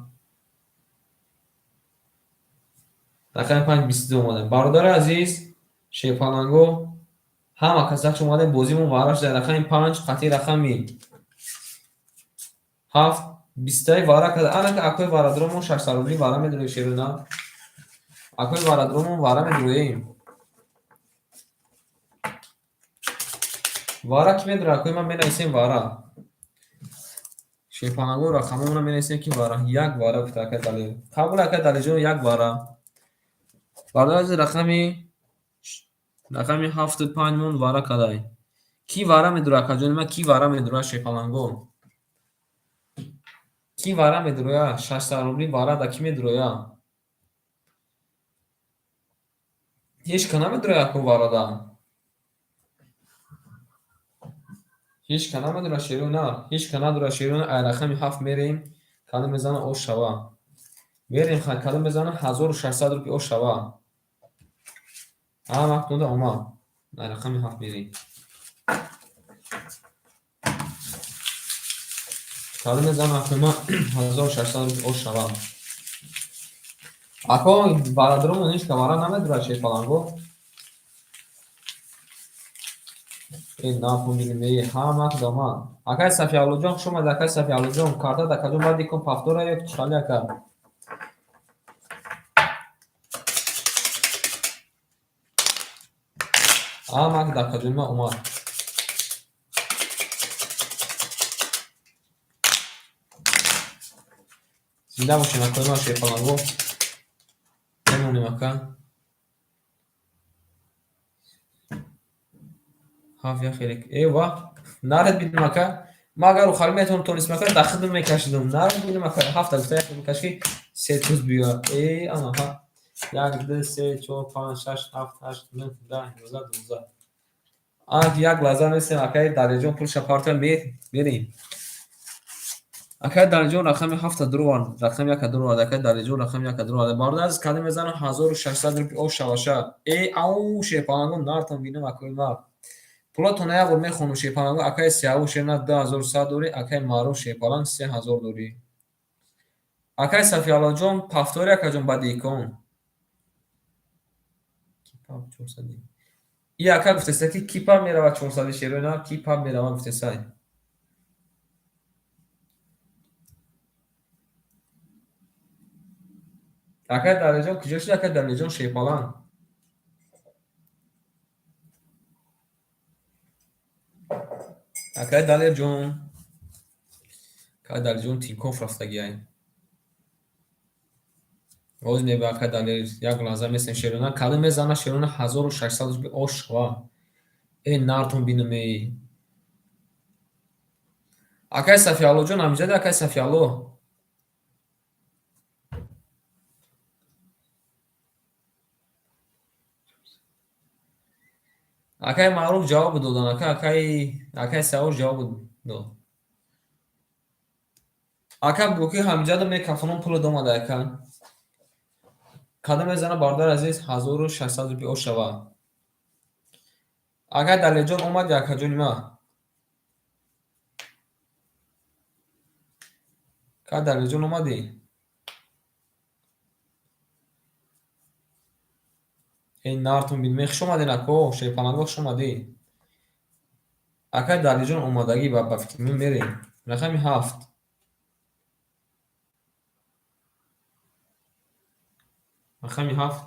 Рақами панҷ 22 омада. Бародари азиз, шерпаланго, ҳама кас якш омада, бозимон варра шуда. Рақами панҷ қатъи рақами ҳафт бистаи варра карда. Ана ки акои варрадромон 600 рубли варра медуроем, шери нар. Акои варрадромон варра медуроем. Варра ки медура, акои ман, менависем варра. Шерпаланго, рақамҳоро менависем, ки варра. Як варра гуфта акай Далер. Қабул, акай Далерҷон, як варра. Бародари азиз, рақами ҳафту панҷ мон варра кадай. Кӣ варра медура, акаҷони ман, кӣ варра медура, шерпаланго? Кӣ варра медуроя? 600 рубли варра да кӣ медуроя? Ҳеҷ ка намедуроя, ако, варрада. Ҳеҷ ка намедура, шеро нар. Ҳеҷ ка надура, шеро нар. Ай рақами ҳафт мерем. Кадом мезана, ош шава. Мерем, кадом мезана, 1600 рубли ош шава. Ҳама вақт омад. Ай рақами ҳафт мерем. Кадом мезана, акои ман, 1600 рубли ош шава. Ако, бародаромон, ҳеҷ ка варра намедурад, шерпаланго. Э, нафаҳмидем, э, ҳама вақт омад. Акай Сафиаллоҷон, хуш омадед, акай Сафиаллоҷон. Карта дар кадом баъд икон повтора ё чӣ ака? Ҳама вақт дар каҷои ман омад. Зинда бошем, акои ман, шерпаланго. Мемонем, ака. Ҳафт як хеле. Э, ва наред бинем, ака. Ман агар охари метавонам тонистам, ака, дар хидм мекашидам. Наред бинем, ака. Ҳафта гуфта як мекаши, се туз биёя. Э, ана ҳа. Як, ду, се, чор, панҷ, шаш, ҳафт, ҳашт, нӯҳ, 10, 11, 12. Ана як лаҳза месем, акаи Далерҷон пулша партоя, мерем. Акаи Далерҷон рақами ҳафта дуровард, рақами яка дуровард, акаи Далерҷон рақами яка дуровард. Бародар азиз, кадом мезанам 1600 рупи ош шаваша. Э, ау, шерпалангон нартон бинам, акои ма. Пулатон як бор мехонам, шерпаланго. Акаи Сиявуш шерна 2100 дорӣ, акаи Маъруф шерпаланг 3000 дорӣ. Акаи Сафиаллоҷон повтори, акаҷон, баъди икон. Кипа 400. И ака гуфтеста, ки кипа мерава 400 шероина, кипа мерава гуфтесай. Акаи Далерҷон куҷо шуд, акаи Далерҷон шерпаланг? Акаи Далерҷон. Акаи Далерҷон Тинькофф рафтагиай. Боз меба, акаи Далер, як лаҳза месем, шерона. Кадом мезана шерона 1600 рупи ош шава. Э, нартон бинам эй. Акаи Сафиаллоҷон ҳамиҷади, акаи Сафиалло. Акаи Маъруф ҷавоб додан, ака, акаи Сиявуш ҷавоб дод. Ака Буки ҳамиҷада мекафонам, пулат омада, ака. Кадом мезана, бародари азиз, 1600 рупи ош шава. Акаи Далерҷон омади, акаҷони ма. Акаи Далерҷон омадӣ? Эй, нартон бин, хуш омаден, ако, шерпаланго, хуш омадӣ. Акаи Далерҷон омадагӣ, ба фикри ман мерем. Рақами ҳафт. Рақами ҳафт.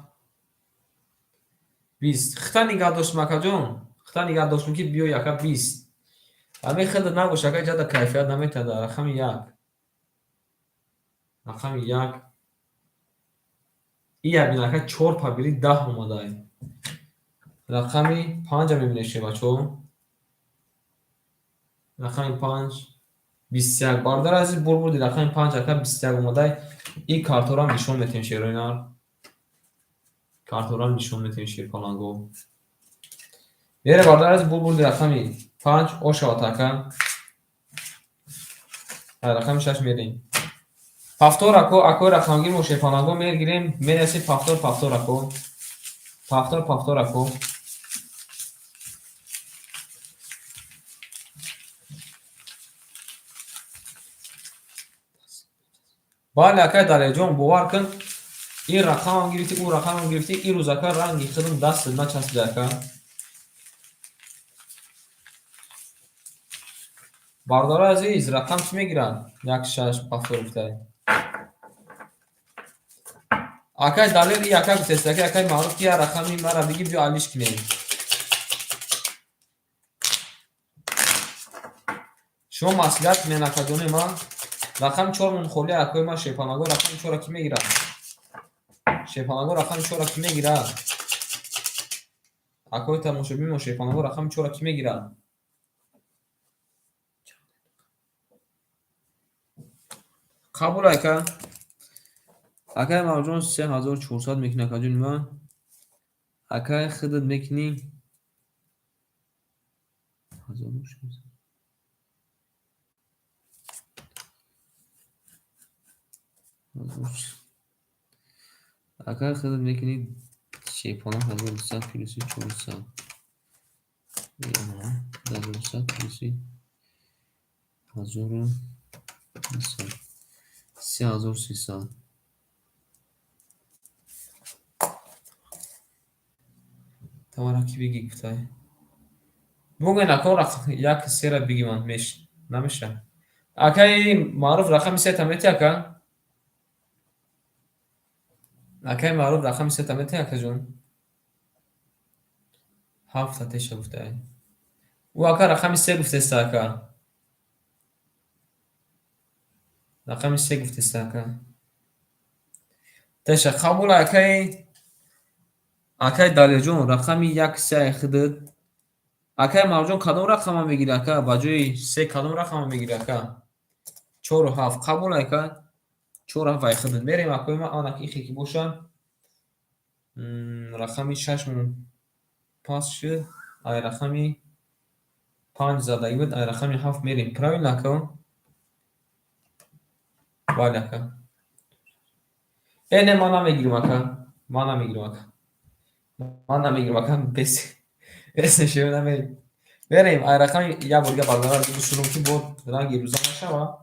20. Хита нигаҳ доштум, акаҷон. Хита нигаҳ доштум, ки биёй, ака, 20. Ҳамин хеле набош, ака, ҷада кайфият наметада. Рақами як. Рақами як. Ия бин, ака, чор пабири 10 омадай. Рақами панҷа мебинед, шебачо. Рақами панҷ 21. Бародари азиз, бурбурди рақами панҷ, ака, 21 омадай. Ин карторам нишон метем, шерои нар. Карторам нишон метем, шерпаланго. Бере, бародари азиз, бурбурди рақами панҷ ошавад, ака. Рақами шаш мерем. Повтор, ако, акои рақамгир мо, шерпаланго, мегирем, мерасем повтор, повтор, ако. Повтор, повтор, ако. Бале, акай Далерҷон, бовар кун, ин рақамам гирифтӣ, ӯ рақамам гирифтӣ, ин рӯз, ака, ранги худам дастат начаспида, ака. Бародари азиз, рақам чӣ мегиранд? Як шаш повтор гуфтай. Акай Далер и ака гуфтест, ака, акай Маъруф, ки я рақами мара биги, биё алиш кунем. Шумо маслиҳат кунед, акаҷони ман. Рақами чор мон холӣ, акои ман, шерпаланго, рақами чора кӣ мегирад? Шерпаланго, рақами чора кӣ мегирад? Акои тамошобин мо, шерпаланго, рақами чора кӣ мегирад? Қабул, ака. Акаи Маъруфҷон 3400 мекунӣ, акаҷони ман. Акаи худат мекунӣ. 1600. Акаи худат мекунӣ, шерпаланг, 1200 плюси 400. 1200 плюси 1200. 3300. Тамара ки биги гуфтай? Бугӯен, ако, як сера биги, ман намеша. Акаи Маъруф, рақами сета мети, ака? Акаи Маъруф, рақами сета мети, акаҷон? Ҳафта теша гуфтай. Ӯ ака рақами се гуфтеста, ака. Рақами се гуфтеста, ака. Теша қабул, акаи Далерҷон, рақами як се худат. Акаи Маъруфҷон кадом рақама мегирӣ, ака? Ба ҷои се кадом рақама мегирӣ, ака? Чору ҳафт. Қабул, ака. Чору ҳафт ай худат. Мерем, акои ман, ана ихе ки боша. Рақами шаш мон пас шуд. Ай рақами 5 задагӣ буд, ай рақами 7 мерем. Правильно, ака? Бале, ака. Э, не, ман намегирам, ака. Ман намегирам, ака. Ман намегирам, ака. Бес. Бес шева намегирам. Мерем, ай рақами як бор дига бародарам шурӯъ ки бо ранги рӯза нашава.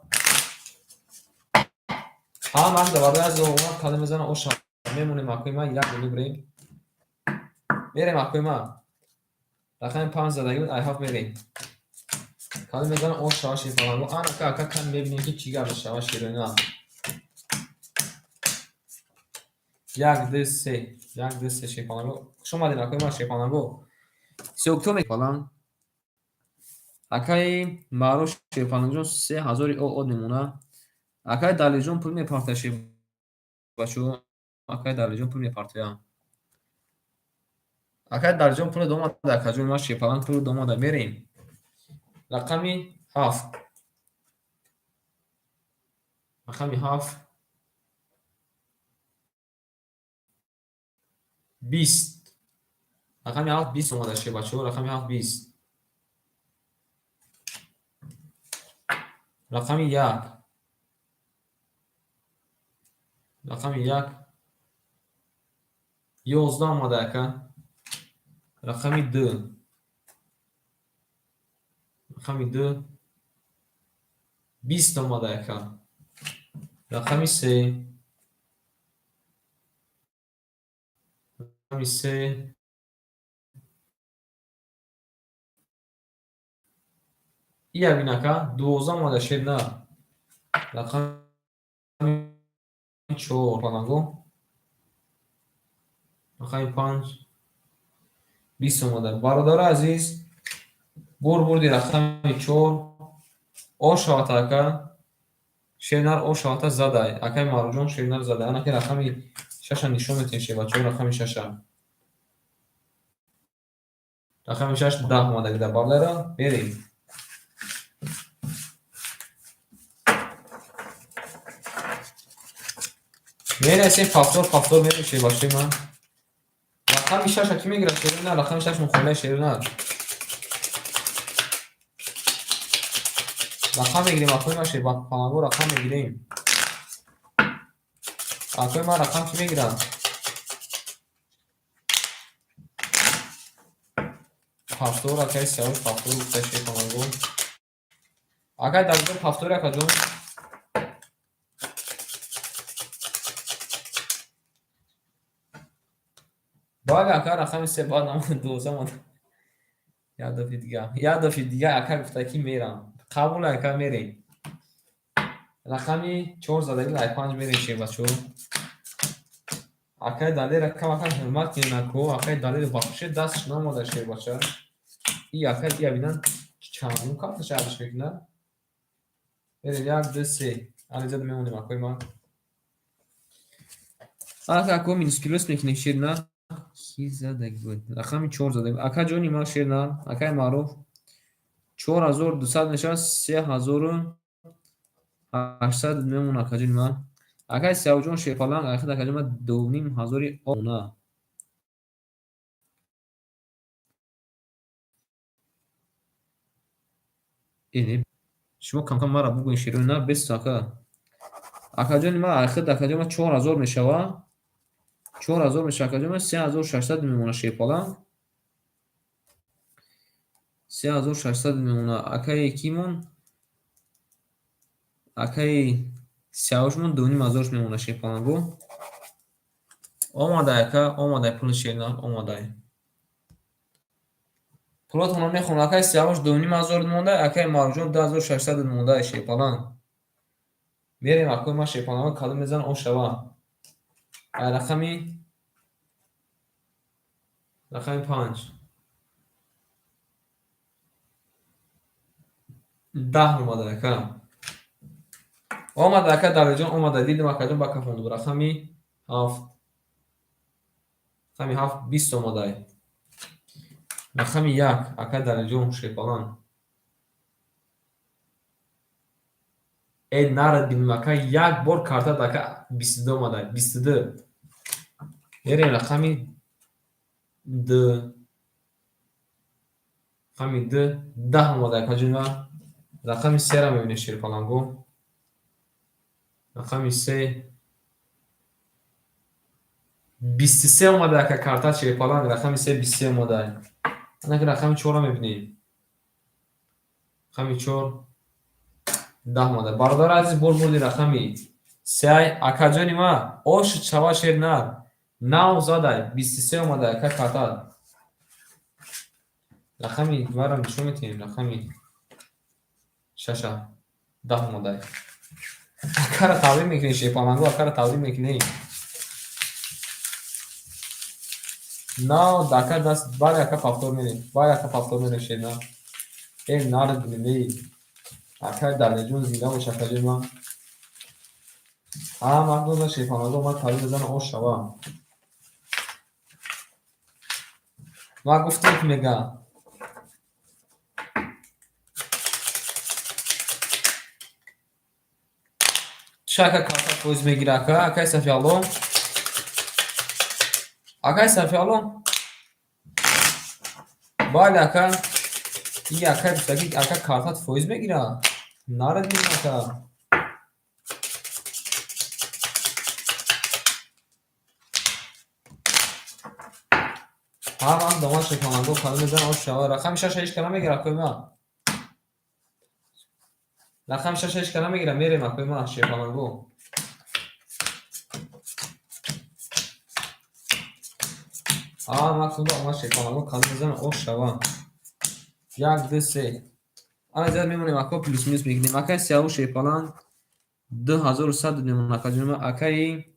Ҳа, ман барои аз омад калим мезанам, оша мемонем, акои ман, як бор мебурем. Мерем, акои ман. Рақами 5 задагӣ буд, ай 7 мерем. Калим мезанам, ош шава, шефаланго. Ана ака, ака, кам мебинем ки чӣ гап мешава, ширина. 1, 2, 3. 1, 2, 3, шефаланго. Хуш омадед, акои ман, шефаланго. Всё, кто мефалан? Акаи Маъруф Шерпалангҷон 3000 од мемона. Акаи Далиҷон пул мепартояд, шербачо. Акаи Далиҷон пул мепартояд. Акаи Далиҷон пул домада, акаҷони ман Шерпаланг пул домада. Мерем. Рақами 7. Рақами 7. 20. Рақами 7 20 омада, шербачо. Рақами 7 20. Рақами 1. Рақами 1. 11 омада, ака. Рақами 2. Рақами 2. 20 омада, ака. Рақами 3. Рақами 3. Ия бин, ака, 12 омада, шер на. Рақами 4 паланго. Рақами 5. 20 омада. Бародари азиз, бурди рақами 4. Ошават, ака. Шернар ошавата задай. Акаи Маъруфҷон шернар задай. Ана ки рақами 6-а нишон метиҳем, шербачаҳо, рақами 6-а. Рақами 6 10 омада гида. Бародарам, мерем. Мерасем, повтор, повтор мерем, шербачаи ман. Рақами 6-а кӣ мегирад, шерина? Рақами 6 мухолаи шерина. Рақам мегирем, акои ман, шербапаланго, рақам мегирем. Акои ман, рақам кӣ мегирад? Повтор, акаи Сиёвуш повтор гуфта, шерпаланго. Акай Давидҷон повтори, акаҷон. Бале, ака, рақами 3 баъд намода 12 омада. Як дафъи дига. Як дафъи дига ака гуфта ки мерам. Қабул, ака, мерем. Рақами 4 задагӣ, ай 5 мерем, шербачо. Акаи Далера камакам ҳурмат кунед, ако. Акаи Далер вообще дастш наомада, шербача. И ака ия бинан чандум карташа арзиш мекунад. Мерем, 1, 2, 3. Али зада мемонем, акои ман. Ака, ако, минус плюс мекунем, шерна. Ки задаг буд? Рақами 4 задаг. Ака ҷони ман, шерна, акаи Маъруф 4200 мешавад, 3800 мемонад, акаҷони ман. Акаи Сиёвуҷон шерпаланг, ахир, акаҷони ман, 2500 она. Э, не, шумо камкам мара бугӯед, шерои бес, ака. Акаҷони ман, ахир, акаҷони ман, 4000 мешавад. 4000 мешавад, акаҷони ман, 3600 мемонад, шерпаланг. 3600 мемонад. Акаи кимон? Акаи Сиёвушмон 2500 мемонад, шерпаланго. Омадай, ака, омадай пули шернар, омадай. Пулатонро мехонам. Акаи Сиёвуш 2500 монда, акаи Маъруфҷон 2600 монда, шерпаланг. Мерем, акои ман, шерпаланго, кадом мезанам, ошава. Ай рақами 5. 10 омада, ака. Омада, ака Далиҷон, омада, дидам, акаҷон, ба кафонду. Рақами 7. Рақами 7 20 омадай. Рақами 1, ака Далиҷон, шерпаланг. Э, нара дидим, ака, як бор картад, ака, 22 омадай, 22. Мерем, рақами 2. Рақами ду 10 омада, акаҷони ман. Рақами сера мебинем, шерпаланго. Рақами се 23 омада, ака, карта шерпаланг. Рақами се 23 омада. Анаки рақами чорро мебинем. Рақами чор 10 омада. Бародари азиз, бор бурди рақами сеай, акаҷони ман, ош шава, шер нар. Нав задай, 23 омада, ака, карта. Рақами варам нишон метиҳем, рақами шаша 10 омадай. Акара табрик мекунем, шерпаланго, акара табрик мекунем. Нав дака даст, бале, ака, повтор мерем. Бале, ака, повтор мерем, шерна. Э, нар бинем. Акай Далеҷон, зинда бош, акаҷони ман. Ҳама доза шерпаланго ман табрик мезанам, ош шава. Ман гуфтем, ки мегам. Чӣ, ака, карта фоиз мегира, ака? Акай Сафиалло? Акай Сафиалло? Бале, ака. И акай гуфта, ки ака, картат фоиз мегира. Нарадим, ака. Ҳар вақт дома шерпаланго калон мезанам, ош шава. Рақами шаша ҳеч ка намегира, акои ман. Рақами шаша ҳеч ка намегира, мерем, акои ман, шерпаланго. Ҳар вақт дома шерпаланго калон мезанам, ош шава. Як, ду, се. Ана зиёд мемонем, ако, плюс минус мекунем. Акаи Сиявуш шерпаланг 2100 додем, акаҷони ман. Акаи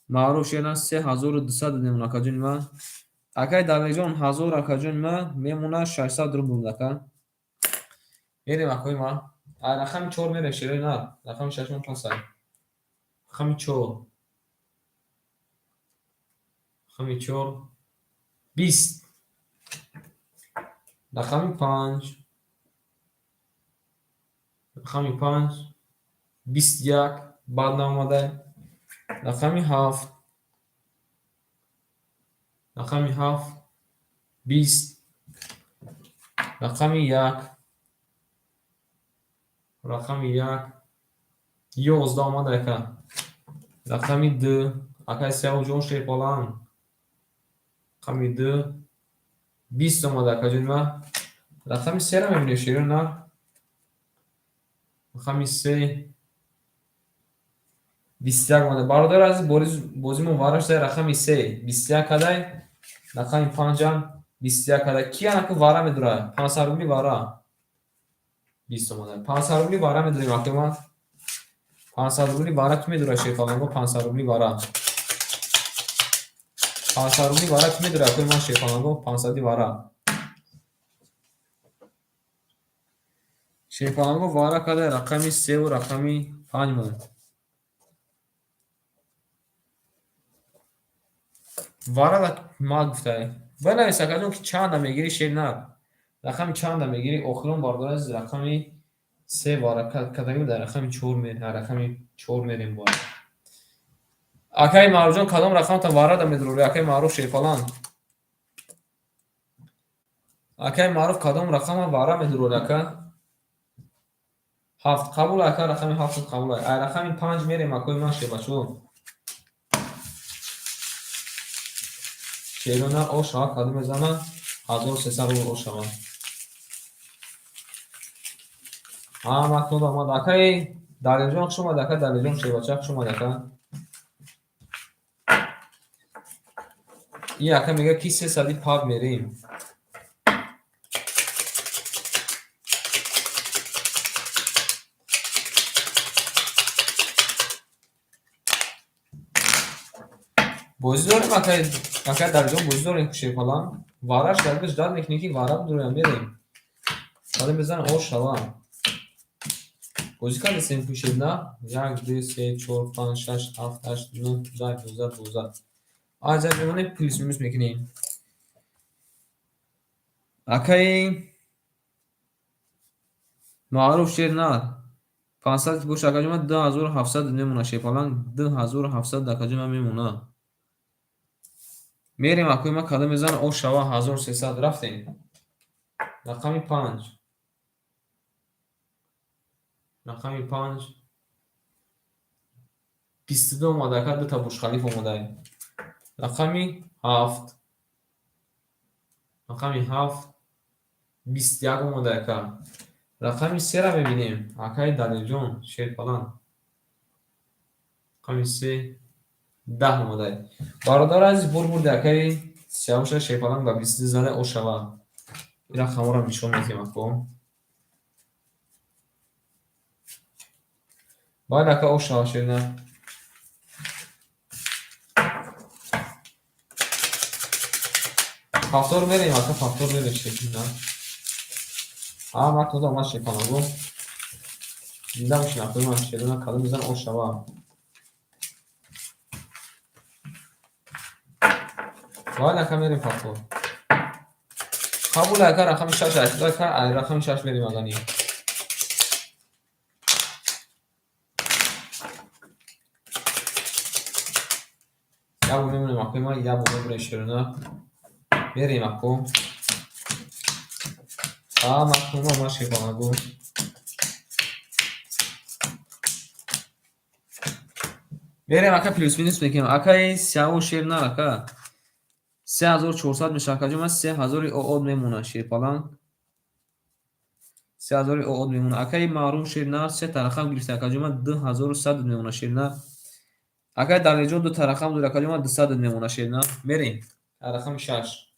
Маъруф шерна 3200 додем, акаҷони ман. Акаи Далеҷон 1000, акаҷони ман, мемонад 600 рубл, ака. Мерем, акои ман. А рақами чор мерем, шерои нар. Рақами шашмон пасай. Рақами чор. Рақами чор 20. Рақами панҷ. Рақами панҷ 21, баъд наомадай. Рақами ҳафт. Рақами ҳафт 20. Рақами як. Рақами як 11 омада, ака. Рақами ду, акаи Сиявуҷон шерпаланг. Рақами ду 20 омада, акаҷони ман. Рақами сера мебинем, шерои нар. Рақами се 21 омада. Бародари азиз, бозимон вара шуда, рақами се 21 кадай, рақами панҷам 21 кадай. Ки анаку вара медурад? 500 рубли вара. 20 омада. 500 рубли вара медурем, акои ман. 500 рубли вара ки медурад, шерпаланго, 500 рубли вара. 500 рубли вара ки медурад, акои ман, шерпаланго, 500 вара. Шерпаланго вара кадай, рақами севу рақами панҷ монд. Вара ма гуфтай. Бинавис, акаҷон, ки чанда мегирӣ, шер нар. Рақами чанда мегирӣ? Охирон, бародари азиз, рақами се вара кадагӣ, дар рақами чор мер, рақами чор мерем бояд. Акаи Маъруфҷон, кадом рақамтон варада медурорӣ? Акаи Маъруф шерпаланг. Акаи Маъруф, кадом рақама вара медурорӣ, ака? Ҳафт қабул, ака, рақами ҳафт қабул. Ай рақами панҷ мерем, акои ман, шербачо. Шерона ош шава, кадом мезана? 1300 рубл ош шава. Ҳаматон омад. Акаи Далерҷон, хуш омад, ака Далерҷон, шербача, хуш омад, ака. И ака мега, ки сесади паб мерем. Бозӣ дорем, акай Далерҷон, бозӣ дорем, шерпаланг. Вараш дарбеш дад мекунӣ, ки вара бидуроям, мерем. Кадом мезана, ош шава. Бозӣ кардастем пушед, на? Як, ду, се, чор, панҷ, шаш, ҳафт, ҳашт, нӯҳ, 10, 12, 12. Аза мемонем, плюс минус мекунем. Акаи Маъруф шер нар. 500 бош, акаҷон, ман 2700 мемона, шерпаланг, 2700, акаҷон, ман мемона. Мерем, акои ман, кадом мезана, ош шава, 1300 рафтем. Рақами 5. Рақами 5. 22 омада, ака, дута Бурҷ-Халиф омада. Рақами 7. Рақами 7. 21 омада, ака. Рақами 3-ра мебинем. Акаи Далерҷон, Шерпаланг. Рақами 3 10 омада. Бародари азиз, бурбурди акаи Сиёвуша Шерпаланг ба 22 зада ошава. Ин рақамҳоро нишон медиҳем, ако. Баъд, ака, ошава шерна. Повтор мерем, ака, повтор мерем шерна. А, ман тоза омад Шерпалангу. Зинда бошин, акои ман, шерна кадом мезан ошава. Баъд, ака, мерем повтор. Қабул, ака, рақами 6, ака, рақами 6 мерем агани. Як бор мемонем, акои ман, як бор мебурем шерона. Мерем, ако. А, ман омад Шерпалангу. Мерем, ака, плюс минус мекунем. Акаи Сиёвуш шер нар, ака. 3400 мешавад, акаҷон, ман 3000 ООД мемонад Шерпаланг. 3000 ООД мемонад. Акаи Маърум шер нар се та рақам гирифта, акаҷон, ман 2100 мемонад шер нар. Акаи Далерҷон ду та рақам дорад, акаҷон, ман 200 мемонад шер нар. Мерем. Рақами 6.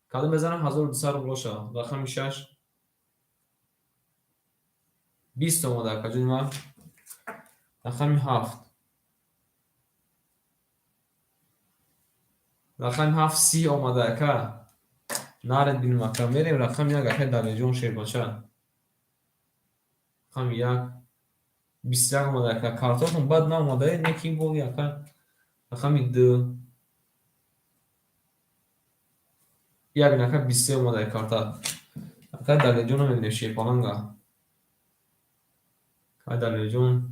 Кадом мезанам 1200 рубл шавад. Рақами 6. 20 омада, акаҷони ман. Рақами 7. Рақами 7 30 омада, ака. Наред бинем, ака. Мерем рақами 1, акаи Далерҷон Шербача. Рақами 1. 21 омада, ака. Картотон бад наомада, неки боги, ака. Рақами 2. Як ака 23 омада карта. Ака Далерҷонро мебинем Шерпаланга. Ака Далерҷон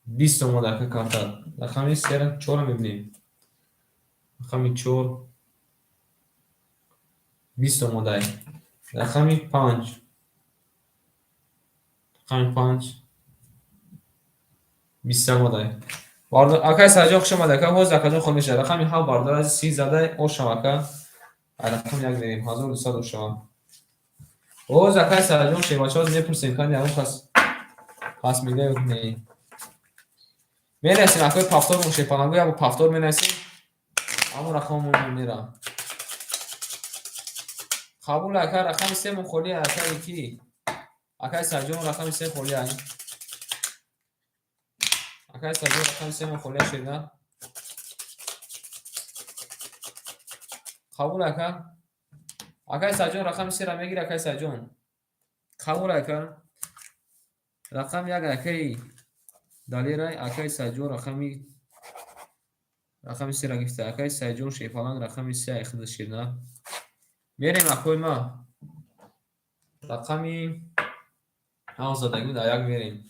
20 омада, ака, карта. Рақами 3 4 мебинем. Рақами 4 20 омада. Рақами 5. Рақами 5 21 омада. Акай Саҷон, хуш омад, ака. Ҳозир акаҷон хол мешавад. Рақами 7, бародар азиз, 30 зада ошав, ака. Рақами 1 мерем 1200 ошава. Ҳозир акай Саҷон шербача ҳозир мепурсем, кани ягон кас пас мега ё не. Менависем, акои, повтор Шерпалангу, як повтор менависем. Ҳамон рақамон мера. Қабул, ака, рақами 3 мон холӣ, ака, ки. Акай Саҷон, рақами 3 холӣ ай. Акай Саҷон, рақами 3 мон холӣ шерна. Қабул, ака. Акай Саҷон рақами 3-ра мегири, акай Саҷон. Қабул, ака. Рақами 1 акаи Далерай, акаи Саҷон рақами 3-ра гирифта. Акаи Саҷон Шерпаланг рақами 3 ай худ шерна. Мерем, акои ма. Рақами 7 задагӣ дар 1 мерем.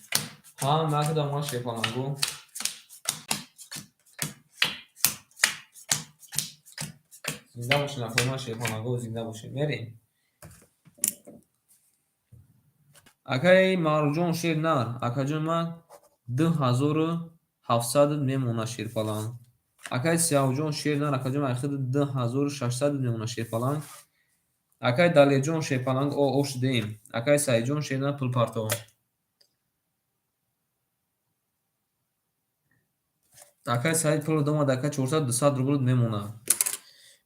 Ҳа, накардам ман Шерпалангу. Зинда бошед, акои ман, Шерпалангу, зинда бошед. Мерем. Акаи Маъруфҷон шер нар, акаҷон, ман 2700 мемонад Шерпаланг. Акаи Сиёвуҷон шер нар, акаҷон, ман худ 2600 мемонад Шерпаланг. Акаи Далерҷон Шерпаланг ош дем. Акаи Саидҷон шер нар пул парто. Акаи Саид пул домад, ака, 400 200 рубл мемонад.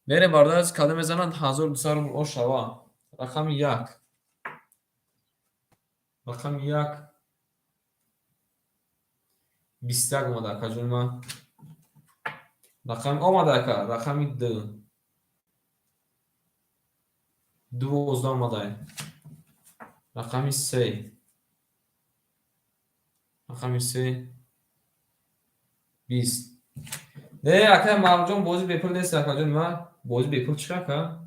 Мерем, бародар азиз, кадом мезанад 1200 рубл ош шава. Рақами 1. Рақами 1 21 омада, акаҷони ман. Рақами омада, ака, рақами 2. 12 омада. Рақами 3. Рақами 3 20. Не, ака Маъруфҷон, бозӣ бепул нест, акаҷони ман. Бозӣ бепул чӣ, ака?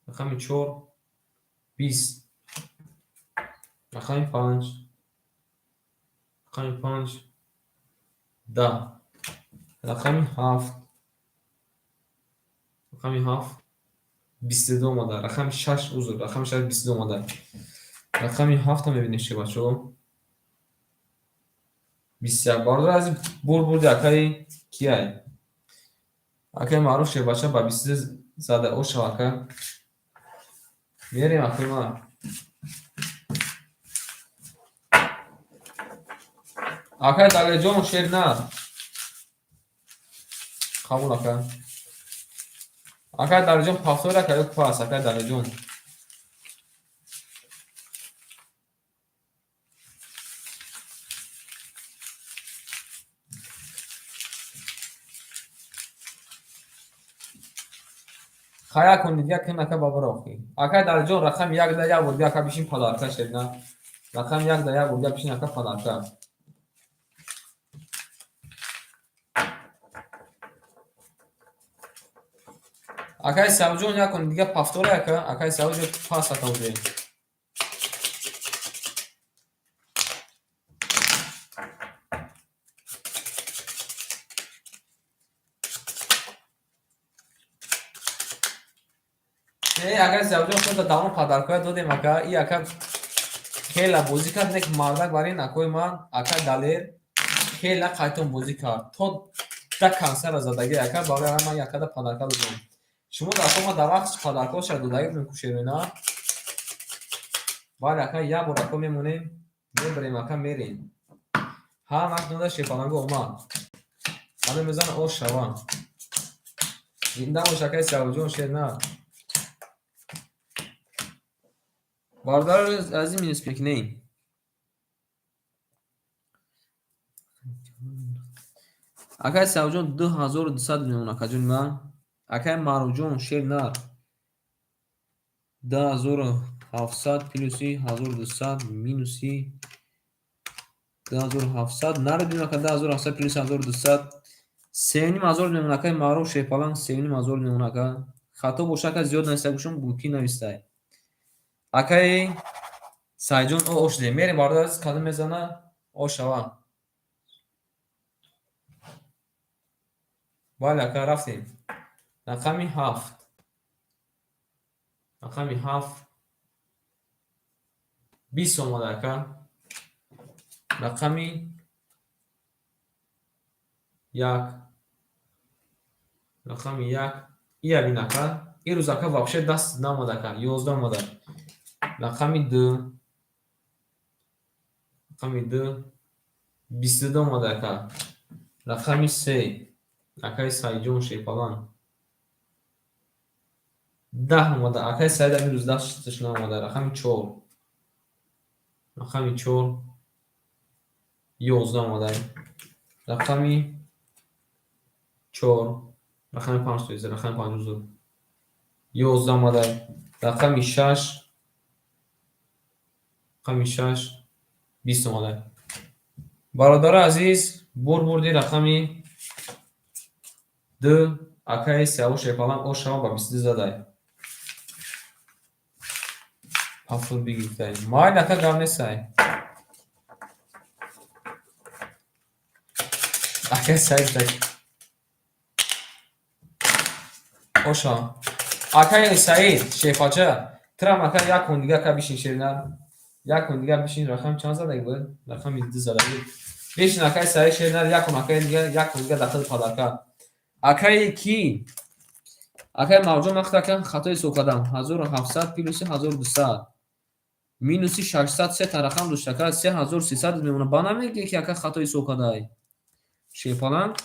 Рақами 4 20. Рақами 5. Рақами 5 10. Рақами 7. Рақами 7 22 омада. Рақами 6, узр, рақами 6 22 омада. Рақами 7 мебинем шебачо. 21. Бародар аз бурди акаи кияй? Акаи маъруф шебача ба 22 зада. Ошав ака. Мерем акаи ман. Акаи Далерҷон шер на. Қабул ака. Акаи Далерҷон повтор ака ё пас акаи Далерҷон. Хая кун дига кун ака бабара охи. Акаи Далерҷон рақами 1 да 1 бор дига ака бишин подарка шер на. Рақами 1 да 1 бор дига бишин ака подарка. Акаи Савҷон як кун дига повтора ака, акаи Савҷон пас ака уже. Акаи Савҷон худта давно подаркоя додем ака, и ака хела бозӣ кард, нек мардак бар ин акои ман, ака Далер хела қайтон бозӣ кард. То да кансара задаги ака, барои ман якада подарка додам. Шумо дар ма дар вақт подаркоша додаги будем кушерина. Бале ака, як бор ака мемонем, мебарем ака мерем. Ҳар вақт дода шепаланго омад. Ҳама мезана ош шава. Зинда бош акаи Савҷон шер на. Бародар аз ин минус мекунем. Акаи Савҷон 2200 мемон акаҷони ман. Акаи Маъруфҷон шер нар. 2700 плюси 1200 минуси 2700 наредим ака 2700 плюси 1200 3500 мемон акаи Маъруф шерпаланг 3500 мемон ака. Хато боша ака зиёд нависта гӯшам мумкин навистай. Акаи Сайҷон о ош дем. Мерем бародар азиз кадом мезана о шава. Бале ака рафтем. Рақами 7. Рақами 7 20 омада ака. Рақами 1. Рақами 1. Ия бин ака. Ин рӯз ака вообще даст наомада ака. 11 омада. Рақами 2. Рақами 2 22 омада ака. Рақами 3. Акаи Сайҷон шерпаланг. 10 омада. Акаи Саид ами рӯз дасташ наомада. Рақами 4. Рақами 4 11 омада. Рақами 4. Рақами 5 то рақами 5 узр. 11 омада. Рақами 6. Рақами 6 20 омада. Бародари азиз, бурди рақами 2 акаи Сиёвуш шерпаланг о шава ба 22 задай. Пафур бигирифтай. Майли ака гап нестай. Акаи Саид так. Оша. Акаи Саид шефача, трам ака як кун дига ака бишин шерна. Як кун дига бишин рақам чанд задаги буд? Рақами 2 задаги. Бишин акаи Саид шерна, як кун акаи дига, як кун дига дахили подарка. Акаи ки? Акаи Мавҷон вақт ака хатои ҳисоб кардам. 1700 плюси 1200 минуси 600 се та рақам дошт ака 3300 мемонад. Ба намегӯӣ ки ака хатои ҳисоб кардай. Шерпаланг.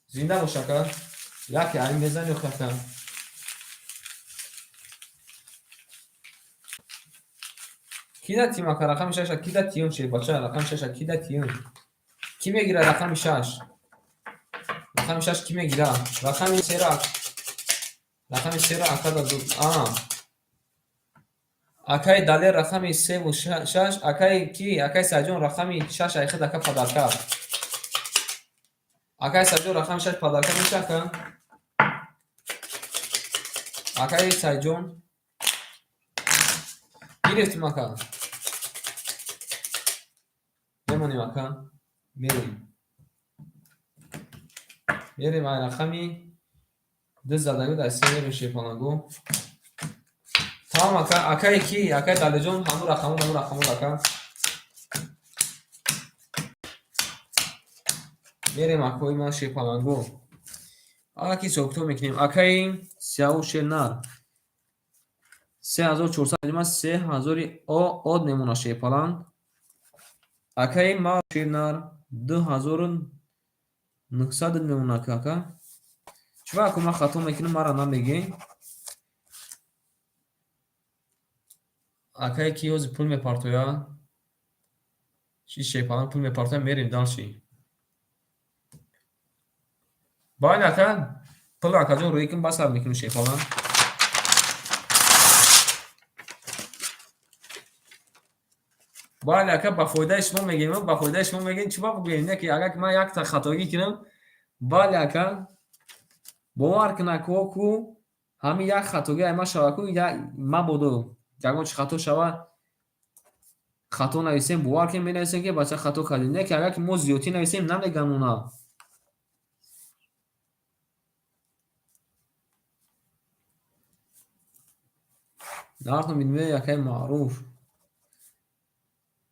Зинда бош ака. Яке айн мезани охи ака. Кида тим ака рақами 6 кида тиюм шербача рақами 6 кида тиюм. Ки мегирад рақами 6? Рақами 6 ки мегирад? Рақами 3 рақами 3 ака да а. Акаи Далер рақами 3 ва 6, акаи ки? Акаи Сайҷон рақами 6 айхид ака подарка. Акаи Сайҷон рақами 6 подарка меша ака? Акаи Сайҷон гирифтим ака. Мемонем ака. Мерем. Мерем ай рақами Ду задагӣ дар се мерем шерпалангу. Тамом ака, акаи ки, акаи Далеҷон, ҳамун рақамон, ҳамун рақамон ака. Мерем акои ман шерпалангу. Аки ҳисобкитоб мекунем. Акаи Сиявуш шернар. 3400 ма 3000 од мемона шерпаланг. Акаи ма шернар 2900 мемона ака. Чӣ аку ман хато мекунам, мара намегӣ? Акае ки ҳозир пул мепартояд, чи шерпаланг пул мепартояд, мерем дальше. Бале ака, пул акаҷон рӯй кун, басар мекунем шерпаланг. Бале ака, ба фоидаи шумо мегӯем, ба фоидаи шумо мегӯем, чӣ ба бигӯем, не ки агар ман якта хатогӣ кунам, бале ака, бовар кун ако ку ҳамин як хатогӣ ай ма шава ку, мабодо ягон чи хато шава, хато нависем, бовар кунем, менависем ки бача хато кардем, не ки агар ки мо зиёдтӣ нависем, намеган она. Нархно бидме акаи Маъруф.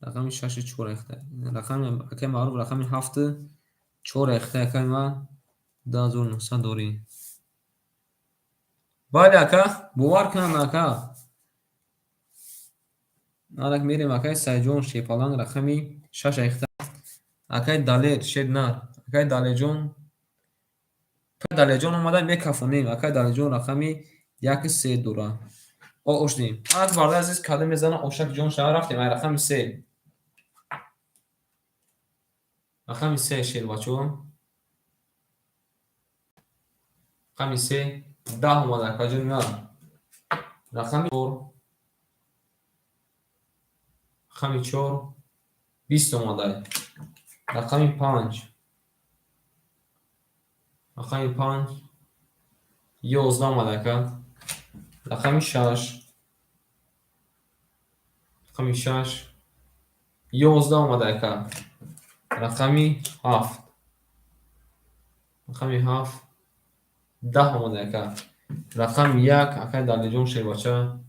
Рақами шашу чор эхта. Рақами акаи Маъруф рақами ҳафту чор эхта акаи ман 2900 дорӣ. Бале ака, бовар кунам ака. Анак мерем акаи Сайҷон Шерпаланг рақами шаш эхта. Акаи Далер Шернар, акаи Далерҷон, Далерҷон омада мекафонем. Акаи Далерҷон рақами яки се дора. О, ошдем. Анак бародари азиз када мезана ошак ҷон шава, рафтем ай рақами се. Рақами се шербачо. Рақами се 10 омада акаҷони ман. Рақами чор. Рақами чор 20 омада. Рақами панҷ. Рақами панҷ 11 омада ака. Рақами шаш. Рақами шаш 11 омада ака. Рақами ҳафт. Рақами ҳафт 10 омада ака. Рақами як акаи Далерҷон шербача.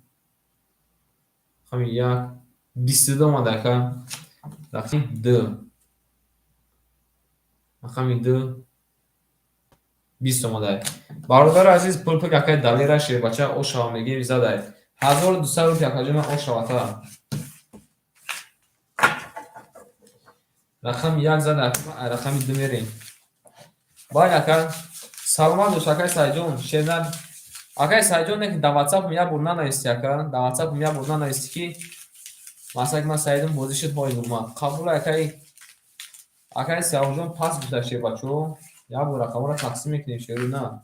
Рақами як 22 омада ака. Рақами ду. Рақами ду 20 омада. Бародари азиз, пул пул акаи Далера шербача ошава мегирем задай. 1200 рубл акаҷон ман ошавата. Рақами як зада, рақами ду мерем. Бале ака, саломат бош акаи Сайҷон, шернар. Акаи Сайҷон, не дар WhatsApp як бор нанависти ака, дар WhatsApp як бор нанависти ки масалан ман Саидам бозӣ шуд ҳои гуман. Қабул акаи акаи Сиёвҷон пас гуфта шербачо. Як бор рақамҳоро тақсим мекунем шеру на.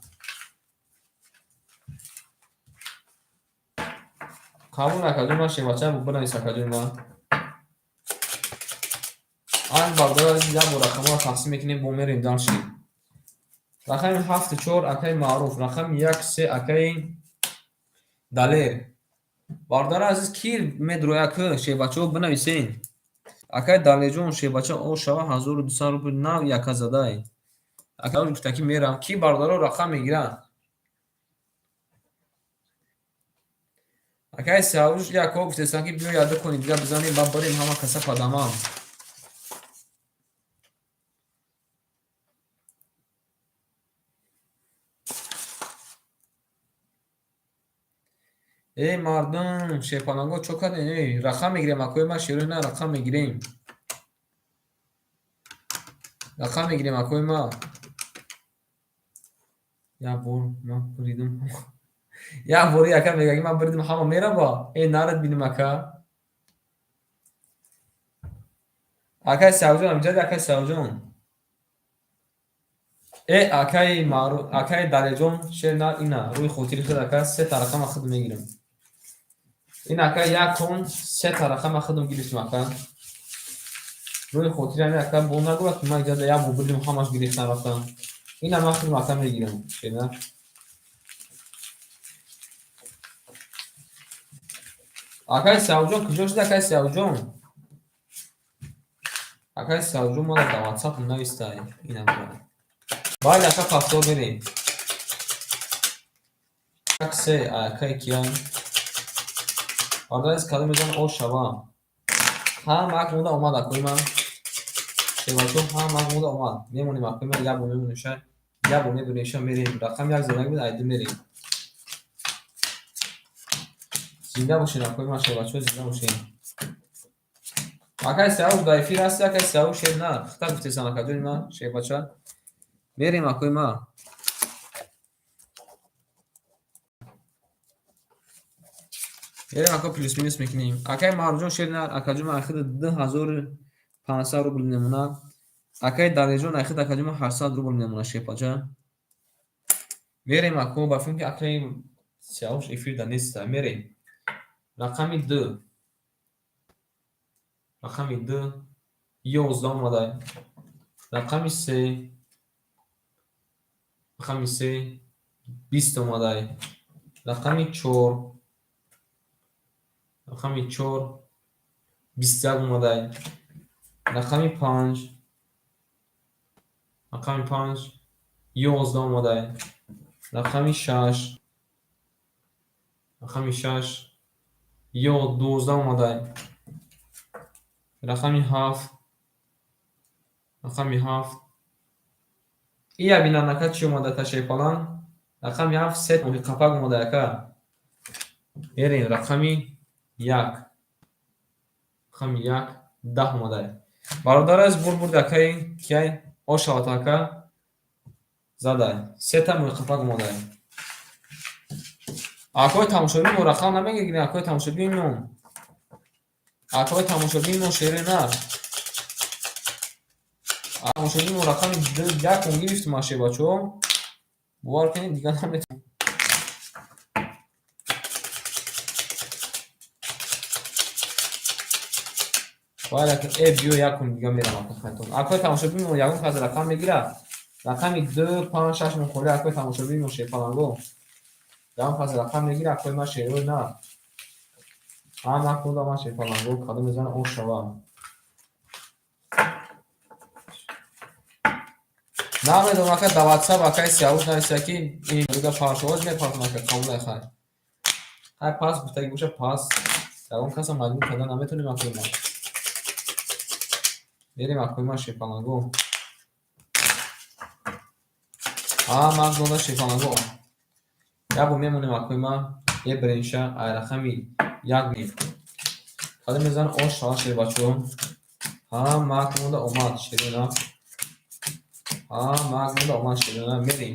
Қабул акаҷон ман шербача бинавис акаҷон ман. Ан бародари азиз як бор рақамҳоро тақсим мекунем, бо мерем дальше. Рақами ҳафту чор акаи Маъруф, рақами як се акаи Далер. Бародари азиз, ки медрояд ку шербачаҳо бинависен. Акаи Далерҷон шербача о шава 1200 рубл нав яка задай. Ака гуфта ки мерам, ки бародаро рақам мегиранд? Акаи Сиёвуш якҳо гуфтестанд ки биё яду кони дига бизанем, баъд барем ҳама каса падамам. Эй мардум, шерпаланго чо кардем? Эй, рақам мегирем, акои ман шерои на рақам мегирем. Рақам мегирем, акои ман. Як бор ман буридам. Як бори ака мега ки ман буридам ҳама мерава. Эй нарад бинем ака. Акаи Сиёвҷон, амҷади акаи Сиёвҷон. Э акаи Маъруф, акаи Далерҷон шер на ина рӯи хотири худ ака се та рақама худ мегирам. Ин ака як кон се та рақама худам гирифтам ака. Рӯи хотири ҳамин ака бо нагӯяд ки ман иҷоза як бор буридам ҳамаш гирифтан рафтам. Ина ман худам ака мегирам. Шер Акаи Сиёвҷон куҷо шуд акаи Сиёвҷон? Акаи Сиёвҷон мана дар WhatsApp навистай. Ина бира. Бале ака, повтор мерем. Як се акай киян. Бародари кадом мезан о шава. Ҳама ак монда омад акои ман. Шевачо ҳама ак монда омад. Мемонем акои ман, як бор мемонем ша. Як бор мебинем ша мерем. Рақами як зиндаги буд, айди мерем. Зинда бошед акои ман, шевачо, зинда бошед. Акай Сиёвуш дар эфир ҳасти, акай Сиёвуш шер на. Хита гуфтесан акаҷони ман, шербача. Мерем акои ман. Мерем ако плюс минус мекунем. Акай Маъруфҷон шер на, акаҷон ман ахида 2500 рубл мемона. Акай Далерҷон ахида акаҷон ман 800 рубл мемона шербача. Мерем ако ба филм ки акай Сиёвуш эфирда неста. Мерем. Рақами 2. Рақами 2 11 омада. Рақами 3. Рақами 3 20 омада. Рақами 4. Рақами 4 21 омада. Рақами 5. Рақами 5 11 омада. Рақами 6. Рақами 6 12 омада. Рақами 7. Рақами 7. Ия бинан ака чӣ омада ташайпалан? Рақами 7 се моҳи қапак омада ака. Мерем рақами 1. Рақами 1 10 омада. Бародар аз бур бурд акаи кияй ошават ака зада. Сета моҳи қапак омада. Акои тамошобин мо рақам намегирем, акои тамошобин мо. Акои тамошобин мо шери на. Тамошобин мо рақами 1 он гирифтем аше бачаҳо. Бовар кунед дигар наметавонам. Бояд ака биё якум дига мерам ака хайтон. Акои тамошобин мо ягон кас рақам мегирад. Рақами 2 5 6 мо холи акои тамошобин мо шерпаланго. Ягон кас рақам мегирад, акои ман шерой на. Ҳама худа ман шерпаланго кадом мезана о шава. Намедонам ака дар WhatsApp акаи Сиёвуш нависта ки ин рӯза партоз мепартон ака қабул хай. Хай пас гуфтаги боша пас. Ягон каса маҷбур карда наметонем акои ман. Мерем акои ман шерпаланго. Ҳама дода шерпаланго. Як бор мемонем акои ман, мебарем ша ай рақами 1 меб. Кадом мезан о шава шербачаҳо. Ҳама монда омад шерона. Ҳама монда омад шерона. Мерем.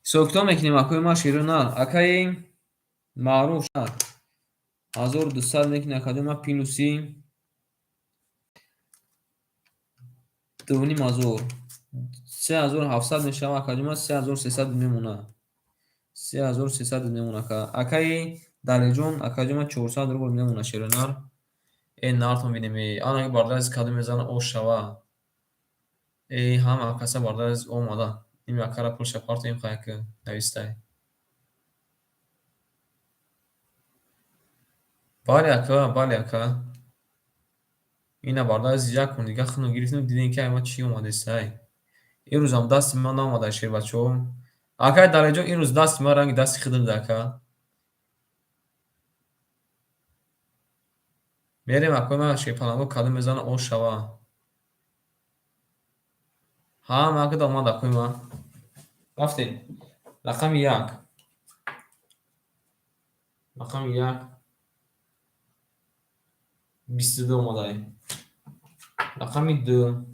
Ҳисоб-китоб мекунем акои ман шерона. Акаи Маъруф 1200 мекунем акаҷон ман плюси 2500. 3700 мешава акаҷон ман 3300 мемона. 3300 мемона ака. Акаи Далерҷон акаҷон ман 400 рубл мемона шеронар. Э нартон бинем э. Ана бародари азиз кадом мезана о шава. Э ҳама каса бародари азиз омада. Ин акара пулша партоем хай ки навистай. Бале ака, бале ака. Ина бародари азиз як кун дига худно гирифтем дидем ки ай ма чӣ омадестай. Ирӯзам дасти ман наомада шербачаҳо. Акаи Далерҷон ирӯз дасти ман ранги дасти худам да ака. Мерем акои ман шерпаланго кадом мезана о шава. Ҳама акада омад акои ман. Рафтем. Рақами 1. Рақами 1 22 омадай. Рақами 2.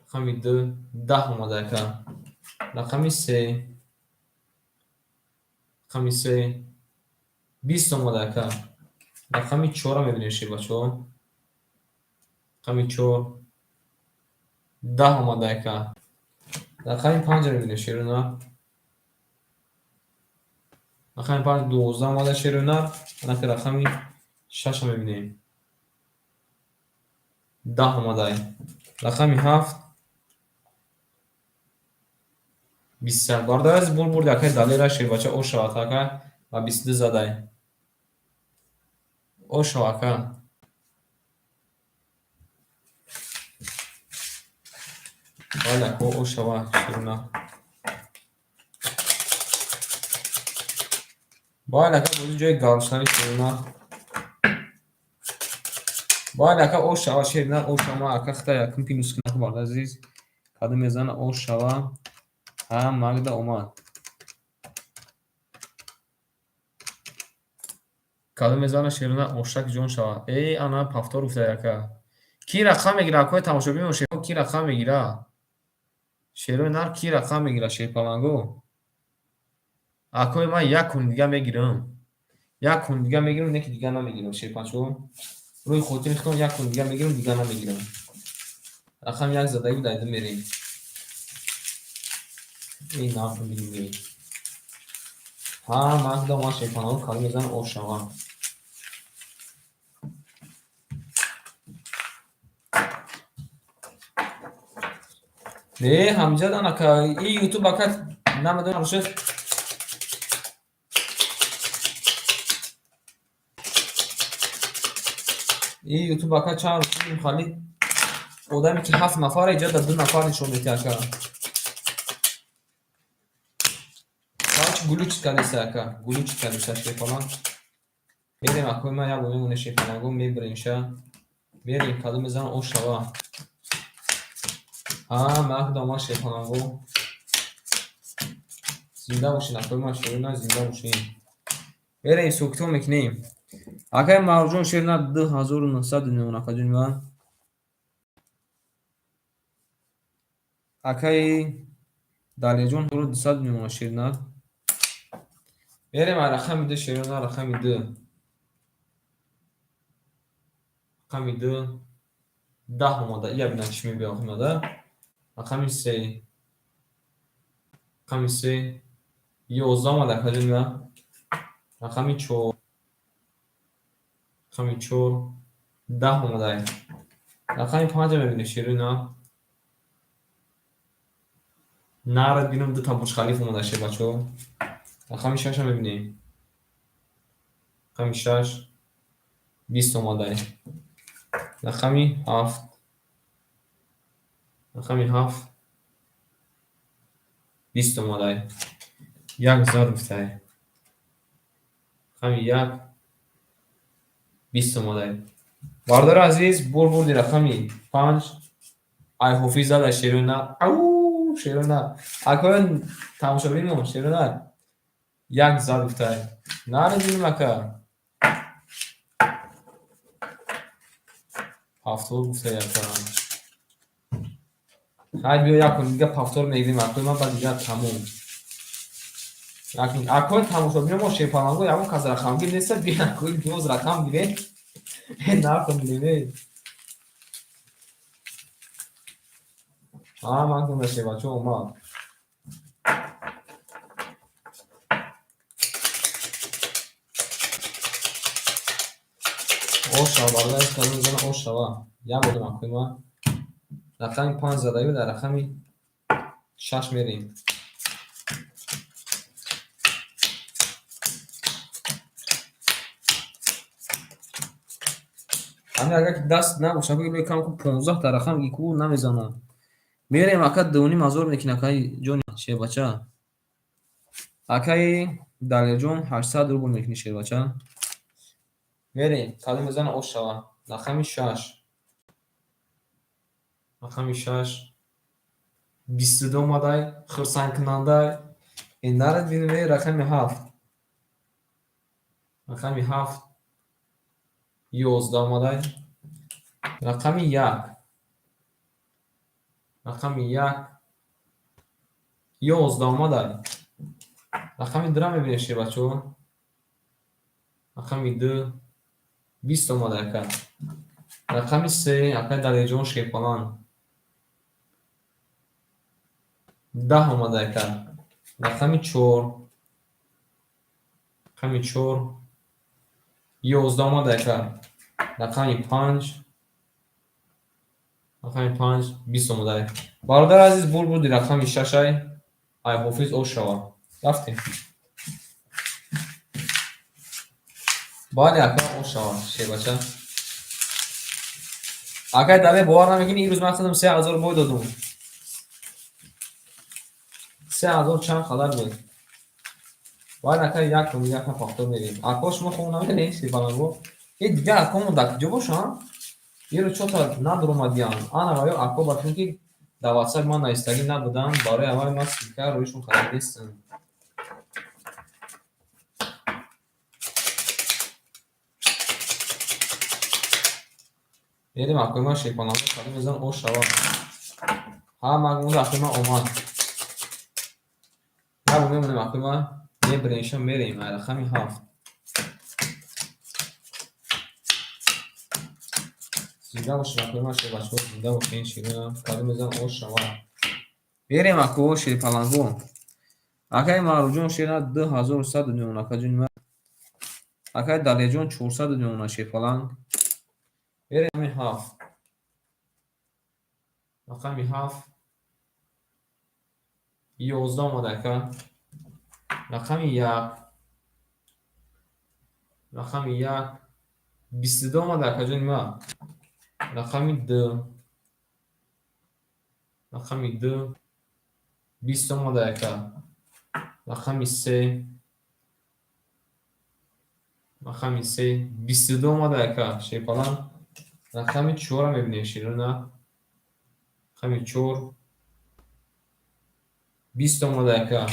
Рақами 2 10 омадай ака. Рақами 3. Рақами 3 20 омадай ака. Рақами 4 мебинем шербачаҳо. Рақами 4 10 омадай ака. Рақами 5 мебинем шерона. Рақами 5 12 омада шерона. Анаки рақами 6 мебинем. 10 омадай. Рақами 7 21. Бародари азиз бур бурди акаи Далера шербача о шавад ака ва 22 задай. О шава ака. Бале ака о шава шерона. Бояд ака бозӣ ҷои гармшавӣ шерина. Бояд ака ош шава шерина, ош шава ака хита якум плюс кунак бародар азиз. Кадом мезана ош шава. Ҳа, Магда омад. Кадом мезана шерина ошак ҷон шава. Эй, ана повтор гуфта ака. Ки рақам мегира акои тамошобин шерҳо ки рақам мегира? Шерои нар ки рақам мегира шерпаланго? Акои ман як кун дига мегирам. Як кун дига мегирам, не ки дига намегирам шерпачо. Рӯи хотири худам як кун дига мегирам, дига намегирам. Рақам як задагӣ дайда мерем. Эй, нархо бигирем. Ҳа, Магда омад шерпаланго кадом мезана ош шава. Не, ҳамҷад анака и ютуб ака намедонам шуд. И ютуб ака чанд рӯз хали одаме ки 7 нафар иҷа да 2 нафар нишон медиҳад ака. Короче, глючит кардеса ака, глючит кардеса шерпаланг. Мерем акои ман як бор мемонем шерпаланго мебарем ша. Мерем кадом мезанам ош шава. Ҳа, Магда омад шерпаланго. Зинда бошин акои ман шерина зинда бошин. Мерем сукто мекунем. Акай Марҷон шерина 2900 мемон акаҷони ман. Акаи Далерҷон 1200 мемона шерина. Мерем рақами 2 шерина рақами 2. Рақами 2 10 омада. Ия бинам чӣ мебиёд омада. Рақами 3. Рақами 3 11 омада акаҷони ман. Рақами 4. Рақами 4 10 омада. Рақами 5 мебинем шерина. Нарад бинам ду та Бурҷ Халиф омада шербачо. Рақами 6 мебинем. Рақами 6 20 омада. Рақами 7. Рақами 7 20 омада. Як зад гуфтай. Рақами 1 20 омада. Бародари азиз, бурди рақами 5 ай ҳофиз зада шерона. Ау, шерона. Акои тамошобинмон шерона. Як зад гуфтай. Нарадинем ака. Повтор гуфтай ака. Ҳай биё як кун дига повтор мегирем акои ман баъд дига тамом. Акои тамошобино мо шерпаланго ягон кас рақамгир неста, биё акои боз рақам гирем. Нархо гирем. Ҳа, ман кунда шербачо омад. Ош шава бародар, кадом мезана ош шава. Як бор акои ман. Рақами 5 задагӣ дар рақами 6 мерем. Ҳамин агар ки даст набошад, бигӯ кам ку 15 та рақам ги ку намезанад. Мерем ака 2500 мекунем акаи ҷони шербача. Акаи Далерҷон 800 рубл мекунӣ шербача. Мерем кадом мезана ош шава. Рақами 6. Рақами 6 22 омадай, хурсандкунандай. Ин нарад бинем рақами 7. Рақами 7 11 омадай. Рақами 1. Рақами 1 11 омадай. Рақами 2 мебинем шербачо. Рақами 2 20 омадай ака. Рақами 3 акаи Далерҷон шерпаланг. 10 омадай ака. Рақами 4. Рақами 4 11 омадай ака. Рақами 5. Рақами 5 20 омадай. Бародари азиз, бурди рақами 6 ай. Ай ҳофиз ош шава. Рафтем. Бале ака ош шава шербача. Акай Далер бовар намекунӣ, ин рӯз ман худам 3000 бой додум. 3000 чанд қадар буд. Бояд ака як рубл як пахто мерем. Ако шумо хоб намерем шерпаланго. Э дигар акомон дар куҷо бошанд? Еро чота надуромадиянд. Ана ва ё ако ба фикр ки дар ватсап ман навистагӣ набуданд, барои аввал ман ссылка рӯишон харид нестам. Мерем акои ман шерпаланго кадом мезан ош шавад. Ҳама гумда акои ман омад. Набо мемонем акои ман мебирем мерем ай рақами 7. Зинда бошед акои ман шербачаҳо, зинда бошед ширина. Кадом мезан ош шавад. Мерем ако шерпаланго. Акаи Маъруфҷон шера 2100 мемонад акаҷони ман. Акаи Далерҷон 400 мемонад шерпаланг. Мерем рақами 7. Рақами 7. 11 омад ака. Рақами 1. Рақами 1. 22 омад акаҷони ман. Рақами 2. Рақами 2. 20 омад ака. Рақами 3. Рақами 3. 22 омад ака шерпаланг. Рақами 4 мебинем ширина. Рақами 4. 20 омада ака.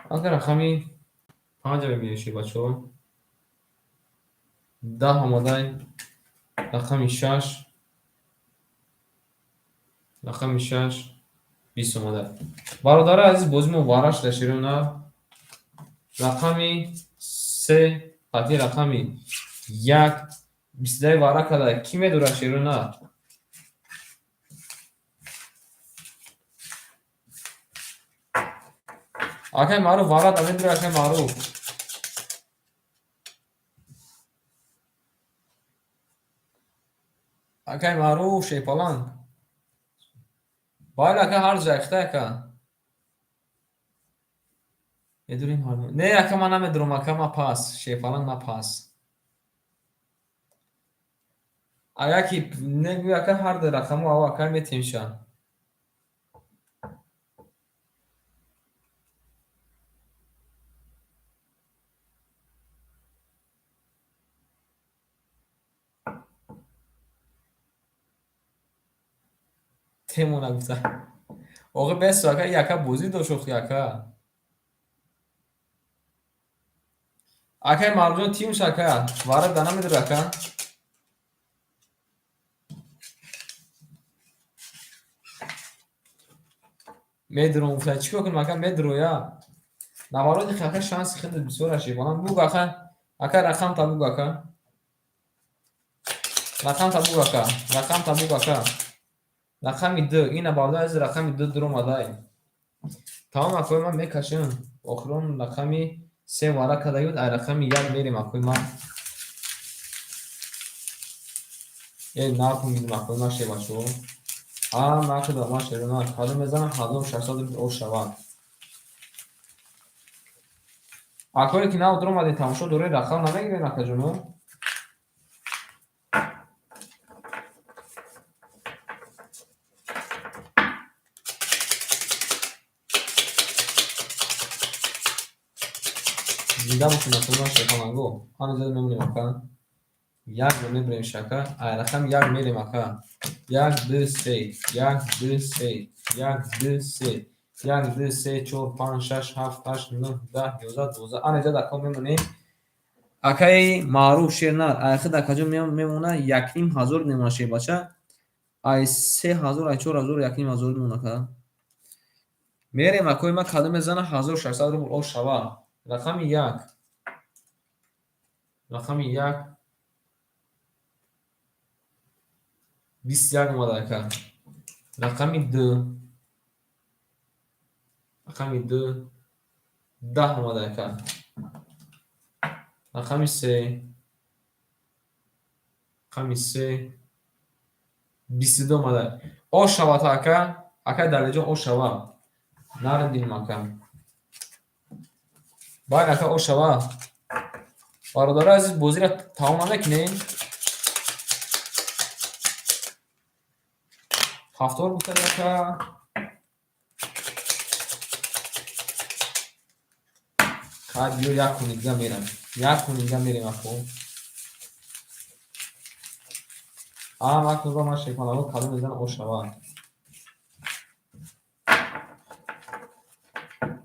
Ака рақами 5 мебинем шербачаҳо. 10 омада. Рақами 6. Рақами 6. 20 омада. Бародари азиз, бози мо вара шуда ширина. Рақами 3 қати рақами 1 22 вара карда. Кӣ медорад ширина? Акай Маъруф вара да медорад, акай Маъруф. Акай Маъруф шерпаланг. Бале ака ҳар ҷайхта ака. Медорем ҳар. Не ака ман намедорам ака ма пас, шерпаланг ма пас. Агар ки негӯй ака ҳар ду рақамро ав ака метемша. Темона гуфта. Оғи бесо ака яка бозӣ дошт охи ака. Акай Маъруфҷон тимш ака. Вара да намедори ака. Медурам гуфта. Чӣ кор кунем ака медуроя. Навароди ака шанси хеле бисёр аст шерпаланг. Буг ака. Ака рақам та буг ака. Рақам та буг ака. Рақам та буг ака. Рақами 2. Ина бародари азиз рақами 2 дуромадай. Тамом акои ман мекашем. Охирон рақами 3 вара карда буд, ай рақами 1 мерем акои ман. Э нарху мидим акои ман шербачаҳо. Ҳа нархи да ман шербачаҳо. Кадом мезанам 1600 рубл ош шавад. Акое ки нав дуромадед тамошо доред рақам намегиред акаҷоно? Зинда бошед акои ман шерпаланго. Ҳамин зада мемонем ака. Як бор мебирем шака. Ай рақами 1 мерем ака. 1 2 3 1 2 3 1 2 3 1 2 3 4 5 6 7 8 9 10 11 12. Ана зада ака мемонем. Акаи Маъруф шернар. Ай худ акаҷон мемона 1500 мемона шербача. Ай 3000 ай 4000 1500 мемона ака. Мерем акои ман кадом мезана 1600 рубл ош шава. Рақами 1. Рақами 1. 21 омада ака. Рақами 2. Рақами 2. 10 омада ака. Рақами 3. Рақами 3. 22 омада. Ош шавад ака. Акай Далерҷон ош шава. Наридим ака. Баъд ака ош шава. Бародари азиз бозиро тамом намекунем. Ҳафтор гуфтад ака. Хай, биё, як куни дига мерам. Як куни дига мерем, ако. А, макун, ман шерпаланго калон мезанам, ошава.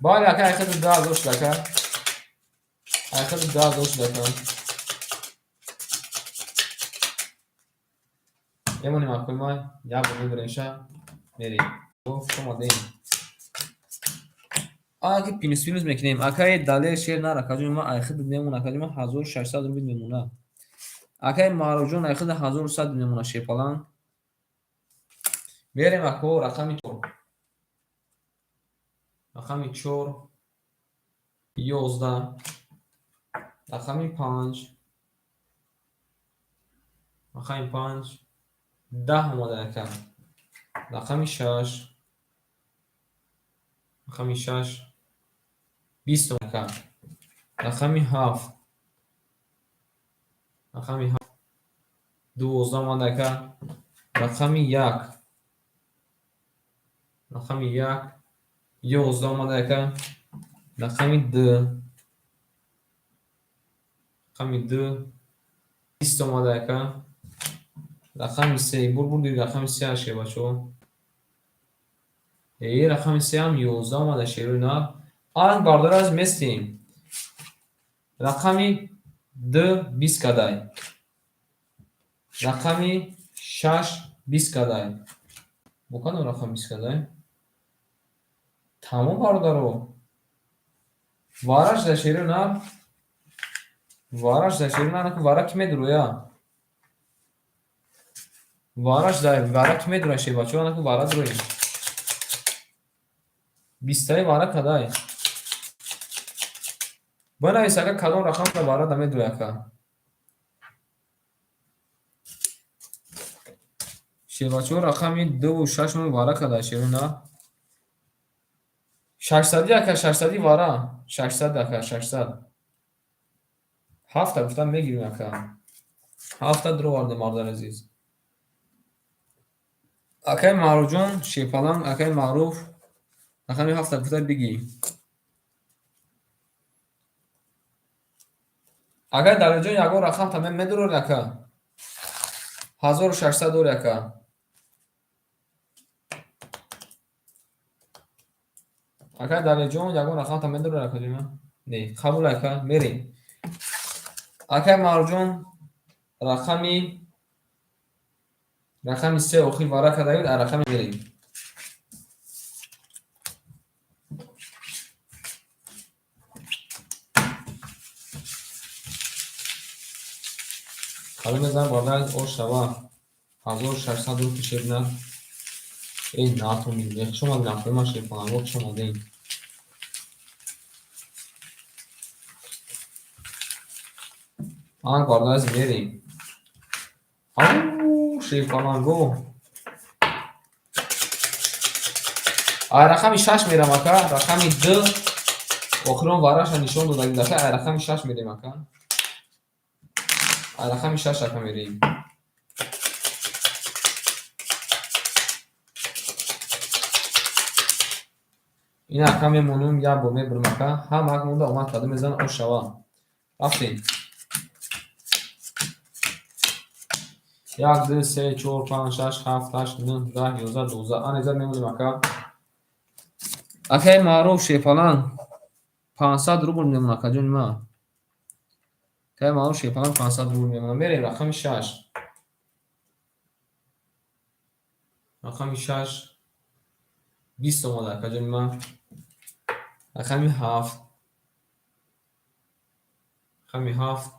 Бале, ака, айхаду 2000 шуд, ака. Айхаду 2000 шуд, ака. Мемонем, акои ман, як бор мебаремша, мерем. Хуш омадем. Аки плюс минус мекунем. Акаи Далер, шер нар, акаҷон ман, айхид мемона, акаҷон ман, 1600 рубл мемона. Акаи Маъруфҷон, айхид 1100 мемона шерпаланг. Мерем, ако, рақами 4. Рақами 4, 11, рақами 5, рақами 5, 10 омада, ака. Рақами 6, рақами 6, 20 ака. Рақами 7, рақами 7, 12 омада, ака. Рақами 1, рақами 1, 11 омада, ака. Рақами 2, рақами 2, 20 омада, ака. Рақами 3, бур бурди, рақами 3 аше, бачаҳо. Э, рақами 3 ҳам 11 омада, шерои нар. Ан бардор аз местем. Рақами 2 20 кадай. Рақами 6 20 кадай. Бо кадом рақам 20 кадай? Тамом, бародаро. Вараш дар шерои нар. Вараш дар шерои нар, вара ки медуроя? Вараш дар вара ки медуроя, шербачаҳо, анаку вара дуроем. Бистаи вара кадай? Бинавис, ака, кадом рақам дар вара да медуроя, ака. Шербачаҳо, рақами дуву шашум вара кадай, шерои нар? Шашсадӣ, ака, 600-и вара. 600, ака, 600. Ҳафта гуфтам мегирем, ака. Ҳафта дуровардем, мардони азиз. Акаи Маъруфҷон, шерпаланг, акаи Маъруф, рақами ҳафта гуфта бигӣ. Акаи Далерҷон, ягон рақам та медурорӣ, ака? 1600 дорӣ, ака. Акаи Далерҷон, ягон рақам та медурорӣ, акаҷон? Не, қабул, ака, мерем. Акаи Маъруфҷон, рақами 3 охир вара кардаед, а рақами мерем. Калон мезанам, бародар, ош шава. 1600 рупи шебна. Эй, натон мегӯ. Хуш омадед, акои ман, шерпаланго, хуш омадед. Ан бародар азиз, мерем. Ау, шерпаланго. Ай рақами 6 мерам, ака. Рақами 2 охирон вараша нишон додагим, ака. Ай рақами 6 мерем, ака. Ай рақами 6, ака, мерем. Ин, ака, мемонум, як бор мебурам, ака. Ҳама ак монда омад, кадом мезанам, ош шава. Рафтем. Як, ду, се, чор, панҷ, шаш, ҳафт, ҳашт, нӯҳ, 10, 11, 12. Ана иза мемонем, ака. Акаи Маъруф, шерпаланг, 500 рубл мемонад, акаҷони ман. Акаи Маъруф, шерпаланг, 500 рубл мемонад. Мерем, рақами 6. Рақами 6, 20 омада, акаҷони ман. Рақами 7. Рақами 7,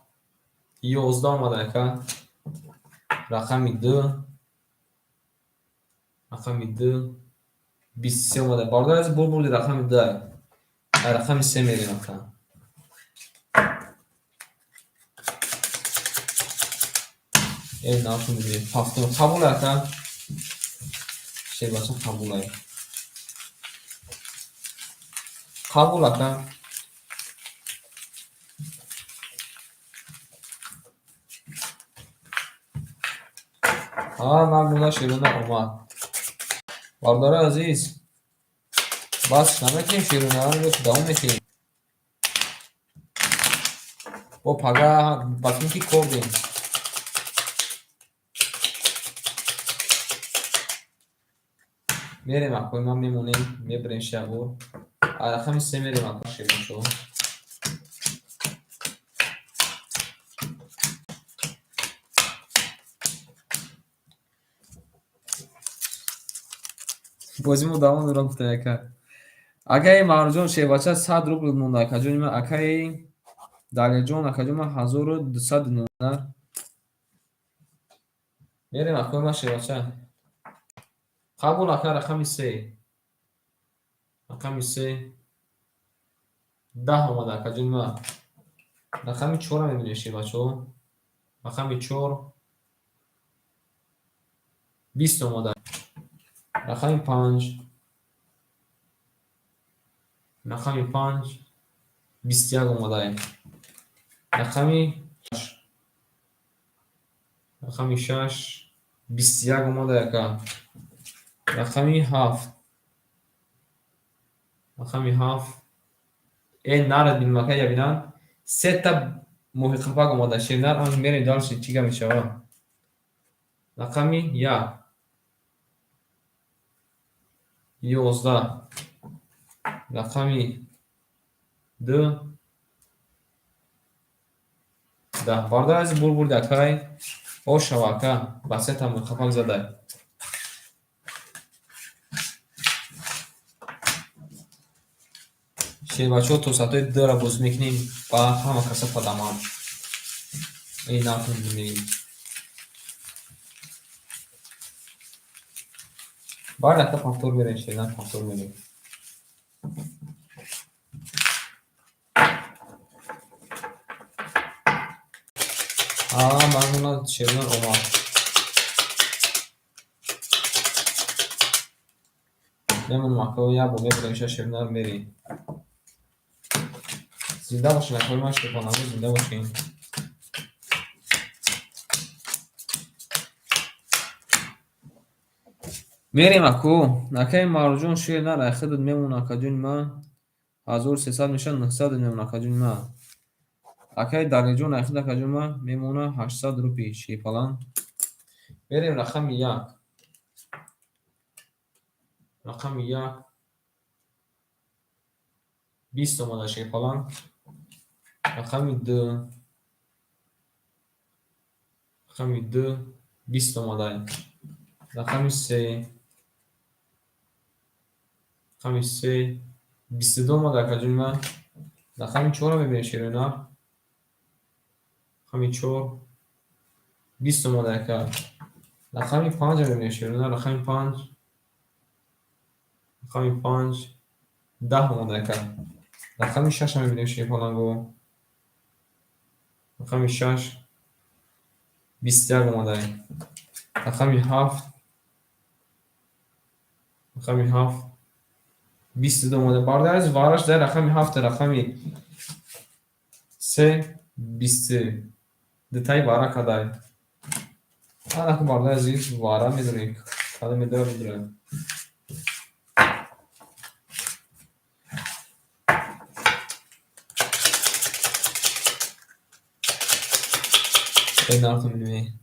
11 омада, ака. Рақами 2. Рақами 2, 23 омада. Бародар азиз, бур бурди, рақами 2. Ай рақами 3 мерем, ака. Э, нафу мебинем. Ҳафтум қабул, ака. Шербача, қабул ай. Қабул, ака. Ҳа, ман шерона омад. Бародари азиз, бас намекунем шеронаро ё давом мекунем? Бо пага ба фикр ки кордем. Мерем акои ман мемонем, мебарем шабор. Рақами се мерем ака шебачо. Бози мо давом дорад, гуфта яка. Акаи Маъруфҷон, шербача 100 рубл монда, акаҷони ман, акаи Далерҷон, акаҷон ман 1200 монда. Мерем акои ман шербача. Қабул ака, рақами се. Рақами се. 10 омада, акаҷони ман. Рақами чорро мебинем, шербачаҳо. Рақами чор. 20 омада. Рақами панҷ. Рақами панҷ. 21 омада. Рақами шаш. Рақами шаш. 21 омада, ака. Рақами ҳафт. Рақами ҳафт. Э, нарад бинем, ака, ябинан. Сета моҳи қапак омада. Шернар, мерем дальше, чӣ гап мешавад? Рақами як. 11. Рақами ду. 10. Бародар азиз, бур бурди, акай. Ошава, ака. Ба сета моҳи қапак задай. Шербачаҳо то соатҳои дура бозӣ мекунем, ба ҳама каса падамам. Эй, накун. Баъд ака повтор мерем, шернар, повтор мерем. А, мамнунам, шернар омад. Мемонам, ака, як бор мебарем ша, шернар, мерем. Зинда бошин, акои ман, шерпанаҳо, зинда бошин. Мерем, аку. Акаи Маъруфҷон, шернар, айхудат мемона, акаҷони ман. 1300 мешавад, 900 мемона, акаҷони ман. Акаи Далерҷон, айхуд, акаҷони ман, мемона 800 рупий шерпалан. Мерем рақами як. Рақами як. 20 омада, шерпалан. Рақами ду. Рақами ду. 20 омада. Рақами се. Рақами се. 22 омада, акаҷони ман. Рақами чорро мебинем, шеринар. Рақами чор. 20 омада, ака. Рақами панҷро мебинем, шеринар. Рақами панҷ. Рақами панҷ. 10 омада, ака. Рақами шашро мебинем, шерпаланго. Рақами шаш. 21 омада. Рақами ҳафт. Рақами ҳафт. 22 омада. Бародар азиз, вараш дар рақами ҳафт, рақами се, 22-таи вара кадай. Анаку, бародар азиз, вара медорем. Када медора, медорем. Э, нархо мебинем.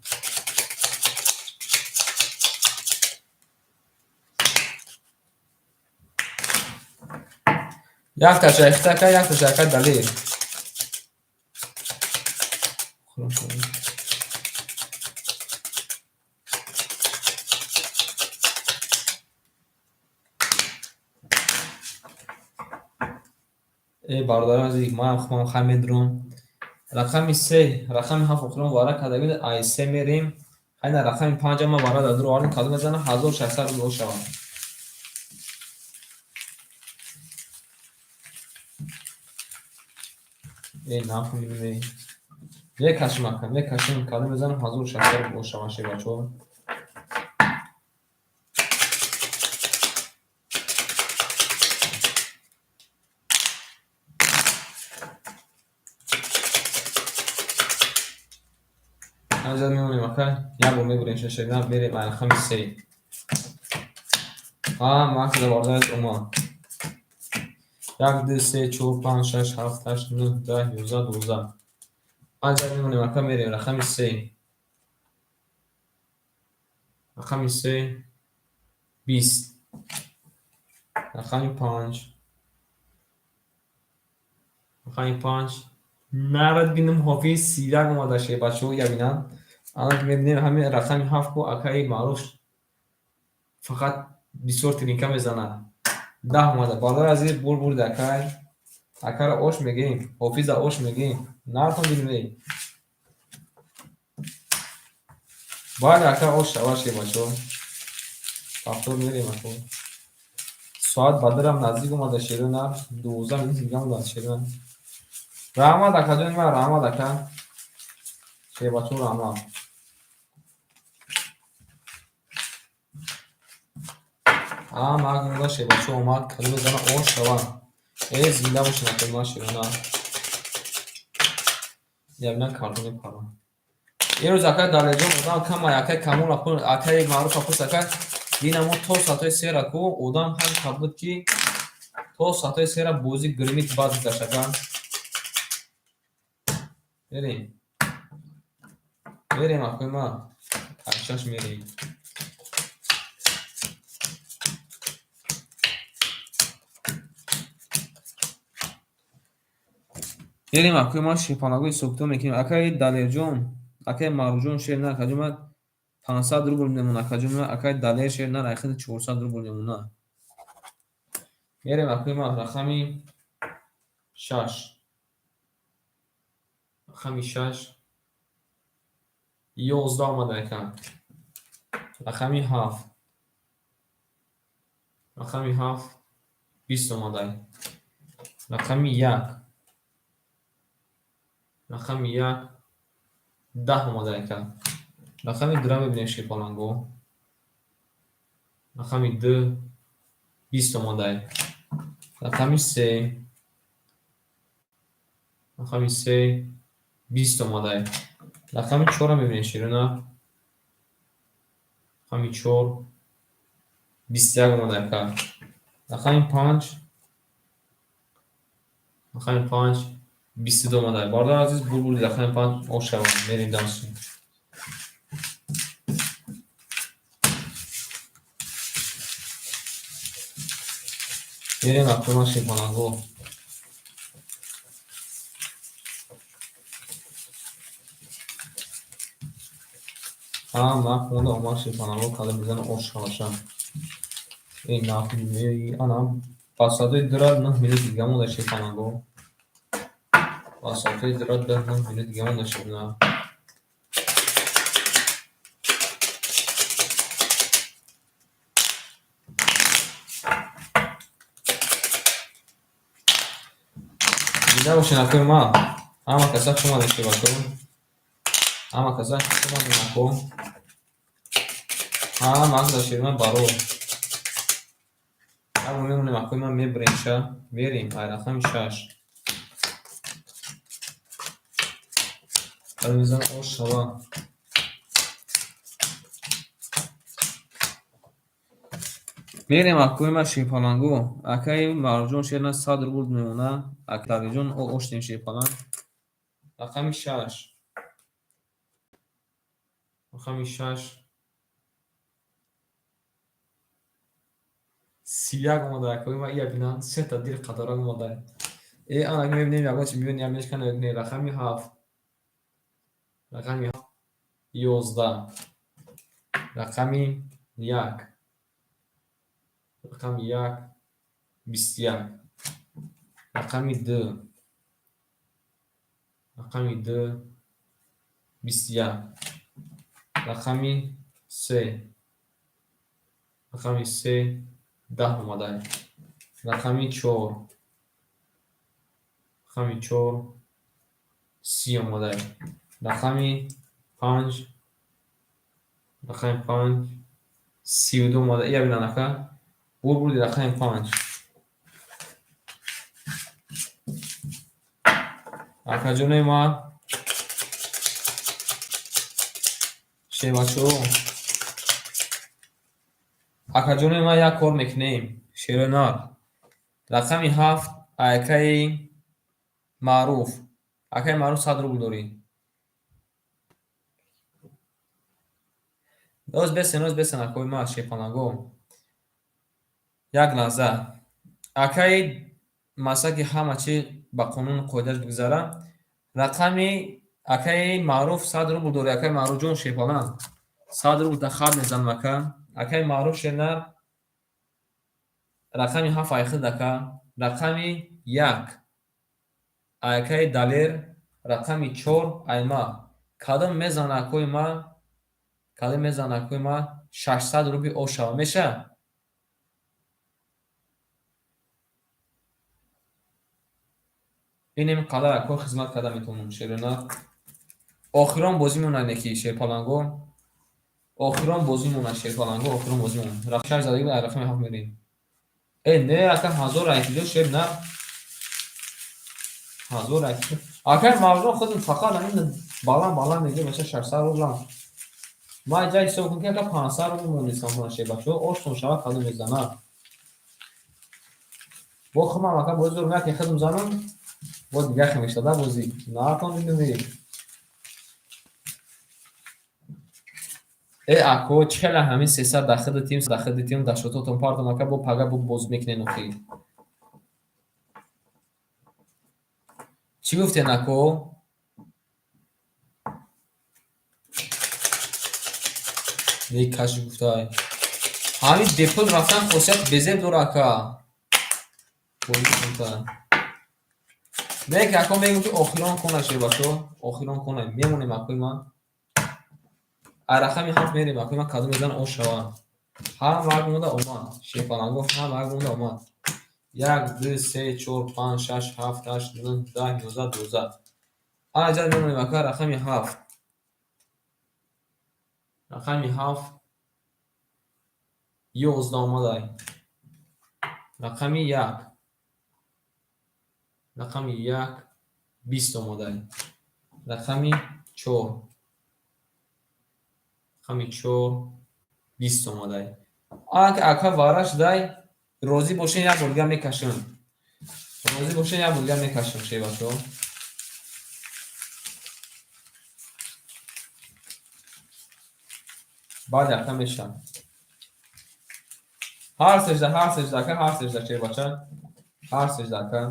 Якташа ихтака, якташа ака Далер. Хорошо. Э, бародари азиз, манам худам хай медурам. Рақами се, рақами ҳафт охирон вара карда буд, ай се мерем. Хайна рақами панҷ ма вара дар дур овардем, кадом мезанам, 1600 рубл шавад. Э, нахуй мебинем. Мекашем, ака, мекашем, кадом мезанам, 1600 рубл шавад, шербачаҳо. Ҳамзад мемонем, ака, як бор мебурем шашерна, мерем ай рақами се. А, максада, бародар азиз, омад. Як, ду, се, чор, панҷ, шаш, ҳафт, ҳашт, нӯҳ, 10, 11, 12. Панҷа мемонем, ака, мерем. Рақами се. Рақами се 20. Рақами панҷ. Рақами панҷ. Нарад бинам, ҳофиз 31 омада, шебачаҳо ябинанд. Ана мебинем, ҳамин рақами ҳафт ку акаи Маъруф фақат бисёр тринка мезанад. 10 омада. Бародари азиз, бур бурди акай. Акара ош мегӯем, ҳофиза ош мегӯем. Нартон бинем. Бале, ака, ош шава, шебачаҳо. Повтор мерем, ако. Соат ба дурам наздик омада, шерои нар, 12 минут дига мондааст, шерои нар. Раҳмат, акаҷони ман, раҳмат, ака. Шебачаҳо, раҳмат. Ама омада, шебачаҳо, омад, кадом мезана, ош шава. Э, зинда бошед, акои ман, шерои нар. Ябинам, картони пара. Имрӯз, акай Далерҷон, одам камай, акай Камол, акаи Маъруф апурс, ака, дина мо то соатҳои сера ку одам ҳам буд, ки то соатҳои сера бозӣ гримит бад гузашт, ака. Мерем. Мерем, акои ман. Шаш мерем. Мерем, акои ман, шепалагои ҳисобкитоб мекунем. Акаи Далерҷон, акаи Маъруфҷон, шер нар, акаҷон ман 500 рубл мемонад, акаҷон ман, акаи Далер, шер нар, айхиди 400 рубл мемонад. Мерем, акои ман, рақами шаш. Рақами шаш 11 омада, ака. Рақами ҳафт. Рақами ҳафт 20 омада. Рақами як. Рақами як 10 омада, ака. Рақами дура мебинем, шерпаланго. Рақами ду 20 омада. Рақами се. Рақами се 20 омада. Рақами чорро мебинем, шерона. Рақами чор 21 омада, ака. Рақами панҷ. Рақами панҷ 22 омада. Бародари азиз, бур бурди, рақами панҷ, ош шавад. Мерем дальше. Мерем, акои ман, шерпаланго. Ҳама хонда омад, шерпаланго, када мезана, ош шаваша. Э, ана ба соатҳои дура 9 минут дига монда, шерпаланго. Ба соатҳои дура 9 минут дига монда, шерна. Зинда бошед, акои ман. Ҳама каса хуш омадед, шербачаҳо. Ҳама каса хуш омадед, ако. Ҳама акда, шерман, барор. Ҳама мемонем, акои ман, мебурем ша. Мерем ай рақами шаш. Мезана, ош шава. Мерем, акои ман, шерпаланго. Акаи Маъруфҷон, шерна, 100 рубл мемонад. Акаи Далерҷон, ош дем, шерпаланг. Рақами шаш. Рақами шаш 31 омада, акои ман, ия бинанд, сета дил қатора омада. Э, ана мебинем, ягон чи мебинем, я мешкана, не, рақами ҳафт. Рақами ҳафт 11. Рақами як. Рақами як 21. Рақами ду. Рақами ду 21. Рақами се. Рақами се 10 омада. Рақами чор. Рақами чор 30 омада. Рақами панҷ. Рақами панҷ 32 омада. Ия бинанд, ака. Бур бурди, рақами панҷ. Акаҷонои ман, шербачаҳо, акаҷонои ман, як кор мекунем, шерои нар. Рақами ҳафт акаи Маъруф. Акаи Маъруф, 100 рубл дорӣ. Оз бесен, оз бесен, акои ма шерпаланго. Як лаҳза. Акаи масаки ҳама чи ба қонуну қоидааш бигзара. Рақами акаи Маъруф 100 рубл дорӣ, акаи Маъруфҷон шерпаланг. 100 рубл та хат мезанам, ака. Акаи Маъруф шернар рақами 7 айхид, ака. Рақами 1 акаи Далер, рақами 4 айма. Кадом мезана, акои ма? Кадом мезана, акои ма? 600 рубли ош шава меша? Инем қадар ако хизмат карда метавонам, шерона. Охирон бозӣ мемонад неки шерпаланго. Охирон бозӣ мемонад, шерпаланго, охирон бозӣ мемонад. Шаш задагӣ рақами 7 мерем. Э, не, ака, 1000 айкиҷо шер на. 1000 айкиҷо. Акай Мавлон худам фақат ҳамин баланд баланд мегӯяд, бача, 600 рублам. Ман ҷа ҳисоб кун, ки ака 500 рубл монистам кунам, шербачаҳо, оштон шава кадом мезанад. Бо худам ака бози дорам, яке худам занам, бо дигар хе мешада бозӣ. Наатон дидуми. Э, ако, чӣ хеле ҳамин 300 да худи тим, да худи тим, да шототон партом, ака, бо пага бо боз мекунен охи. Чӣ гуфтен, ако? Не каши гуфтай. Ҳамин бепул рафтан хосият безеб дора, ака. Не ки ако мегӯм, ки охирон кона, шербачо, охирон кона мемонем, акои ман. А рақами 7 мерем, акои ман, кадом мезан ош шава. Ҳама як монда омад. Шерпаланго ҳама як монда омад. 1, 2, 3, 4, 5, 6, 7, 8, 9, 10, 11, 12. Ана ҷа мемонем, ака, рақами 7. Рақами 7 11 омадай. Рақами 1. Рақами 1 20 омадай. Рақами 4. Рақами 4 20 омадай. Ана ака вара шудай, розӣ бошен, як бор дигар мекашем. Розӣ бошен, як бор дигар мекашем, шербачаҳо. Баъд ака мешавад. Ҳар сежда, ҳар сежда, ака, ҳар сежда, шербача. Ҳар сежда, ака.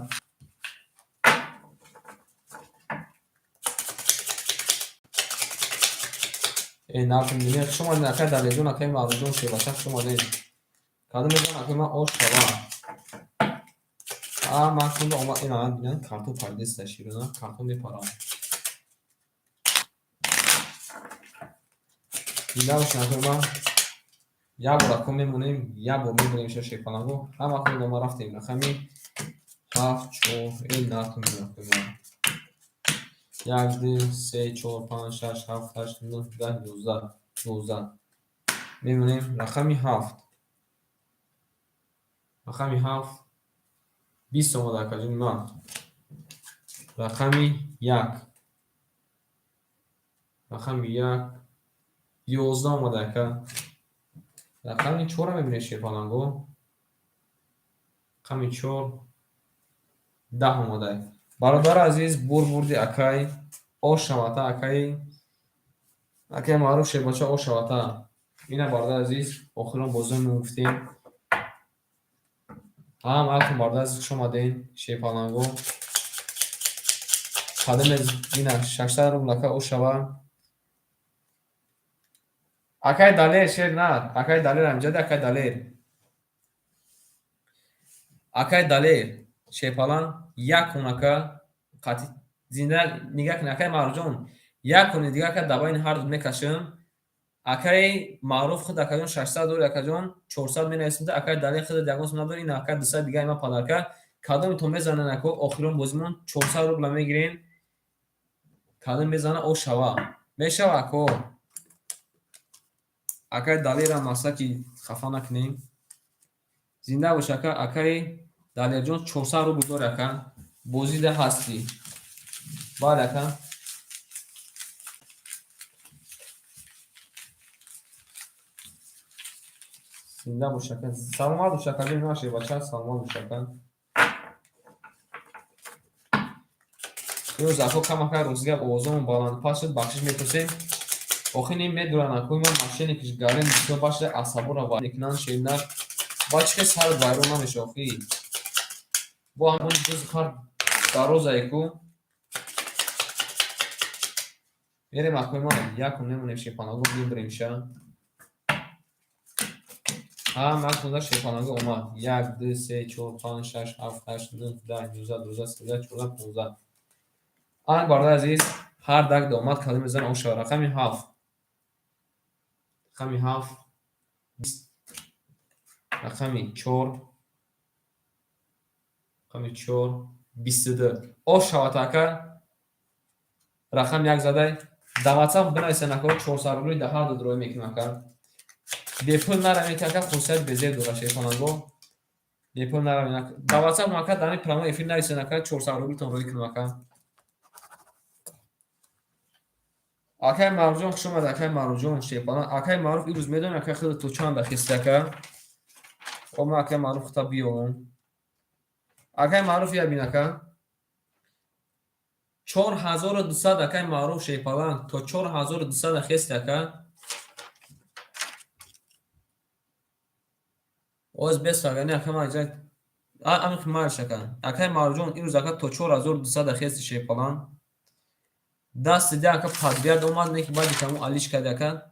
Э, нафм дунё, хуш омадед, акай Далерҷон, акай Маъруфҷон, шербача, хуш омадед. Кадом мезанам, акои ман, ош шава. А, ман кунда омад, ина бинам, картон паридеста, широна, картон мепарам. Дида бошед, акои ман. Як бор ако мемонем, як бор мебурем ша шерпаланго. Ҳама кунда ма рафтем рақами 7, 4, э, накун, акои ман. 1, 2, 3, 4, 5, 6, 7, 8, 9, 10, 11, 12. Мемонем рақами 7. Рақами 7 20 омада, акаҷони ман. Рақами 1. Рақами 1 11 омада, ака. Рақами 4 мебинед, шерпаланго. Рақами 4 10 омада. Бародари азиз, бур бурди, акай, ош шавата, акай, акай Маъруф шербача, ош шавата. Ина, бародари азиз, охирон бозиро гуфтем. Ҳам алтон, бародари азиз, хуш омадед, шерпаланго. Кадоме ина 600 рубл, ака, ош шава. Акай Далер шер нар, акай Далер ҳамҷади, акай Далер. Акай Далер шерпаланг як кун, ака, қатъи зинда нигаҳ кун, акай Маъруфҷон, як куни дигар, ака, дар байни ҳар ду мекашам. Акаи Маъруф худ, акаҷон, 600 дори, акаҷон, 400 менависем, акаи Далер худат ягон сум надори, ина, ака, 200 дига има подарка. Кадометон мезанен, ако, охирон бозимон 400 рубла мегирем. Кадом мезана, ош шава. Мешава, ако? Акаи Далерам масла ки хафа накунем. Зинда бош, ака, акаи Далерҷон 400 рубл дори, ака. Бозида ҳастӣ. Бале, ака. Зинда бош, ака. Саломат бош, акаҷон, нашед, бача, саломат бош, ака. Имрӯз ако камака рӯзгап овозамон баландпаст шуд, бахшиш мепурсем. Охир ин медуранд, акои ман мошенникиш гарем бисёр баша асабора ва мекунанд шернар. Ба чӣ хел сарат вайрон намеша охи? Бо ҳамони буз хар дарозае ку. Мерем акои ман, якум мемонем шепанаго мебирем ша. Ҳама якунда шепанаго омад. 1, 2, 3, 4, 5, 6, 7, 8, 9, 10, 11, 12, 13, 14, 15. Ан бародари азиз, ҳар дак омад калима мезанам оша рақами 7. Рақами 7, 20, рақами 4, рақами 4, 22. Ош шавад ака, рақам 1 задай. Дар WhatsApp бинависен ака, 400 рубли дар ҳар ду дрои мекунем ака. Бепул наравед ака, хусусият безеб дорад шефонанго. Бепул наравед ака. Дар WhatsApp ака, дар ин прямой эфир нависен ака, 400 рублитон роӣ кунем ака. Акай Маъруфҷон, хуш омад, акай Маъруфҷон, шефона. Акай Маъруф имрӯз медонӣ ака хеле то чанд хисти ака? О, ман акай Маъруф хута биёвам. Акай Маъруф я бин ака. 4200 акай Маъруф шепаланг то 4200 хести ака. Оз бес агани ака ман иҷа амиқ марш ака. Акай Маъруфҷон имрӯз ака то 4200 хести шепаланг. Дасти ди ака подряд омад, не ки баъди каму алиш карди ака.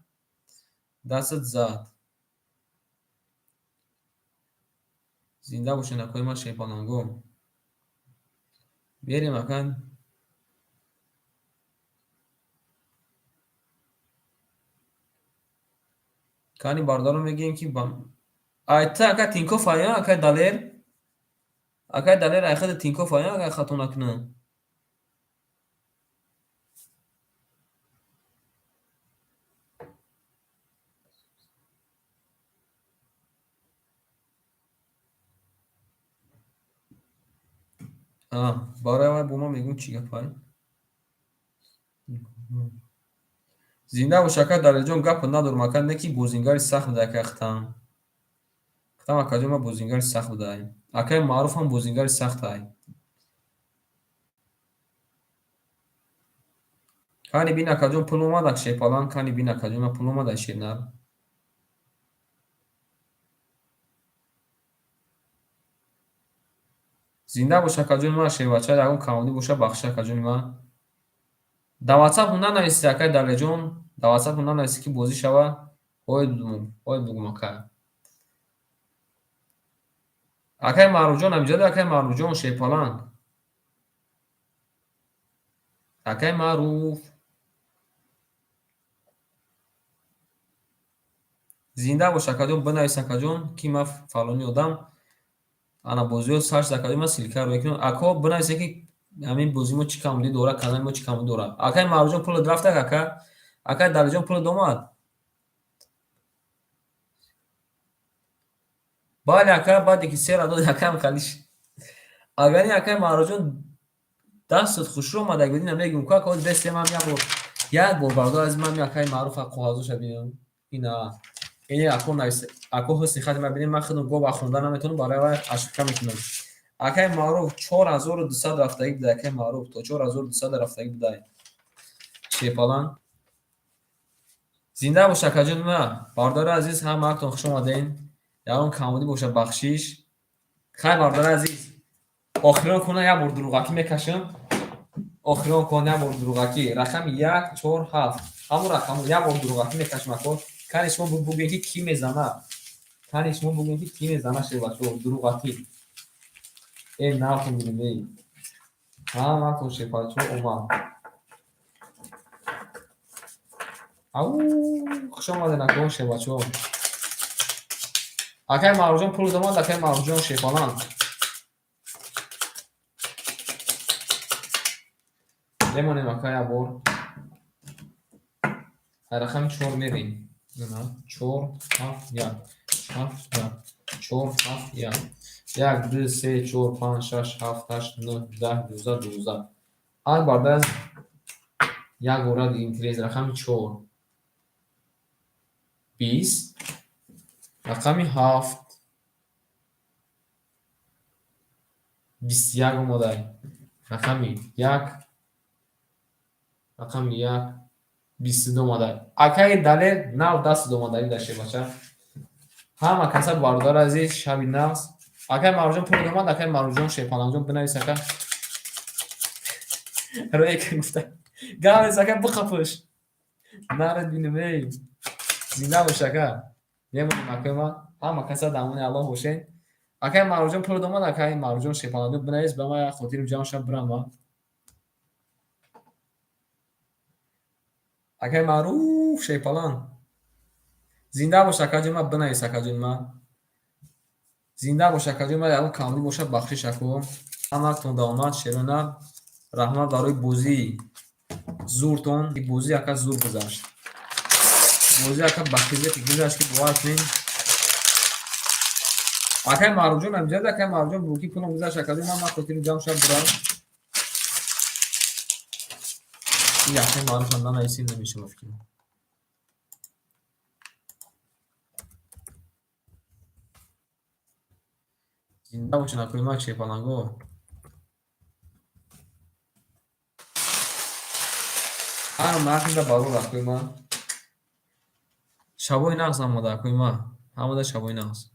Дастат зад. Зинда бошед акои ман шепаланго. Берем ака. Кани бародаро мегӯем ки ай ту ака Тинкоф ая, акай Далер? Акай Далер ай худи Тинкоф ая, агар хато накунам. Барои вай бо ман мегӯм чӣ гапай? Зинда бош ака Далерҷон, гапо надорам ака, не ки бозингари сахт буда ака хитам. Хитам акаҷон ман бозингари сахт будай. Акаи Маъруф ҳам бозингари сахтай. Кани бин акаҷон пул омад ак шепалан, кани бин акаҷон ман пул омад ай шернар. Зинда бош акаҷони ман шербача, ягон камбудӣ боша бахшиш акаҷони ман. Дар WhatsApp нанависед акай Далерҷон, дар WhatsApp нанависед ки бозӣ шава. Ҳоид бугум ака. Акай Маъруфҷон ҳамиҷода, акай Маъруфҷон шерпаланг. Акай Маъруф. Зинда бош акаҷон, бинавис акаҷон, ки ман фалони одам. Ана бозиҳо сар шуд акаҷон, ман ссылка ро мекунам. Ако бинависед ки ҳамин бозии мо чӣ камбудӣ дорад, канали мо чӣ камбудӣ дорад. Акай Маъруфҷон пулат рафтак ака? Акай Далерҷон пулат омад? Бале ака, баъде ки сера дод акаам халиш. Агар ин акай Маъруфҷон дастат хушрӯ омад, агар ина мегӯм ку ака ҳози бесте ман як бор бародар аз ман акай Маъруф коғазоша бинам. Ина ини ако навис, ако ҳусни хати ман бинем, ман худам гова хонда наметавонам, барои вай ошибка мекунам. Акай Маъруф 4200 рафтагӣ буда, акай Маъруф то 4200 рафтагӣ буда. Шепалан. Зинда бош акаҷон ма, бародари азиз, ҳамаатон хуш омадед. Ягон камбудӣ боша бахшиш. Хайр бародари азиз, охирон кона як бор дурӯғакӣ мекашам. Охирон кона як бор дурӯғакӣ. Рақами 1, 4, 7. Ҳамон рақам як бор дурӯғакӣ мекашам ако. Кани шумо бугӯед ки кӣ мезана. Кани шумо бугӯед ки кӣ мезана шербачо, дурӯғакӣ. Э навтон бинем эй. Ҳамаатон шербачо омад. Ау, хуш омадед ако шербачо. Акай Маъруфҷон пул омад, акай Маъруфҷон шерпаланг. Мемонем ака як бор. Ай рақами 4 мерем. 4, 7, 1. 7, 1. 4, 7, 1. 1, 2, 3, 4, 5, 6, 7, 8, 9, 10, 12, 12. Ай бардар як бора интерес рақами 4. 20, рақами 7, 21 омодай. Рақами 1, рақами 1, 22 омада. Акаи Далер нав даст омада дар шебача. Ҳама каса, бародари азиз, шаби нағз. Акаи Марвҷон пул омад, акаи Марвҷон, Шерпаланҷон, бинавис, ака. Рӯе ки гуфта. Гавес, ака, биқапуш. Нарад бинем, эй. Зинда бош, ака. Мемонем, акаи ман. Ҳама каса дар амони Аллоҳ бошед. Акаи Марвҷон пул омад, акаи Марвҷон, Шерпаланҷон, бинавис, ба ман хотирим ҷамъ шав, бирам. Акаи Маъруф, Шерпалан. Зинда бош, акаҷон ман, бинавис, акаҷон ман. Зинда бош, акаҷон ман, ягон камбудӣ бошад, бахшиш, ако. Ҳаматон давомат, шерона. Раҳмат барои бозии зуртон. Бозӣ, ака, зур гузашт. Бозӣ, ака, ба хизмати гузашт, ки бовар кунед. Акаи Маъруфҷон амҷад, акаи Маъруфҷон, буки пулам гузашт, акаҷон ман, хотири ҷамъ шав, бирам. Ин акаи Маъруфам нанависем, намешава, фикрам. Зинда бошед, акои ман, Шерпаланго. Ҳар нақда барор, акои ман. Шабои нағз ҳамада, акои ман. Ҳамада шабои нағз.